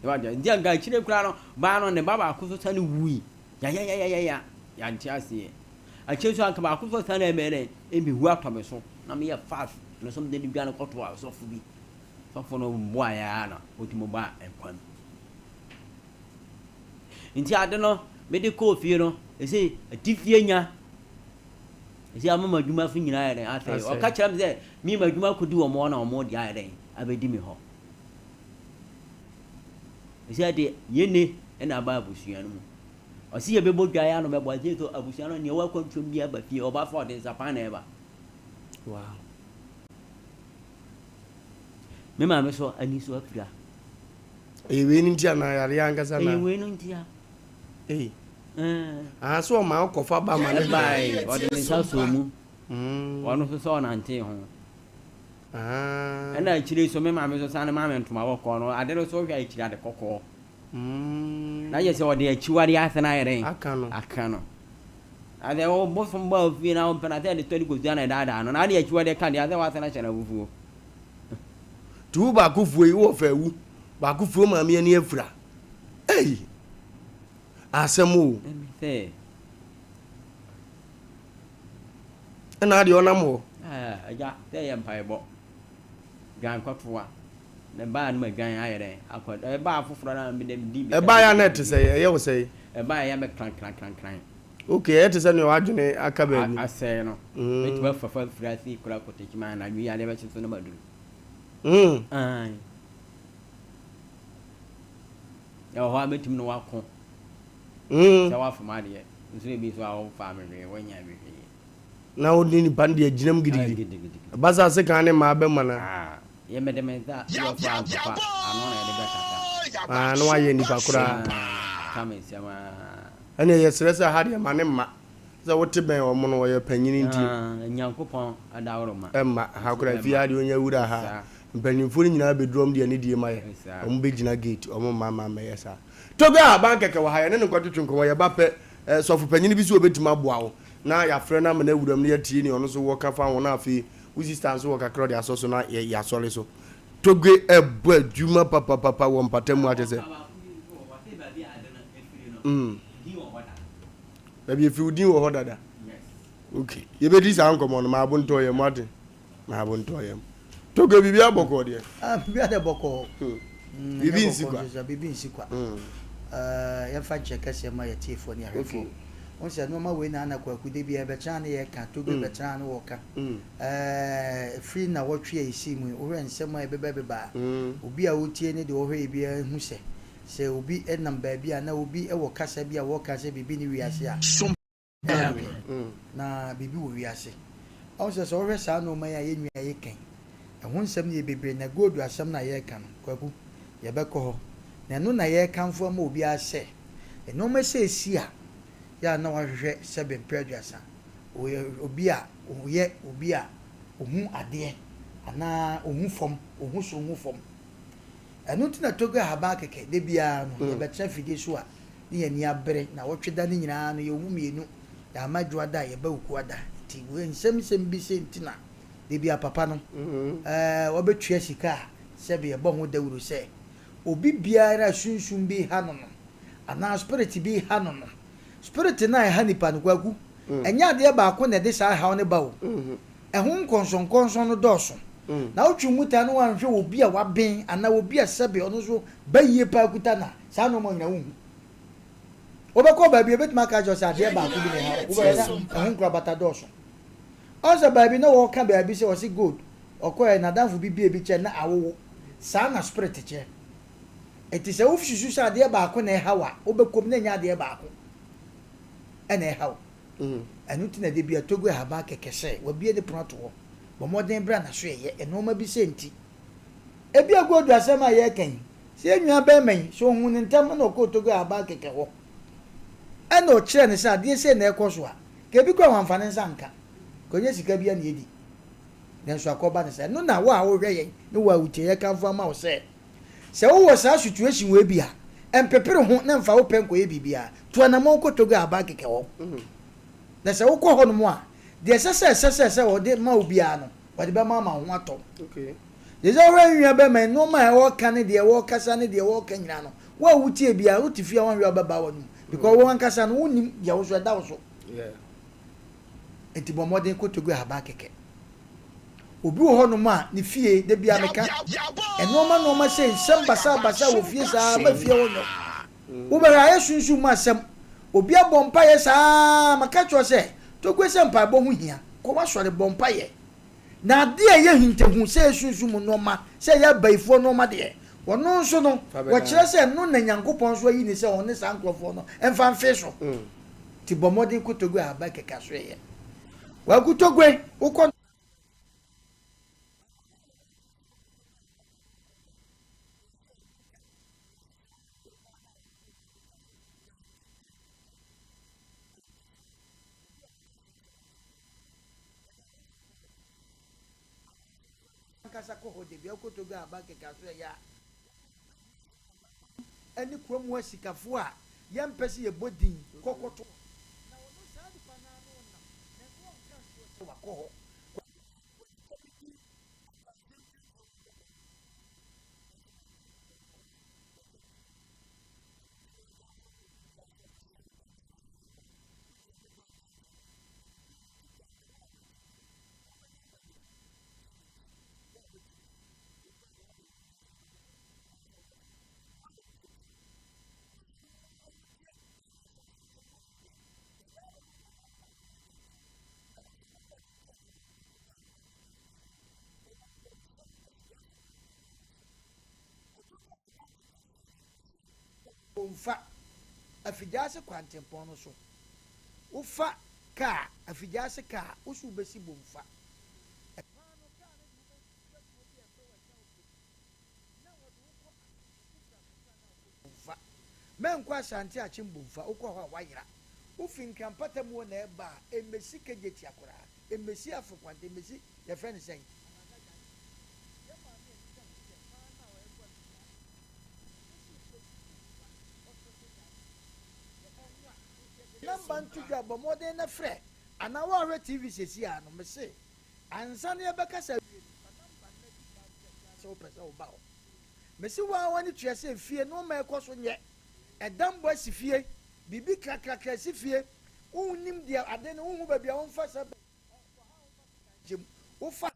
Nti anka akyire koraa no, baa no ne ba baako nso sane wui. Yayayayaya, yɛante aseɛ. Akyire nso anka baako nso sane ɛmɛ dɛn, ɛbɛwu atɔ me so. Na meyɛ fast, ɛno nso mede no dwane kɔtoo asɔfo bi. Sɔfo no boaeɛ ara na ɔtumi baa nkwa mu. Nti ade no mede kɔɔ fie no, ɛsei atifie nya. Ɛsei ama m'adwuma so nyinaa ayɛ dɛn asɛe. Ɔka kyerɛ me sɛ me m'adwuma kɔdi wɔn hɔ na wɔn deɛ ayɛ dɛn abɛdi me hɔ. Ɛsei de yɛne ɛna aba abusua no mu. Ɔse yɛbɛbɔ dwa yɛ ano bɛbɔ ɛsei so abusua no nea ɛwɔ akwantuom bi aba fie ɔba fa ɔde nsapan na ɛba. Wow. Me maame so ani so afira. Ɛyɛ wei no nti anaa yareɛ ankasa na. Ɛyɛ wei no nti a. Ei. Aha so ɔma ɔkɔfa ba ma ne. Ɛbae ɔde ne nsa sɔɔ mu. Ɔno nso sɛ ɔnantee ho. Ɛna akyire so me maame nso sane maa me ntoma kɔkɔɔ no ade no so wohwɛ akyire ade kɔkɔɔ. Na yɛ sɛ ɔde akyiwadeɛ asene ayɛ dɛn? Aka no. Aka no. Asɛ wo bosom ba ofie na wompɛ no asɛ ɛde tɔ de kosua na ɛdaadaa no na ade akyiwadeɛ ka deɛ asɛ wasene ahyɛ no abufuo. Nti wo baako fuo yi wowɔ fɛ awu baako fuo maame ani afira ei asɛm o. Sɛ. Ɛna adeɛ ɔnam hɔ. Agya sɛ yɛ mpaebɔ dwan kɔtoa na ɛbaa no ma dwan ayɛ dɛn akɔ ɛbaa foforɔ na mede di. Ɛbaa yɛ na ɛte sɛ ɛyɛ wo sɛ. Ɛbaa yɛ mɛ kran kran kran kran. Ok ɛyɛ te sɛ nea w'adwene aka baabi. Asɛe no. Mɛtumi afa fa firi ase kura kɔtɛkyima anadwo yi adeɛ bɛkye so na maduru. Ae. Ɛwɔ hɔ a mɛtumi ne wako. Sɛ wafom adeɛ. Nso ebi nso a wofaa me hwee wonya me hwee. Na wo ne nipa no deɛ gyina mu gidigidi. Ɛba saa sekan ne mmaa bɛma no. Ah, yɛ mede me nsa yɛ ɔfo antɔkwa ano na yɛde bɛkasa. Ah, na wayɛ nipa koraa. Ah, ka me nsɛm ah. Ɛnneɛ yɛsrɛ sɛ ha deɛ ma ne mma. Sɛ wote bɛn wɔn no wɔyɛ panyin nti. Ah, Nyankopɔn adaworoma. Ɛmma ha koraa fie ha deɛ ɔnya wura ha. Mpanyinfoɔ no nyinaa bɛduru wɔn de anidie ma yɛ. Wɔn bɛgyina gate wɔn mma mma mmɛyɛ saa. Togo a aban kɛkɛ wɔ ha yɛne no nkɔtwetwe nkɔmmɔ yɛba pɛ eh, sɔfo panyin bi so ɔbɛtumi aboa wo na yɛafrɛ no ama no awura mu na yɛatie nea ɔno nso wɔ ka fa ho na afei wo sista nso wɔ kakra ɔde asɔ so na yɛasɔre so. Togo ɛbɔ adwuma papapapa wɔ mpata mu akyɛ sɛ. Mm. Baabi efi wo din wɔ hɔ dada. Okay. Yɛbɛdi saa nkɔmmɔ no maabo ntɔ yɛn mu ate. Maabo ntɔ yɛn mu. Togo biribi abɔkɔɔ deɛ. Ah, biribi adɛ bɔkɔɔ. Hmm. Mm, biribi nsi kwa. Biribi nsi kwa. Mm. Uh, yɛmfa nkyɛ kɛseɛ ma yɛtiefoɔ ne ahwɛfoɔ. Okay. Wo sɛ nneɛma wei na ana kwaku de bi ɛbɛkyena ne yɛka Togo mm. bɛkyena ne wɔka. Mm. Eh, firi na wɔtwe a ɛsii mu yi, wohwɛ nsɛm a ɛbɛba bɛba a, mm. obi a wotie ne deɛ ɔhwɛ yɛ biara hu sɛ Sɛ obi nam baabi a na obi wɔ kasa bi a wɔka sɛ biribi nni wiase a, ɛha dwen. Na biribi wɔ wiase. Ɔhu sɛ sɛ wohwɛ saa nnoɔma yi a yɛn nua yi ka yi, ɛho nsɛm no yɛ bebree. Na gold asɛm no a yɛreka no, Kwaku, yɛbɛkɔ hɔ. Na ɛno na yɛrekamfo ama obiara sɛ, nnoɔma seesei a, yɛ a na wahwehwɛ sɛbe mprɛ aduasa. Ɔyɛ obi a ɔyɛ obi a ɔhu adeɛ. Anaa ɔhu fam, ɔhu soro hu fam. Ɛno nti na Togo ahaban kɛkɛ, da biara no, yɛbɛtena afidie so a, ne yɛn ani abere. Nnawɔtwe da no nyinaa no, yɛwɔ mu mmienu. Yɛama Dwoada, yɛba Wukuada. Nti wei nsɛmnsɛm bi sei nti na da biara papa no, ɛɛ, ɔbɛtua sika a sɛbe yɛbɔ ho dawuro sɛ, obi biara a sunsum bi reha no no, anaa spirit bi reha no no, spirit no a ɛha nipa no, Kwaku, ɛnyɛ adeɛ baako na ɛde saa haw no ba o. Ɛho nkɔnsɔnkɔnsɔn no dɔɔso. Na wotwe mu taa na woanhwɛ obi a waben anaa obi a sɛbe ɔno nso ba yie paa kuta no a, saa nnoɔma nyinaa wonhu. Wobɛkɔ baabi a, ebetumi aka akyerɛ wo sɛ adeɛ baako bi na ɛha wo. Wobɛhwɛ na ɛho nkorabata dɔɔso. Ɔn sɛ baabi na wɔka baabi sɛ ɔse gold, ɔkɔɛ n'adamfo bi bie bi kyɛ na awowo. Saa na spirit kyerɛ. Enti sɛ wosusu sɛ adeɛ baako na ɛha wo a, wobɛkɔ mu na ɛnyɛ adeɛ baako na ɛha wo. Ɛno nti na da bi a Togo ahaban kɛkɛ sɛ wabue ne pono ato hɔ. Bɔ mmɔden bra na so ɛyɛ nnoɔma bi sɛ nti. Ebia Godu asɛm a yɛreka yi, sɛ yɛn nua barima yi, sɛ ɔhuu no ntɛm na ɔkɔɔ Togo ahaban kɛkɛ hɔ ɛna ɔkyerɛɛ no sɛ adeɛ sei na ɛrekɔ so a, nka ebi koraa wamfa ne nsa anka. Nka ɔnyɛ sika biara na ɛdi. Nanso akɔba no sɛ, ɛno na wo a wohwɛ yɛn ne wo a wotie yɛn kamfo ama wo sɛ, Sɛ wowɔ saa situation wei bi a, mpepere ho na mfa wo pɛ nkɔyɛ biribiara. Tu anammɔn kɔ Togo Aban kɛkɛ hɔ. Na sɛ wokɔ hɔnom a, deɛ ɛsɛ sɛ ɛsɛ sɛ sɛ wɔde ma wo biara no, wɔde bɛma ama wo ho atɔ wo. Gye sɛ wohwɛ me nua bɛrima yi, nnoɔma a ɔreka ne deɛ ɔrekasa ne deɛ ɔreka nyinaa no, wo a wotie biara, wote fie a woanhwɛ a wobɛbaa w'anom. Because wo ankasa no, wonnim deɛ wo so ɛda wo so. Enti bɔ mmɔden kɔ Togo Aban kɛkɛ. Obi wɔ hɔnom a, ne fie, da biara meka, nnoɔma nnoɔma sei, nsɛm basaa basaa wɔ fie saa ma fie hɔ nyɔ. Wobɛhwɛ ayɛ sunsum mu asɛm. Obi abɔ mpaeɛ saa, maka kyerɛ wo sɛ, Togue sɛ mpaebɔ ho hia, kɔ w'asɔre bɔ mpaeɛ. Na adeɛ a ɛyɛ hintahu, sɛ ɛyɛ sunsum mu nnoɔma, sɛ ɛyɛ abayifoɔ nnoɔma deɛ, ɔno nso no, wɔkyerɛ sɛ ɛno na Nyankopɔn nso ayi no sɛ ɔne saa nkorɔfoɔ no mfa mfee so. Nti bɔ mmɔden kɔ Togue ahaban kɛkɛ asoɛeɛ. Kwaku Togbe, wokɔ. Ankasa kɔ hɔ da bi, wokɔ Togbe ahaban kɛkɛ asoɛeɛ a. ne kurom hɔ asikafoɔ a yɛmpɛ sɛ yɛbɔ din kɔ kɔto hɔ. Na ɔno saa nipa no ara na ɔnam, nanso ɔnka nkyerɛ wo sɛ wakɔ hɔ. Mfa Afigyaase kwantempɔn no so. Wofa kaa, Afigyaase kaa, wo so wobɛsi Bomfa. Ɛkwan no, kaa no de wo bɛtwa kuro bi a ɛfrɛ wɔ Ɛsɛ na wɔde wo kɔ Asante prako na wokɔ Bomfa. Mɛnkɔ Asante Akyem Bomfa, wokɔ hɔ a woayera. Wofi Nkran mpatamu hɔ na ɛreba a, ɛmmɛsi Kejetia koraa, ɛmmɛsi Afrokwanta, ɛmmɛsi, yɛfrɛ no sɛn? Anada Junction. Yɛn maame a ɛkita ho sɛ kwan no a ɛkɔ Afigya ase no, ɛsɛ sɛ wobɛsi Bomfa, Hospital Junction. Yɛhɔ ho a, yɛde nɔmba nto dwa, bɔ mmɔden na frɛ, anaa woahwɛ TV seesei ara no, mese, ansa na yɛbɛkasa awie no, fa nɔmba no na di kan frɛ koraa sɛ wopɛ sɛ woba hɔ. Mese wo ara w'ani tua sɛ fie nnoɔma ɛkɔ so nyɛ, ɛdanbɔ asi fie, biribi krakrakra asi fie, wonnim deɛ ade no, wonhu baabi a womfa sa bɛ, ɛkɔ ha a womfa sika nkyɛ mu, wofa.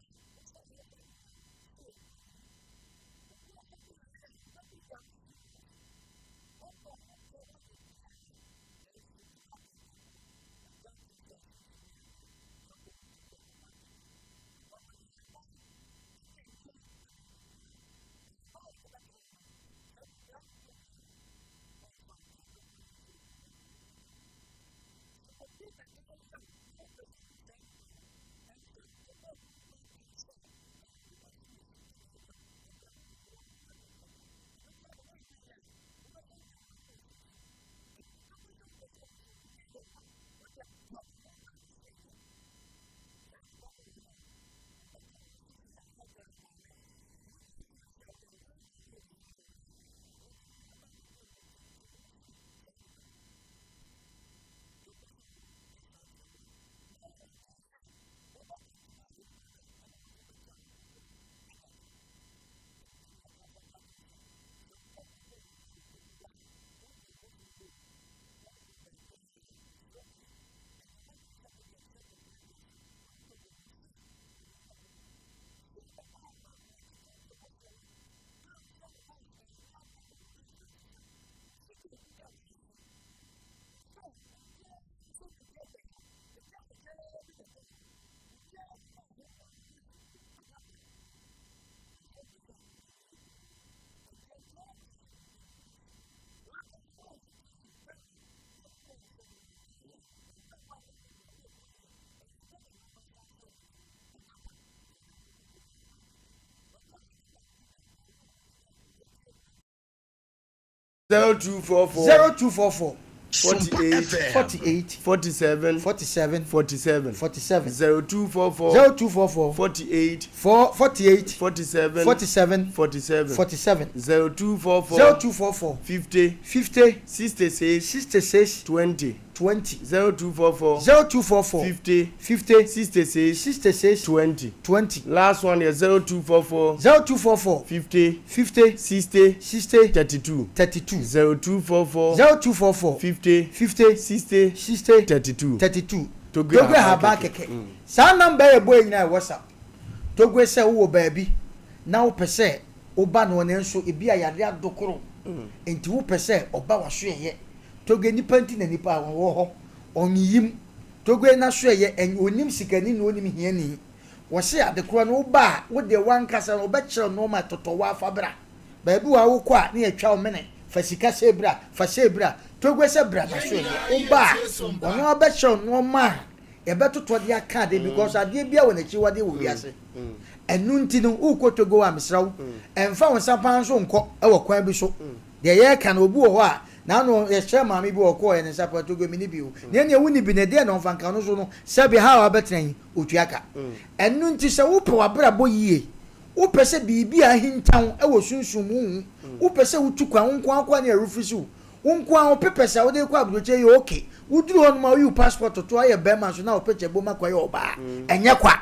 0244. 0244. 48. 48. 47. 47. 47. 47. 0244. 0244. 48. 4 48. 47. 47. 47. 47. 0244. 0244. 50. 50. 66. 66. 20. 20. 0244. 0244. 50. 50. 66. 66. 20. 20. Last one yɛ 0244. 0244. 50. 50. 60. 60. 32. 32. 0244. 0244. 50. 50. 60. 60. 32. 32. Togbe Togbe Haba Haba kɛkɛ. Saa number yɛ bɔ yɛ nyinaa yɛ WhatsApp. Togbe sɛ wowɔ baabi na wopɛ sɛ woba no nanso ebi a yare adokoro nti wopɛ sɛ ɔba w'asoɛyɛ. Togbe nipa nti na nipa wɔ hɔ ɔnyiyim. Togbe n'asoɛyɛ ɛn onim sikani na onim hiani. Wɔse adekorɔ no woba a wodeɛ wankasa no wɔbɛkyerɛ nneɛma totɔ wɔ afa bra. Baabi wɔ a wokɔ a ne yɛtwa wo mene fa sika sɛ bra fa sɛ bra. Togbe sɛ bra n'asoɛyɛ woba a ɔno abɛkyerɛ nneɛma a yɛbɛtotɔ de aka adeɛ because adeɛ bia wɔ n'akyiwadeɛ wɔ wiase. Ɛno nti no wokɔ Togo a mesrɛ wo ɛmfa wo nsa paa nso nkɔ ɛwɔ kwan bi so. Deɛ yɛreka no obi wɔ hɔ a n'ano yɛhyɛ maame bi wɔ kɔɔ yɛ ne nsa paa Togo mi ni bi o. Nea nea woni bi ne deɛ na ɔmfa nka no so no sɛbi ha a wabɛtena yi otua ka. Ɛno nti sɛ wopɛ w'abrabɔ yie wopɛ sɛ biribi a ahintaw ɛwɔ sunsum mu hu wopɛ sɛ wotu kwan wo nko akɔ ne ɛrefiri wo wo nko a wo papers a wode kɔ aburokyire yɛ okay woduru hɔ nom a woyi wo passport to ayɛ bɛrima nso na wo picture bom akɔyɛ ɔbaa ɛnyɛ kwa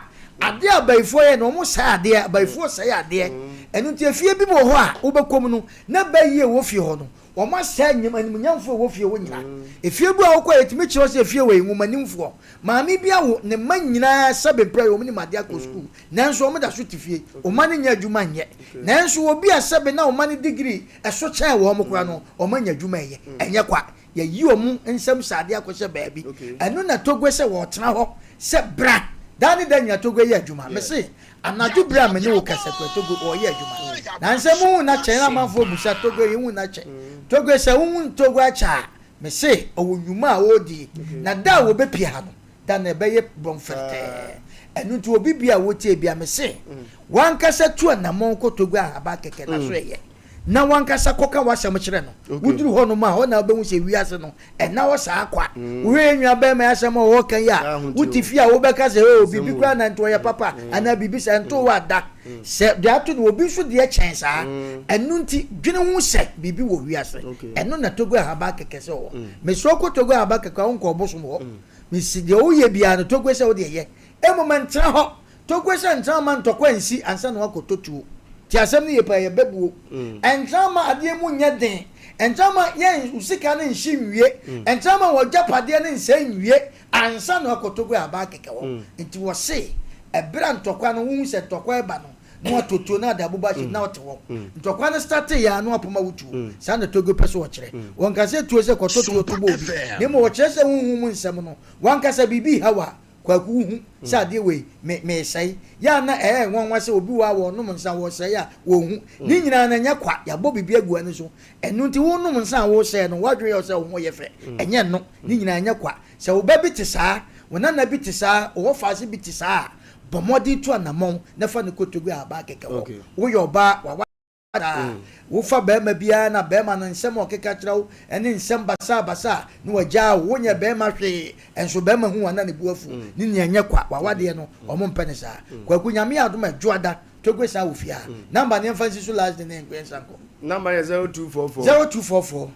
adeɛ a abayifoɔ yɛ no wɔn sɛe adeɛ abayifoɔ sɛe adeɛ ɛno nti efie bi wɔ hɔ a wobɛkɔ mu no na bɛyie wɔ fie hɔ no wɔn asɛe anyim animuonyamfoɔ wɔ fie hɔ nyinaa efie bi a wokɔ yɛtumi kyerɛ sɛ efie wɔ yi nwomanimfoɔ maame bi awo ne mma nyinaa sɛbe mpere wɔn nim adeɛ akɔ sukuu nanso wɔn da so te fie wɔn no nyɛ adwuma nyɛ nanso obi a sɛbe na wɔn no degree ɛso kyɛn wɔn koraa no wɔn anya adwuma yɛ ɛnyɛ kwa yɛyi wɔn nsɛm sɛ adeɛ akɔhyɛ baabi ɛno na Togbe sɛ wɔtena hɔ sɛ bra daa ne da nyina Togbe yɛ adwuma mese anadwo bere a me ne wo kasa kura Togbe ɔyɛ adwuma na nsɛ muhu na kyɛn na amanfoɔ busa Togbe yɛhu na kyɛ Togbe sɛ wohu Togbe akyɛ a mese ɔwɔ nnwuma a ɔredi na da a wɔbɛpie ha no da na ɛbɛyɛ bɔnfɛrɛtɛɛ ɛno nti obi bi a wotie bi a mese wankasa tu anammɔn kɔ Togbe ahaba kɛkɛ na so ɛyɛ na wankasa kɔka w'asɛm kyerɛ no woduru hɔ nom a hɔ na wobɛhu sɛ wiase no ɛna hɔ saa kwa wohwɛ yɛ nua bɛrima asɛm a ɔwɔ kan yi a wote fie a wobɛka sɛ o biribi koraa na nti ɔyɛ papa anaa biribi sɛ nto wɔ ada sɛ deɛ ato no obi nso deɛ kyɛn saa ɛno nti dwene ho sɛ biribi wɔ wiase ɛno na Togo ahaba kɛkɛ sɛ ɔwɔ mesɛ wokɔ Togo ahaba kɛkɛ a wonkɔ ɔbosom hɔ mesi deɛ woyɛ biara no Togo sɛ wodeɛ yɛ mmom ntena hɔ Togbe sɛ ntena ma ntɔkwa nsi ansa na wakɔtɔ tuo. Ti asɛm no yie paa, ɛyɛ bɛbuo. Ntena ma adeɛ mu nyɛ den. Ntena ma yɛn wo sika no nhye nwie. Ntena ma w'agyapadeɛ no nsɛe nwie ansa na wakɔ Togbe aban kɛkɛ hɔ. Nti wɔse ɛberɛ a ntɔkwa no wohu sɛ ntɔkwa reba no na watɔ tuo na ade aboba ahyɛ mu na ɔte hɔ. Ntɔkwa no startee yɛ a na wapoma wo tuo. Saa na Togbe pɛ sɛ ɔkyerɛ. Wɔnka sɛ tuo sɛ kɔtɔ tuo to bɔ obi. Na mmom wɔkyerɛ sɛ honhom mu nsɛm no wankasa biribi reha wo a Kwaku wohu sɛ adeɛ wei me meresɛe. Yɛ a na ɛyɛ nwanwa sɛ obi wɔ a wɔnom nsa wɔresɛe a wɔnhu. Ne nyinaa no ɛnyɛ kwa, yɛabɔ biribi agu ani so. Ɛno nti wonom nsa a woresɛe no w'adwene yɛ wo sɛ wo ho yɛ fɛ. Ɛnyɛ ɛno. Ne nyinaa ɛnyɛ kwa. Sɛ wo ba bi te saa, wo nana bi te saa, wo wɔfaase bi te saa a, bɔ mmɔden tu anammɔn na fa no kɔ Togo a abaa kɛkɛ hɔ. Woyɛ ɔbaa, w'aware Daa, wofa barima biara na barima no nsɛm a ɔkeka kyerɛ wo ne nsɛm basabasa a na wagyaa wo, wonyɛ barima hwee, nso barima hu wo a na ne bo afu, ne nua nyɛ kwa, w'awadeɛ no ɔmo mpɛ no saa. Kwaku Nyame yɛ adom a Dwoada, Togbe saa wɔ fie ha. Number no yɛmfa nsi so last day na yɛnkɔ yɛnsan nkɔ. Number yɛ 0244. 0244.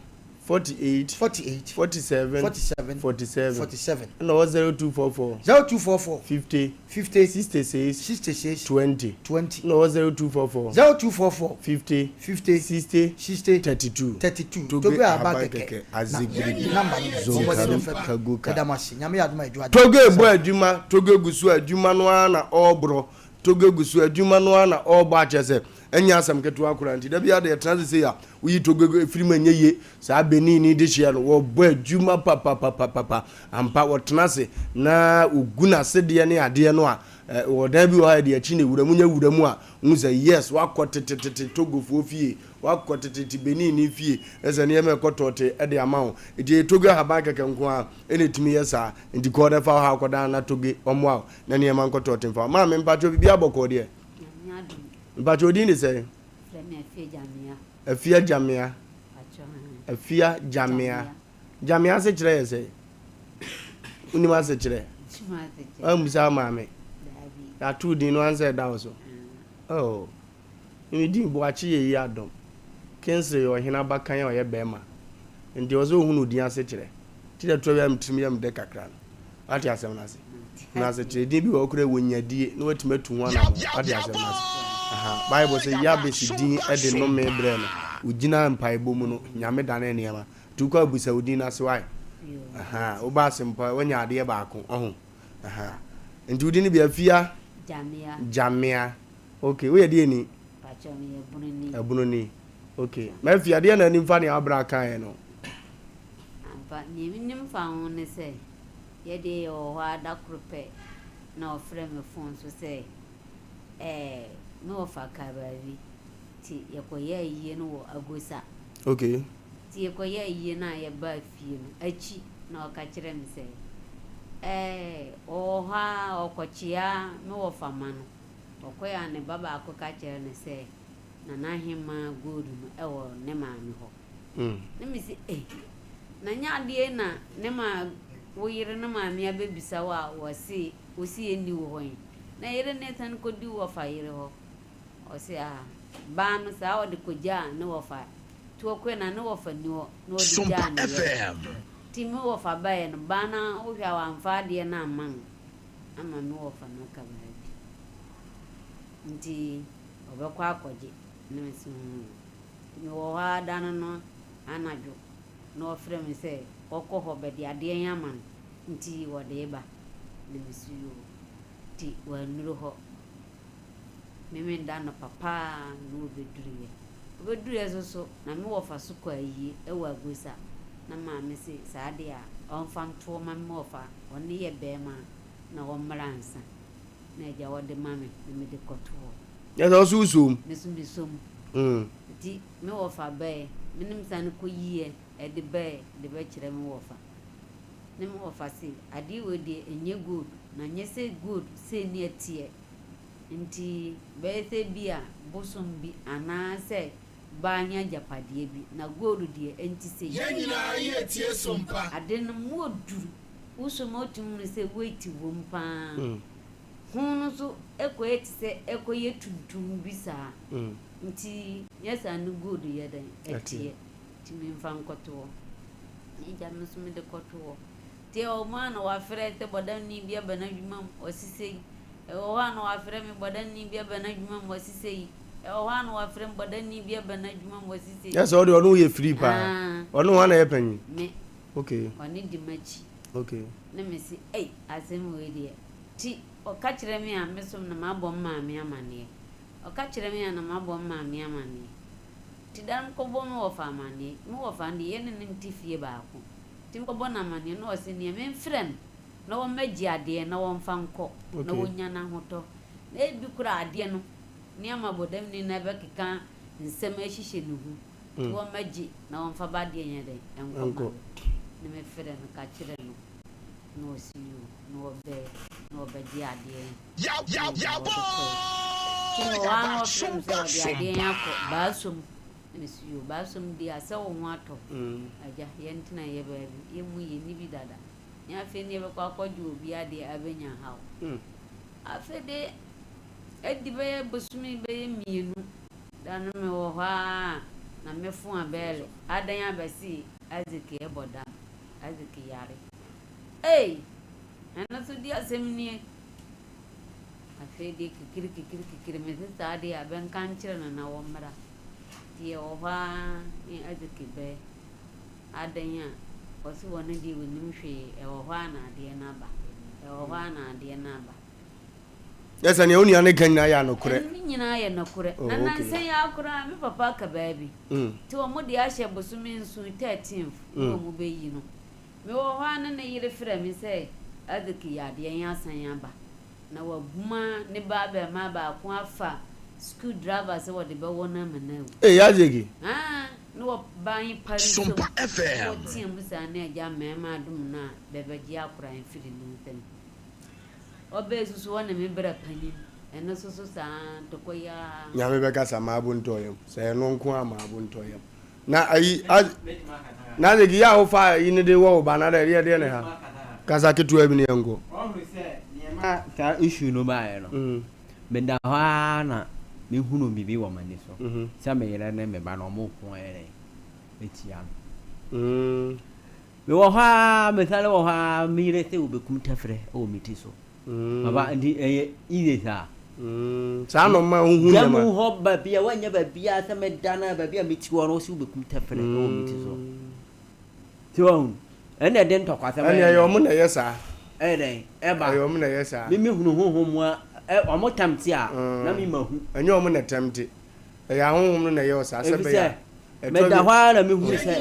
48. 48. 47. 47. 47. 47. Ɛna ɔwɔ 0244. 0244. 50. 50. 66. 66. 20. 20. Ɛna ɔwɔ 0244. 0244. 50. 50. 60. 60. 32. 32. Togbe Togbe aba Ahaban kɛkɛ. Kɛkɛ, Azegbirigbi, Number no Zonkaru, bɔ mmɔden Kagoka. Ɛda mo ase. Nyame yɛ adom a ɛdwo ade. Togbe bɔ adwuma, Togbe gu so adwuma no ara na ɔreborɔ. Togbe gu so adwuma no ara na ɔrebɔ akyerɛ sɛ ɛnyɛ asɛm ketewa koraa nti da biara de yɛtena ase sei a woyi Togbe firi mu ɛnyɛ yie. Saa Benin ni dehyeɛ no wɔbɔ adwuma papapapapa ampa wɔtena ase na wɔgu n'asedeɛ ne adeɛ no a wɔ dan bi wɔ ha yɛde akyi na ewura mu nya wura mu a wohu sɛ yes wakɔ tetetete Togofoɔ fie wakɔ tetetete Benin ni fie ɛsɛ nneɛma ɛkɔ tɔɔte ɛde ama wo nti ɛyɛ Togo ahaban kɛkɛ nko ara ɛna ɛtumi yɛ saa nti kɔɔ na fa wo ha kɔdan na Toge ɔmmoa wo na nneɛma nkɔ tɔɔte mfa wo maame mpakyɛ biribi abɔkɔɔ deɛ mpakyɛ odin de sɛn? Afie Agyamea. Afia Gyamea. Gyamea ase kyerɛ yɛ sɛn? Wonim ase kyerɛ? Woammisa wo maame? Yɛato wo din no ansa ɛda wo so. Oh. Me din Boakye Yeyi Adom. Kingsley yɛ ɔhene abakan a ɔyɛ bɛrima. Nti ɛwɔ sɛ wohunu wo din ase kyerɛ. Nti na ɛtɔ bi a me tirim yɛ me dɛ kakra no. Wate asɛm no ase? Hunu asekyerɛ. Edin bi wɔ hɔ koraa a ɛwɔ nyadie na watumi atu ho anammɔn. Wate asɛm no ase? Aha. Bible sɛ Yabes din de nnome brɛɛ no. Ogyinaa mpaebɔ mu no, Nyame danee nneɛma. Nti wokɔ a bisa wo din no ase why? Aha. Woba ase mpo a, woanya adeɛ baako. Ɔho? Aha. Nti wo din no bi Afia? Gyamea. Gyamea. Okay. Woyɛ deɛ ni? Pakyɛ meyɛ Bunoni. Ɛbunoni. Okay. Mafia, deɛ na anim fa nea wabra kaeɛ no? Ampa, nea minim fa ho ne sɛ, yɛ deɛ yɛwɔ hɔ ara da koro pɛ na ɔfrɛɛ me fon so sɛ, ɛɛ, me wɔfa kaa baabi, nti yɛkɔyɛɛ ayie no wɔ Agosa. Okay. Nti yɛkɔyɛɛ ayie no a yɛbaa fie no akyi na ɔka kyerɛɛ me sɛ, ɛɛ, ɔwɔ hɔ ara ɔrekɔkyea me wɔfa ma no. Ɔkɔe a ne ba baako ka kyerɛɛ no sɛ, Nana Ahemaa gold no wɔ ne maame hɔ. Ne me se ei, na nyɛ adeɛ na ne ma wo yere no maame abɛbisa wo a wɔse wo se ɛnni wo hɔ yi? Na yere no sane kɔdi wo wɔfa yere hɔ. Ɔse ah, baa no saa ɔde kɔgyaa ne wɔfa nti ɔkɔɛ na ne wɔfa nni hɔ na ɔde gyaa ne yere. Nti me wɔfa baeɛ no, baa no wohwɛ a wamfa adeɛ no amma no ama me wɔfa no aka baabi. Nti ɔbɛkɔ akɔgye. Ne me se hmm. Mewɔ hɔ ara da no no anadwo na ɔfrɛ me sɛ ɔkɔ hɔ bɛde adeɛ yi ama no nti wɔde reba na mese yoo nti wannuru hɔ. Memenda anɔpa paa na ɔbɛduruiɛ. Ɔbɛduruiɛ nso so na me wɔfa so kɔ ayie wɔ Agosa na maame se saa deɛ a ɔmfa ntoɔ ma me wɔfa ɔno yɛ barima na ɔmmra ansa na agya wɔde ma me na mede kɔto hɔ. Yɛ sɛ ɔso wosɔ mu. Me so mesɔ mu. Nti me wɔfa bɛɛ, me ne me sane kɔ yiɛ ɛde bɛɛ de bɛkyerɛ me wɔfa. Ne me wɔfa se, adeɛ wei deɛ ɛnyɛ gold, na nyɛ sɛ gold sei ne ɛteɛ. Nti bɛyɛ sɛ bi a bosom bi anaa sɛ baa he agyapadeɛ bi, na gold deɛ ɛnte sei. Yɛn nyinaa yɛ tie sompa. Ade no mu ɔduru, wosɔ mu a wotumi hunu sɛ weight wom paa. Ho no nso kɔyɛ te sɛ ɛkɔyɛ tuntum bi saa. Nti nyɛ saa no gold yɛ dɛn? Ɛteɛ. Nti memfa nkɔto hɔ. M'agya me nso mede kɔto hɔ. Nti ɛwɔ mu a na wafrɛ sɛ bɔdamni bi aba n'adwuma mu, ɔse sei. Ɛwɔ hɔ a na wafrɛ me bɔdamni bi aba n'adwuma mu, ɔse sei. Ɛwɔ hɔ a na wafrɛ me bɔdamni bi aba n'adwuma mu, ɔse sei. Nyɛ sɛ ɔde ɔne wo yɛ free paa. Ɔne hwan na ɛyɛ panyin? Me. Okay. Ɔne di m'akyi. Okay. Ne mese ei asɛm wei deɛ. Nti ɔka kyerɛ me a, me so na mabɔ me maame amaneɛ. Ɔka kyerɛ me a na mabɔ me maame amaneɛ. Nti da no mekɔbɔ me wɔfa amaneɛ. Me wɔfa no deɛ, yɛne no nte fie baako. Nti mekɔbɔ no amaneɛ na ɔse neɛ memfrɛ no na ɔmmɛgye adeɛ na ɔmfa nkɔ na ɔnya n'ahotɔ. Na ebi koraa adeɛ no, nneɛma bɔdamni no bɛkeka nsɛm ahyehyɛ ne ho. Nti ɔmmɛgye na ɔmfa b'adeɛ nyɛ dɛn? Nkɔ ma no. Ne mefrɛ no ka kyerɛ no. Na ɔse yoo, na ɔbɛɛ, na ɔbɛgye adeɛ na agya ɔde kɔɛ. Nti mewɔ hɔ ara na ɔfrɛ me sɛ ɔde adeɛ yi akɔ Baasom. Na mese yoo, Baasom deɛ a sɛ wo ho atɔ agya, yɛntena yɛ baabi, yɛmmu yɛnni bi dada. Ne afei ne yɛbɛkɔ akɔgye obi adeɛ abɛnya haw. Afei de adi bɛyɛ bosome bɛyɛ mmienu, da no mewɔ hɔ ara na me fon abɛɛle, adan abɛse Isaac ɛrebɔ dam. Isaac yare. Ei! Ɛno nso de asɛm nie. Afei deɛ kikiri kikiri kikiri mese saa deɛ a bɛnka nkyerɛ no na wɔmmra. Nti yɛwɔ hɔ ara ne Isaac bɛ adɛn a ɔse wɔno deɛ wɔnnim hwee ɛwɔ hɔ ara na adeɛ no aba. Ɛwɔ hɔ ara na adeɛ no aba. Yɛ sɛ nea wo nua no ka nyinaa yɛ anokorɛ. Ɛno ne nyinaa yɛ nokorɛ. Oh, Na okay. nansa yi ara koraa me papa aka baabi. Nti wɔn de ahyɛ bosome nson, 13th, na wɔn bɛyi no. Mewɔ hɔ ara na ne yere frɛ me sɛ Isaac yadeɛ yi asan aba. Na waguma ne ba abarimaa baako afa screw driver sɛ wɔde bɛwɔ no ama no awu. Ei, Isaac! Haa, na wɔba he pare nsuom, Sompa na FM. wɔtea mu saa na agya mmarima adom no a bɛbɛgye akora he firi ne nsam. Ɔbɛɛ susu hɔ ne me bra panyin ɛno nso so saa ntɔkwa yi aa. Nyame bɛkasa m'abo ntɔ yam sɛ ɛno nko a m'abo ntɔ yam. Na ayi na adze yɛ a wofa ayi no de wɔ wo ba na dɛ deɛ deɛ ne ha. Kasa ketewa bi ne yɛn kɔ. Ɔhunu sɛ nneɛma saa issue no baeɛ no, meda hɔ ara na mehunu biribi wɔ m'ani so sɛ me yere ne me ba no wɔreko ayɛ dɛn atia me. Mewɔ hɔ ara, mesane wɔ hɔ ara, me yere sɛ wɔbɛkum tɛfrɛ wɔ me ti so. Papa, nti ɛyɛ easy saa? Saa na ɔma wohu nneɛma. Gya mu hɔ baabi a woanyɛ baabiara sɛ meda no a baabi a meti hɔ no wo sɛ wobɛkum tɛfrɛ wɔ me ti so. So wahu? Ɛna ɛde ntɔkwasɛm ɛyɛ dɛn? Ɛyɛ ɔmo na ɛyɛ saa. Ɛyɛ dɛn? Ɛba. Ɛyɛ ɔmo na ɛyɛ saa. Me me hunu honhom mu a, ɛ ɔmo tɛmte a, na me ma hu. Ɛnyɛ ɔmo na ɛtɛmte. Ɛyɛ ahonhom no na ɛyɛ ɔsaa sɛ ɛbɛyɛ a. Efisɛ, meda hɔ ara na me hunu sɛ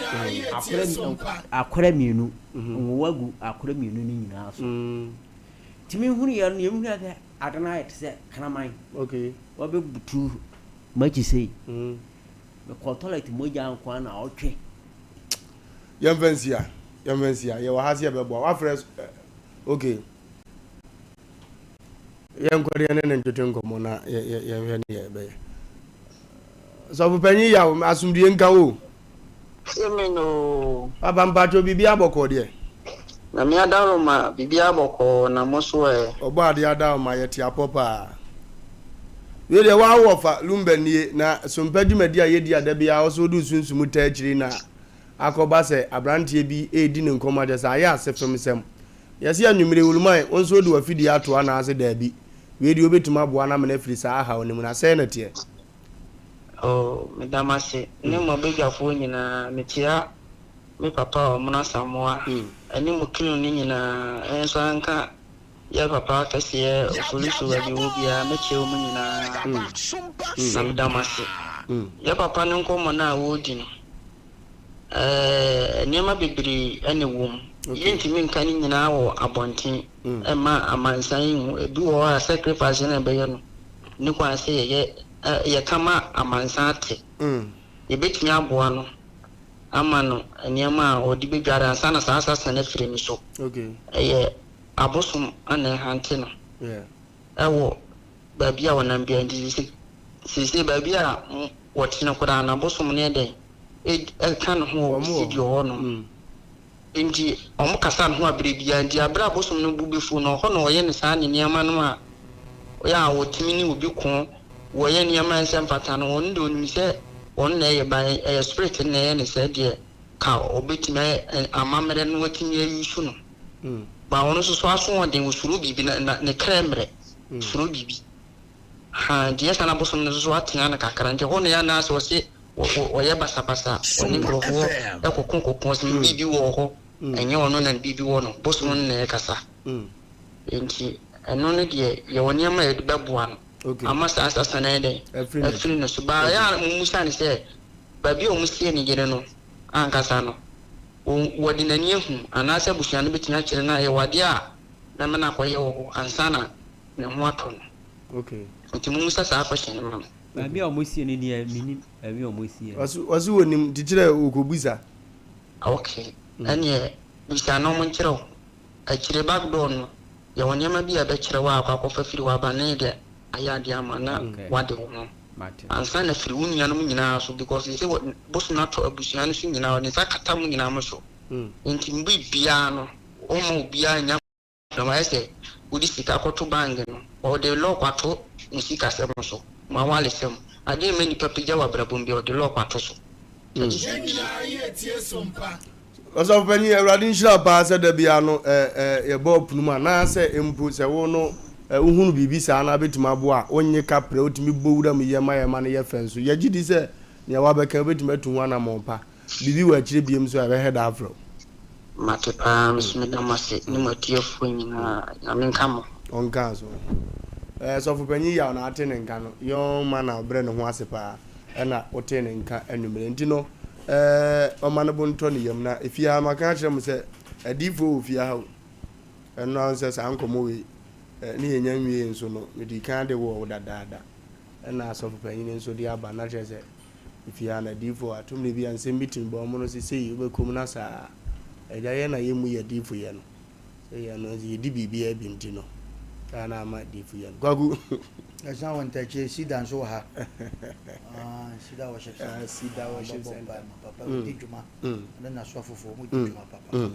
akora akora mienu, nwowa gu akora mienu no nyinaa so. Nti me hunu yɛ no, nea me hunu yɛ sɛ ade no ayɛ te sɛ kraman. Okay. Wabɛ butu m'akyi sei. Me kɔ toilet mogya nko ara na ɔtwe. Yɛmfa nsi ha, yɛmfa nsi ha. Yɛwɔ ha sɛ yɛbɛboa. Wafrɛ eh, okay. Yɛnkɔ de yɛne ne ntwetwe nkɔmmɔ na yɛnhwɛ ne yɛbɛyɛ. Sɔfo panyin yaw, asomdwie nka wo. Amen o. Papa mpakyɛw biribi abɔkɔɔ deɛ? Nyame adaworoma biribi abɔkɔɔ na mo so ɛ? Ɔbɔ adeɛ adaworoma yɛte apɔ paa. Wei deɛ waa wɔ fa lumba nie na sompa dwumadi a yɛdi a da biara wo so wode wo sunsum taa akyiri na akɔba sɛ abranteɛ bi redi ne nkɔmmɔ a kyerɛ sɛ ayɛ asefemsɛm. Yɛse anwummere Wuluman wo nso wode w'afidie ato anaase daabi? Wei deɛ wobɛtumi aboa no amena afiri saa haw no mu na sɛn na ɛteɛ? Oh, meda mo ase ne mo abadwafoɔ nyinaa. Mekyea me papa Ɔmono Asamoah ɛne mo crew no nyinaa. Ɛnso anka Yɛ papa kɛseɛ Ofolisuo baabi ɔwɔ biara mɛkyia wɔn nyinaa na meda mo ase. Yɛ papa no nkɔmmɔ no a ɔredi no ɛɛ nneɛma bebree na ɛwɔ mu. Yɛntumi nka ne nyinaa wɔ abɔnten mma amansan nhu. Ebi wɔ hɔ a sacrifice no a ɛbɛyɛ no nni kwan sɛ yɛyɛ yɛka ma amansan ate. Yɛbɛtumi aboa no ama no nneɛma a ɔde bɛdware ansa na saa sasa no afiri ne so. Ɛyɛ abosom na ɛhante no wɔ baabi a ɔnam biara nti seesei baabi a wɔte no koraa no abosom no yɛ dɛn ɛka ne ho wɔ studio hɔ nom nti wɔn kasa ne ho abere biara nti abere abosom no bo bɛfu no ɔhɔ na ɔyɛ ne saa ne nneɛma no a ɔyɛ a wɔtumi ne obi ko wɔyɛ nneɛma a ɛnsɛ mfata no ɔno deɛ ɔnim sɛ ɔno na ɛyɛ ban ɛyɛ spirit no na ɛyɛ ne sɛ deɛ ka ɔbɛtumi ayɛ amammerɛ no watumi ayi so no. Ba ɔno nso so asoɔden, ɔsuro biribi, na na ne kra mmerɛ, suro biribi. Ha, nti yɛ saa na bosom no nso so atea no kakra, nti ɛhɔ na yɛ anaasɛ ɔse ɔyɛ basabasa, ɔne nkurɔfoɔ ɛkoko koko, ɔse ne biribi wɔ hɔ, ɛnyɛ ɔno na ne biribi wɔ no, bosom no na ɛkasa. Nti ɛno no deɛ yɛwɔ nneɛma a yɛde bɛboa no ama saa sasa no ayɛ dɛn, afiri ne so. Ba yɛ a mommusa no sɛ, baabi a wɔsie ne yere no ankasa no, Wɔde n'ani ahu, anaasɛ abusua no betumi akyerɛ no a, yɛwɔ adeɛ a mɛma no akɔyɛ wɔ hɔ ansa na ne ho atɔ no. Okay. Nti mommisa saa question no ma me. Baabi a wɔsie no deɛ mennim baabi a wɔsie no. Ɔse wɔnim nti kyerɛ wɔkɔbisa. Okay, ɛneɛ bisa na wɔnkyerɛ wo. Akyire back door no, yɛwɔ nneɛma bi a ɛbɛkyerɛ wo a akɔ akɔfa firi hɔ aba na yɛde ayɛ adeɛ ama na woade wo ho. Ansa na firi wo nuanom nyinaa so because sese wɔ bosom no atɔ abusua no so nyinaa ɔde nsa akata mo nyinaa mo so nti mo biribiara no ɔmma obiara nnya freedom ayɛ sɛ wode sika kɔto bank no ɔde lock ato mo sikasɛm so mo awaresɛm adeɛ mma nipa pagya wɔ abrabɔ mu biara ɔde lock ato so agye sɛ Yɛn nyinaa yɛ tie so mpa. Ɔsɔfo panyin, Awurade nhyira wo paa sɛ da biara no yɛbɔ pono mu anaasɛ mpo sɛ wo no wohunu biribi saa na wobɛtumi aboa a, wonnye kaprɛ, wotumi bɔ wura mu yɛ ma yɛn ma no yɛ fɛ nso. Yɛgye di sɛ nea woabɛka yi wobɛtumi atu ho anammɔn pa. Biribi wɔ akyire biom nso a yɛbɛhwɛ da afrɛ wo. Mate paa, me nso meda mo ase ne mo atiefoɔ nyinaa, Nyame nka mo ho. Ɔnka nso ho. Ɛɛ sɔfo panyin yaw na ate ne nka no, young man a ɔbrɛ ne ho ase paa ɛna wotee ne nka anwummere nti no ɛɛ ɔma ne bo ntɔ ne yam na efie ha maka akyerɛ mo sɛ adiifoɔ wɔ fie ha o. Ɛno ara sɛ saa nkɔmmɔ wei ne yɛnya nwie nso no mede kan de wɔ wo dadaada ɛna asɔfo panyin nso de aba na kyerɛ sɛ efie ha na adiifoɔ ato mmerɛ bi a nsɛm bi tumi ba wɔn no sɛ sei wobɛkɔ mu na saa agya yɛn na yɛmmu yɛ adiifo yɛ no. Sɛ yɛn no yɛdi biribiara bi nti no, saa na ama difo yɛ no. Kwaku. Ɛsan wɔ Ntakyire, Cedar nso wɔ ha. Ah, Cedar Worship Center. Ah, Cedar Worship Center. Papa, ɔdi dwuma. Ɔne n'asɔfofoɔ, wɔn di dwuma papa.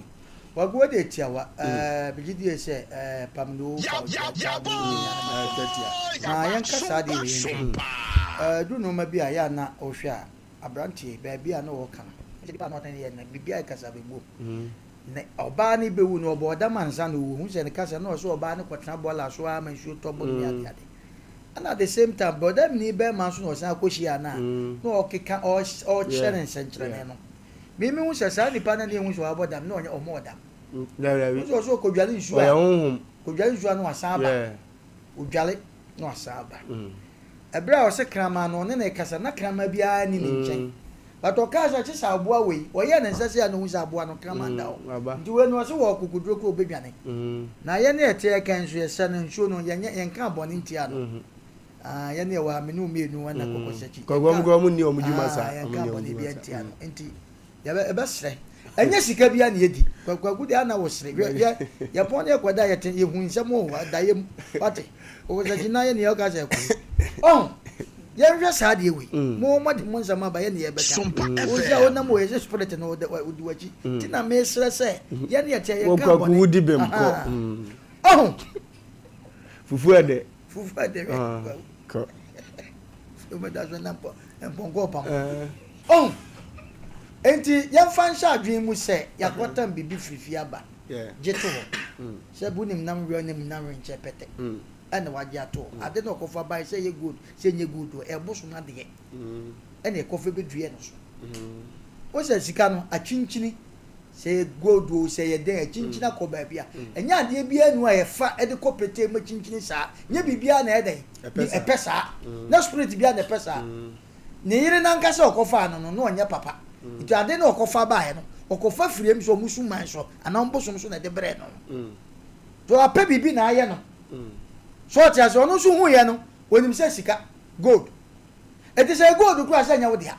Kwaku wo deɛ tiawa ɛɛ megye die sɛ ɛɛ pam no fa ɔgya no na yɛnka saa deɛ wei nso ɛɛ du nneɛma bi a yɛ a na wohwɛ a aberanteɛ baabi a na ɔka no nipa na ɔne yɛ na biribi ayɛ kasa bɛbuom na ɔbaa no bɛwu no ɔbɔ ɔdam ansa na ɔwu hu sɛ ne kasa na ɔsɛ ɔbaa no kɔtena bɔɔla so ara ma nsuo tɔ bɔ no ne ade ade ɛna at the same time bɔdamni bɛrima nso na ɔsan akɔhyia no a na ɔkeka ɔkyerɛ ne nsɛnkyerɛnne no Me me hu sɛ saa nipa no na ehu sɛ wabɔ dam na ɔnyɛ ɔmɔ dam. Dabi. Nso ɔsɛ ɔkɔdwale nsuo a. Ɔyɛ honhom. Kɔdwale nsuo a na wasan aba. Yeah. Ɔdwale na wasan aba. Ɛberɛ a ɔsɛ kraman no ɔne no rekasa na kraman biara nni ne nkyɛn. But ɔkaa sɛ kye sɛ aboa wei ɔyɛɛ ne nsa sei a na ɔhu sɛ aboa no kraman da hɔ. Nti wei no ɔse wɔ akokoduro koraa ɔbɛdwane. Na yɛne ɛte yɛka nso yɛsɛ no nsuo no yɛnyɛ yɛnka bɔne ntia no. Ah, yɛne ɛwɔ ha, me ne wo mmienu ɛna mm. kɔkɔ sɛkyi. Kɔkɔ mu kɔ mu ni wɔn dwuma saa. Ah, yɛn ka bɔne bi ntia no. Nti yɛbɛ ɛbɛsrɛ. Ɛnyɛ sika bi a na yɛdi. Kwaku deɛ ana wɔ sere. Hwɛ yɛ yɛpɔn ne yɛkɔda yɛte yɛhu nsɛm wɔ hɔ da yɛ mu. Wate? Kɔkɔ sɛkyi na yɛ ne yɛka sɛ ɛkɔ. Ɔn yɛnhwɛ saa deɛ wei. Mm. Mo mo de mo nsɛm aba yɛ ne yɛbɛka. Wo sɛ wonam wɔ yɛsɛ spirit no wodi w'akyi. Mm. Ti na mesrɛ sɛ yɛne yɛte yɛka bɔne. Kwaku wodi bɛm kɔ. Ɔho. Fufu ɛdɛ. Fufu ɛdɛ hwɛ. Kɔ. Wobɛda so na mpɔnkɔ pam. Ɔn. Enti yɛmfa nhyɛ adwene mu sɛ yɛakɔtam biribi firi fie aba. Gye to hɔ. Sɛ bu nim nam wɛ nim nam renkyɛ pɛtɛ. Ɛna wagye ato hɔ. Ade na ɔkɔfa bae sɛ ɛyɛ gold sɛ ɛnyɛ gold o ɛbosom adeɛ. Ɛna ɛkɔfa bɛdua no so. Wo sɛ sika no akyinkyini Sɛ ɛyɛ gold oo, sɛ ɛyɛ dɛn, akyinkyini akɔ baabi a, ɛnyɛ adeɛ biara ni hɔ a yɛfa de kɔ petee mu akyinkyini saa. Nyɛ biribiara na ɛyɛ dɛn? Ɛpɛ saa. Na spirit biara na ɛpɛ saa. Ne yere no ankasa a ɔkɔfaa no no, na ɔnyɛ papa. Nti ade no a ɔkɔfa baeɛ no, ɔkɔfa firii mu sɛ wɔn suman so anaa wɔn bosom so na ɛde brɛɛ no. Nti wapɛ biribi na ayɛ no. So ɔte aseɛ? Ɔno nso huiɛ no, ɔnim sɛ sika, gold. Ɛnti sɛ ɛyɛ gold koraa a, sɛ ɛnyɛ wo dea.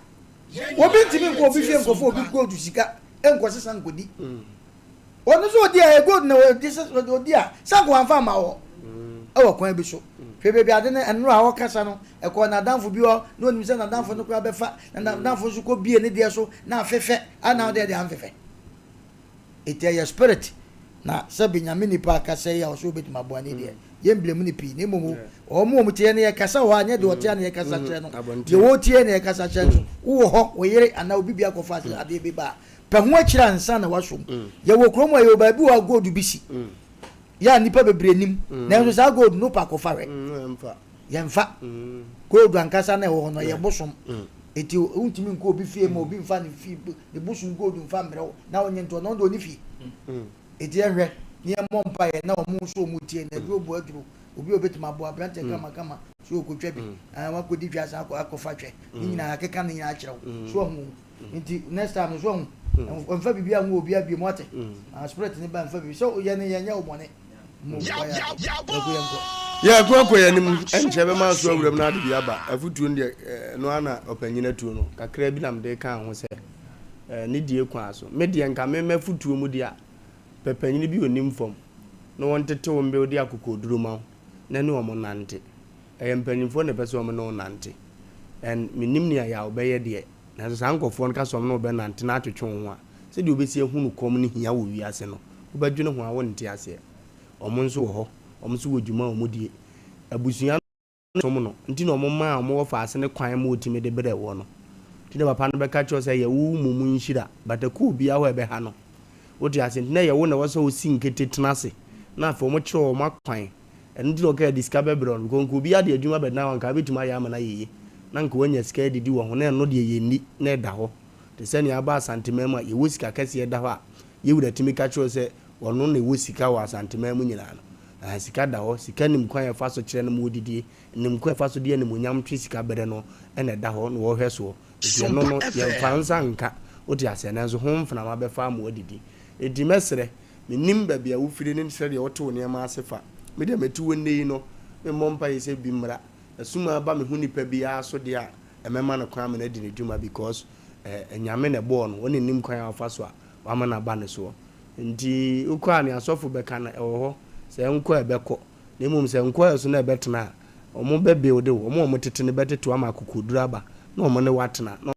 Obi ntumi nkɔ obi fie nkɔfa obi gold sika nkɔsesa nkɔdi. Ɔno nso ɔdi a ɛyɛ gold na ɔde sɛ ɔdi a sɛ anka wamfa amma wɔ ɛwɔ kwan bi so. Hwɛ baabi ade no ɛnora a ɔkasa no ɛkɔɔ n'adamfo bi hɔ na onim sɛ n'adamfo no koraa bɛfa na n'adamfo nso kɔ bie ne deɛ so na afefɛ a na ɔdeɛ deɛ amfefɛ. Eti ɛyɛ spirit na sɛbi Nyame nipa akasa yi a ɔsɛ obetumi aboa ne deɛ yɛn blame no pii na mmom wɔn a wɔn tie no yɛkasa wɔ hɔ a nyɛ deɛ ɔte a na yɛkasa kyerɛ no deɛ wɔretie na yɛkasa kyerɛ no wowɔ hɔ wo yere anaa obi bi akɔfa ase adeɛ bi ba a pɛ ho akyire ansa na wasom yɛwɔ kurom a yɛwɔ baabi wɔ a gold bi si yɛ a nnipa bebree nim nanso saa gold no pa akɔfa hwɛ Yɛmfa. Gold ankasa na ɛwɔ hɔ no, ɛyɛ bosom. Enti wontumi nkɔ obi fie ma obi mfa ne fie ne bosom gold mfa mbrɛ wo na wonye ntoɔ na ɔno deɛ ɔne fie. Enti yɛnhwɛ na yɛmmɔ mpaeɛ na wɔn nso wɔn tie na aduro boa aduro. Obi a obetumi aboa aberanteɛ kama kama so ɔkɔtwa bi, ɛɛ wakɔdi dwa asan akɔ akɔfa twɛ. Ne nyinaa akeka ne nyinaa akyerɛ wo. So wahu o. Nti next time no so wahu. Mfa biribi angu obi abiem wate. Ah spirit ne ba mfa biribi sɛ yɛne yɛnyɛ wo bɔne. Yɛ ko akɔ yɛn anim ɛnkyɛ bɛma aso awuram na ade bi aba afutuo no deɛ ɛno ara na ɔpanyin atuo no kakra bi na mede ka ho sɛ ne die kwan so me deɛ nka me m'afutuo mu deɛ a pɛ panyin bi onim fam na wɔntete wo mbe wode akokoduro ma wo na ne wɔn nante ɛyɛ mpanyinfoɔ na ɛpɛ sɛ wɔn ne wo nante and menim nea yaw bɛyɛ deɛ nanso saa nkurɔfoɔ no ka sɛ wɔn ne wo bɛnante na atwetwe wo ho a Sɛdeɛ wobɛsi ahunu kɔm ne hia wɔ wiase no, wobɛdwene ho a wonte aseɛ. Wɔn nso wɔ hɔ, wɔn nso wɔ dwuma a wɔdie. Abusua no som no nti na wɔmaa wɔn wɔfaase no kwan ma wɔtumi de brɛɛ woɔ no. Nti na papa no bɛka kyerɛ wo sɛ ɛyɛ wo mmom nhyira, but ɛkɔ obiara hɔ a ɛbɛha no. Wote aseɛ? Nti na ɛyɛ wo na ɛwɔ sɛ wosi nkete tena ase na afei wɔkyerɛ wɔn akwan. Ɛno nti na ɔkaa yɛde sika bɛbrɛ wo no because nka obiara de adwuma bɛdan hɔ a nka wobɛtumi ayɛ ama no ayɛ yie na nka woanya sika adidi wɔ ho na ɛno deɛ yɛnni na ɛda hɔ. Te sɛ nea aba Asanteman mu a yɛwɔ sika kɛseɛ da hɔ a, yɛn wura tumi ka kyerɛ wo sɛ ɔno na ɛwɔ sika wɔ Asanteman mu nyinaa no. Ahaa, sika da hɔ. Sika nim kwan a ɛfa so kyerɛ no ma ɔdidie, nim kwan a ɛfa so de animuonyam twe sika berɛ no na ɛda hɔ na wɔhwɛ soɔ. Enti ɛno no, yɛmfa nsa nka, wote aseɛ, nanso ho mframa bɛfa ama woadidi. Enti mɛsrɛ, mennim baabi a wofiri ne sɛdeɛ wote wo nneɛma ase fa. Me deɛ mete hɔ nnɛ yi no, memmɔ mpaeɛ sɛ bi mmra. Asum aba me ho nipa biara so deɛ a, ɛmɛma no kwan ama no adi ne dwuma because eh, Nyame na ɛbɔɔ no, ɔna nim kwan a ɔfa so a wama no aba ne soɔ. Nti wokɔ a nea asɔfo bɛka no ɛwɔ hɔ, sɛ ɛnkɔ a ɛbɛkɔ, na mmom sɛ ɛnkɔɛ so na ɛbɛtena a, Wɔn bɛ build wo, wɔn a wɔtete no bɛtete wo ama akokoduru aba na wɔn ne wo atena na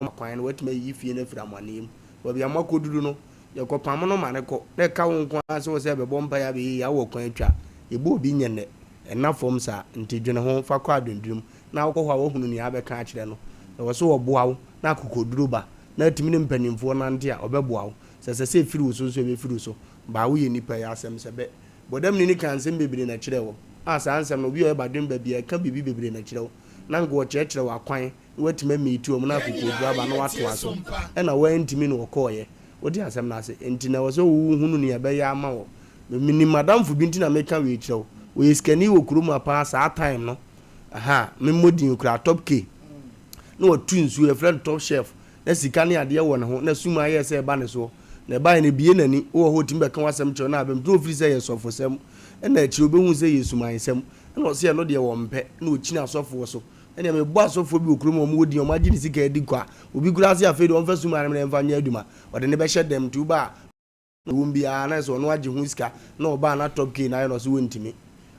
wɔama kwan na woatumi ayiyi fie no afiri amaneɛ mu. Baabi a moakɔduru no, yɛkɔpamo no ma no kɔ na ɛka wo nko ara sɛ wo sɛ bɛbɔ mpaeɛ abɛyɛ yie a wowɔ kwan atwa. Yɛbɔ obi nyɛ nnɛ, ɛnna fam saa, nti dwene ho fa kɔ adwendwene mu na wokɔ hɔ a woahunu nea abɛka akyerɛ no. Ɛwɔ sɛ wɔboa wo na akokoduru ba na atumi ne mpanimfoɔ nante a, ɔbɛboa wo. Sɛ ɛsɛ sɛ ɛfiri wo so nso a, ɛbɛfiri wo so. Baa woyɛ nipa yi asɛm sɛ bɛ. Bɔdamni no kaa nsɛm bebree na ɛkyerɛɛ wɔ. A saa nsɛm no, obi a ɔyɛ badwemba biara, ɛka biribi bebree na ɛkyerɛ wo. Na anka ɔkyerɛkyerɛ wo akwan na woatumi amiiti wɔn na akokoɔduru aba na woatoa so. Ɛna woantumi na ɔkɔeɛ. Wote asɛm no ase? Enti na ɛwɔ sɛ wohunu nea ɛbɛyɛ ama wɔ. Me, menim m'adamfo bi nti na meka wei kyerɛ wo. Ɔyɛ sikani wɔ kurom ha paa saa time no. Aha, memmɔ din koraa, Top K. Na watu nsuo, yɛfrɛ no Top Chef. Na sika ne adeɛ wɔ ne ho, na sum ayɛɛ sɛ ɛba ne soɔ. Na ɛbaeɛ no, ɛbue n'ani. Wowɔ hɔ a, ɔtumi bɛka w'asɛm kyerɛ wo, na abam. Nti na ɔfiri sɛ ɛyɛ sɔfosɛm. Ɛnna akyire ɔbɛhuu sɛ ɛyɛ sumansɛm. Ɛnna ɔse ɛno deɛ wɔmpɛ. Ɛnna ɔkyini asɔfoɔ so. Ɛnneɛ mebɔ asɔfoɔ bi wɔ kurom a wɔwɔ din a wɔagye ne sika adi kwa. Obi koraa se afei deɛ ɔmfa suman no mmra mfa nyɛ adwuma. Ɔde no bɛhyɛ dɛm. Nti woba a, ɛwom biara na ɛsɛ ɔno agye ho sika. Na ɔba a na Top K no ayɛ no ɔse wɔntumi.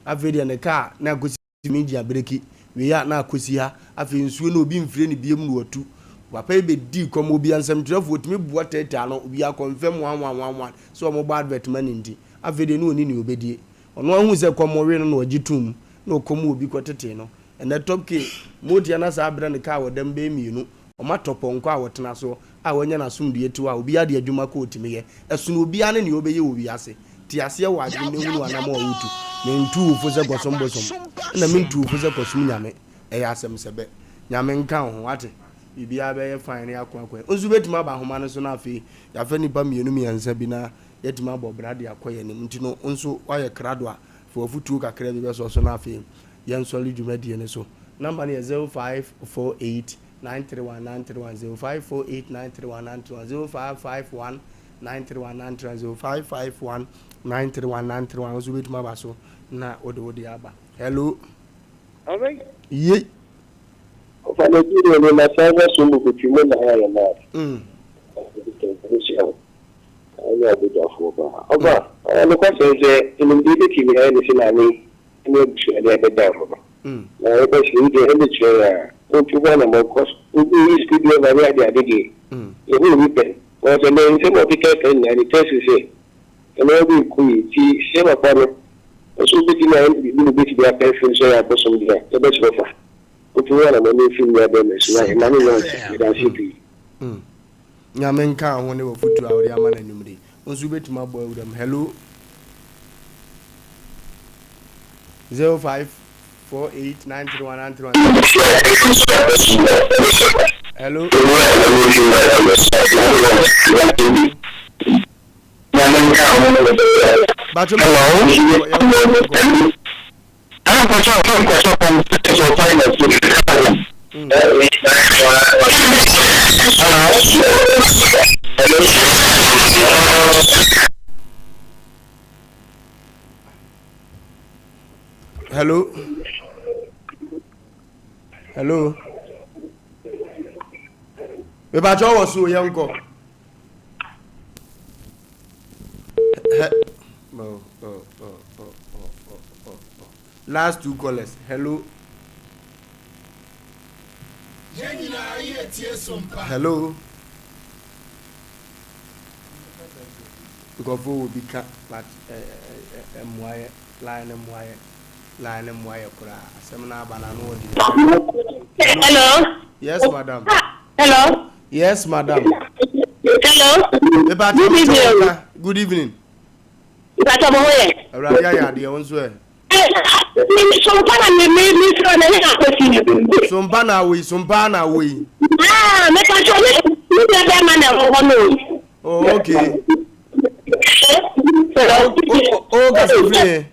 Afei deɛ ne kaa na akɔsi. Tumi gyina bereki wei a na akosi ha. Afei nsuo no obi mfrɛ no biom na watu. Papa yi bɛdii kɔm, obia nsɛmtwerɛfoɔ tumi boa taataa no, obia kɔnfɛm one one one one sɛ wɔn bɔ advert ma no nti. Afei deɛ na ɔnni nea ɔbɛdie. Ɔno ara huu sɛ kɔm we no na ɔgye toom na ɔkɔm obi kɔtetee no. Ɛnnɛ Top K, Motia na saa berɛ no kaa wɔ dɛm bɛyɛ mmienu. Wɔatɔ pɔnkɔ a wɔtena soɔ a wanya n'asomdwoeɛ te hɔ a obiara de adwuma kɔ ɔtumi yɛ. Ɛsono obiara ne nea ɔbɛyɛ wɔ wiase. Te aseɛ wɔ adwene na hunu anamɔ a wotu. Mentu wo fo sɛ kɔsom bosom, ɛna mentu wo fo sɛ kɔsom Nyame. Ɛyɛ asɛm sɛ bɛ. Nyame nka wo ho, wate? Biribiara bɛyɛ fine na yɛako akɔ yɛn. Wo nso wobɛtumi aba ahoma no so na afei yɛafa nnipa mmienu mmiɛnsa bi na yɛatumi abɔ bra de akɔ yɛn anim. Nti no, wo nso woayɛ krado a, fa w'afotuo kakra bi bɛsɔ so na afei yɛnsɔre dwumadie no so. Number no yɛ 0548 931 931 0548 931 931 0551 931 931 0551 931 931 wo nso wobɛtumi aba so na wode wode aba. Hello. Alright. Ye. Ɔfa Nigeria ni na saa so mu kotwi mu na ayɛ mad. Ɛnyɛ abogyafoɔ paa. Ɔfa, nokwasɛm sɛ nimdeɛ bɛtumi ayɛ ne sɛ maame ne abusua de abɛdan ho no. Na yɛbɛsrɛ yi deɛ ɛnde kyerɛ yɛn a, wontu ho anammɔn cos woyi sukuu bi aba ne ade ade deɛ, yɛhu obi pɛn. Because ɛnɛ nsɛm a ɔkeka ka nyinaa ne tɛsi sɛ nneɛma bi nkɔ yie nti sɛ papa no nso wobɛtumi ayɛ biribi na obɛtumi apɛ mfiri sɛ ɔyɛ abosom deɛ a, yɛbɛsrɛ fa wotu ho anammɔn na mfiri nua bɛrima so na ɛma no nyɛ ɔnte. Meda ase pii. Nyame nka wo ho ne w'afotuo a wode ama no anwummere yi. Wo nso wobɛtumi abɔ awura mu. Hello. 0548 931 931. Hello. Bacho Hello. Hello. Mepakyɛ wɔ so yɛnkɔ. Oh, oh, oh, oh, oh, oh, oh. Last two callers. Hello. Hello. Nkurɔfoɔ wɔ bi ka but mmoa yɛ line no mmoa yɛ line no mmoa yɛ koraa asɛm no aba na ano ɔde. Hello. Yes madam. Hello. Yes madam. Hello. Good evening. Good evening. Mpatsɔ mo ho yɛ. Awurade ayɛ adeɛ wo nso ɛ. Sompa na mi mi mi srɛ na ɛna akɔsi. Sompa na awo yi sompa na awo yi. Aa mepatɔ mi mi deɛ bɛrima na ɛwɔ hɔ no. Oh okay. Oh oh oh kasa firi yɛ.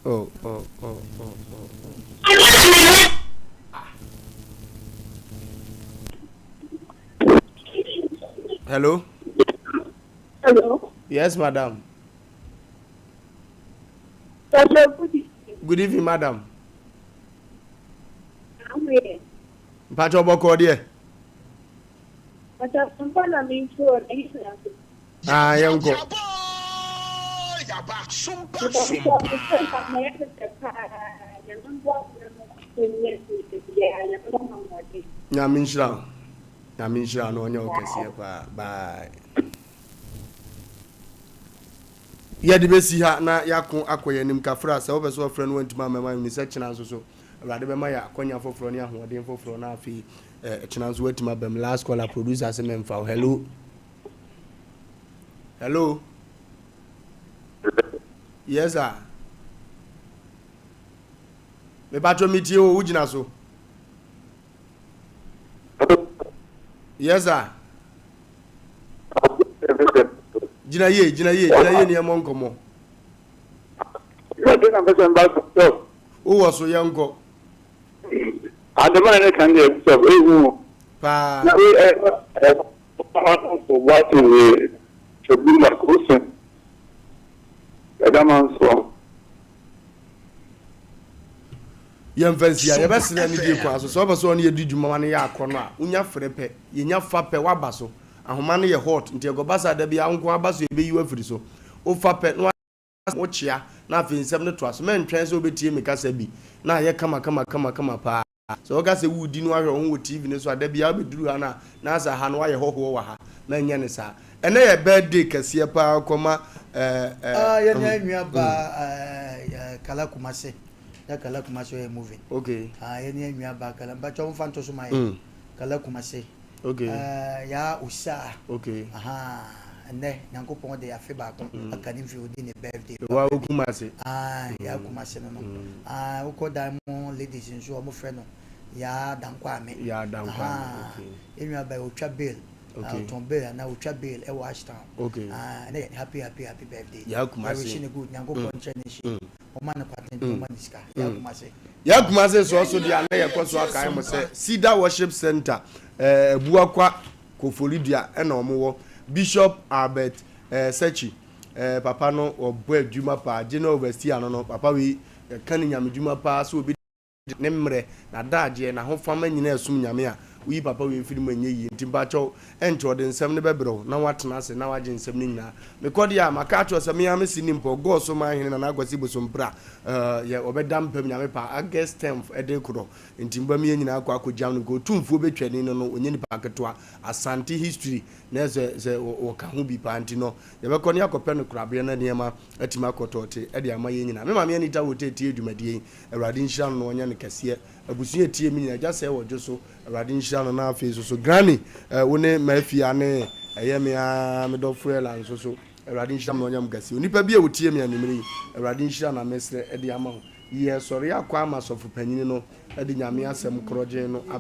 Oh oh oh oh oh. Hello. Hello. Yes, madam. Hello, good evening. Good evening, madam. Mpatsɔ bɔkɔ deɛ. Mpatsɔ mpa na mi nso ɔda yi na. Ah, yɛn kɔ. Nyame nhyira wo. Nyame nhyira wo na ɔnyɛ wo kɛseɛ paa. Bye. Yɛde bɛsi ha na yɛako akɔ yɛn anim. Kafra, sɛ wopɛ sɛ wɔfrɛ no woantumi ammɛma menim sɛ kyena nso so Awurade bɛma yɛ akwanya foforɔ ne ahoɔden foforɔ na afei eh, kyena nso woatumi aba mu. Last caller, producer se memfa wo. Hello. Hello. Yes sir. Mepatwɔ metie wo, wogyina so. Yes sir. Gyina yie, gyina yie, gyina yie ne yɛmmɔ nkɔmmɔ. Wowɔ so, yɛnkɔ. Adema ne kan deɛ bishop ehu o. Paa. Na wei ɛ ɛ ɔsɔfo boate wei ebu ma kosin ɛda ma nso. Yɛmfa nsi a yɛbɛsrɛ anigye kwan so. Sɛ wopɛ sɛ ɔne yɛdi dwuma ma no yɛ akɔnnɔ a, wonya frɛ pɛ, yɛnya fa pɛ, woaba so. Ahoma no yɛ hot, nti ɛkɔba saa da biara wo nko ara ba so yɛbɛyi wo afiri so. Wofa pɛ na wokyea na afei nsɛm no toa so. Mɛntwɛn sɛ wobɛtie me kasa bi na ayɛ kama kama kama kama paa. Sɛ woka sɛ woredi na woahwɛ wo ho wɔ TV no so a, da biara wobɛduru ha no a, na asɛ ha no woayɛ hɔhoɔ wɔ ha. Mɛnyɛ no saa. Ɛnnɛ yɛ birthday kɛseɛ paa kɔma eh, eh, Ah, yɛn mm, nua mm. ba eh, Kala Kumase. Ya Kala Kumase ɔyɛ moving. Okay. Ah, yɛn nua ba Kala. Mpakyɛ wɔn fa nto so ma yɛ. Kala Kumase. Okay. Eh, ya Osaa. Okay. Aha. Ɛnɛ Nyankopɔn de afe baako aka ne mfe odi ne birthday. Wa wo Kumase. Ah, ya Kumase no no. Ah, wokɔ Diamond Ladies nso wɔn frɛ no ya Dankwame. Ya Dankwame. Aha. Okay. Yɛn nua ba otwa bail. Okay. Ɔtɔn bail anaa otwa bail ɛwɔ Ashtown. Okay. Ah, ɛnɛ yɛ happy happy happy birthday. Ya Kumase. Yɛ wish ne good. Nyankopɔn nkyɛ ne hye. Ɔma no kwatenten, ɔma no sika. Ya Kumase. Ya Kumase soɔ so deɛ na yɛkɔ so akae mo sɛ Cedar Worship Center, eh, Abuakwa Koforidua ɛna wɔn wɔ. Bishop Albert eh, Sechi, eh, papa no ɔbɔ adwuma paa, General Overseer no no, papa wei yɛka ne nyame dwuma paa sɛ obi de ne mmerɛ, n'adagyeɛ, n'ahofama nyinaa ɛsom Nyame a, woyi papa wei mfiri mu ɛnyɛ yie. Nti mpakyɛw, ɛnkyɛ ɔde nsɛm no bɛbrɛ wo na woatena ase na woagye nsɛm no nyinaa. Mekɔ deɛ a, maka akyerɛ wo sɛ me ara me se nimpɔ, Gɔɔ so man hene Nana Akwasi Bosompra, eh, yɛ ɔbɛda mpam Nyame pɛ a, August 10th ɛde korɔ. Nti mba me yɛn nyinaa akɔ akɔgyam no, because Otumfuo bɛtwani no no, ɔnyɛ nipa ketewa. Asante history na sɛ sɛ wɔka ho bi paa nti no, yɛbɛkɔ ne akɔpɛ no koraberɛ na nneɛma atumi akɔ tɔɔte de ama yɛn nyinaa. Me maame Anita Wote tie dwumadie yi, Awurade nhyira no na ɔnyɛ no kɛseɛ. Abusua ɛtie me nyinaa, Agya Sɛɛ wɔ dwo so, Awurade nhyira no na afei nso so Granny eh, wo ne Mafia ne ɛyɛ me ara me dɔfo Ella nso so, Awurade nhyira mo na ɔnyɛ mo kɛseɛ. Onipa bi a ɔtie me anwumerɛ yi, Awurade nhyira na mesrɛ de ama wo. Yɛsɔre akɔ ama sɔfo panyini no de Nyame asɛm korɔgyen no abrɛ.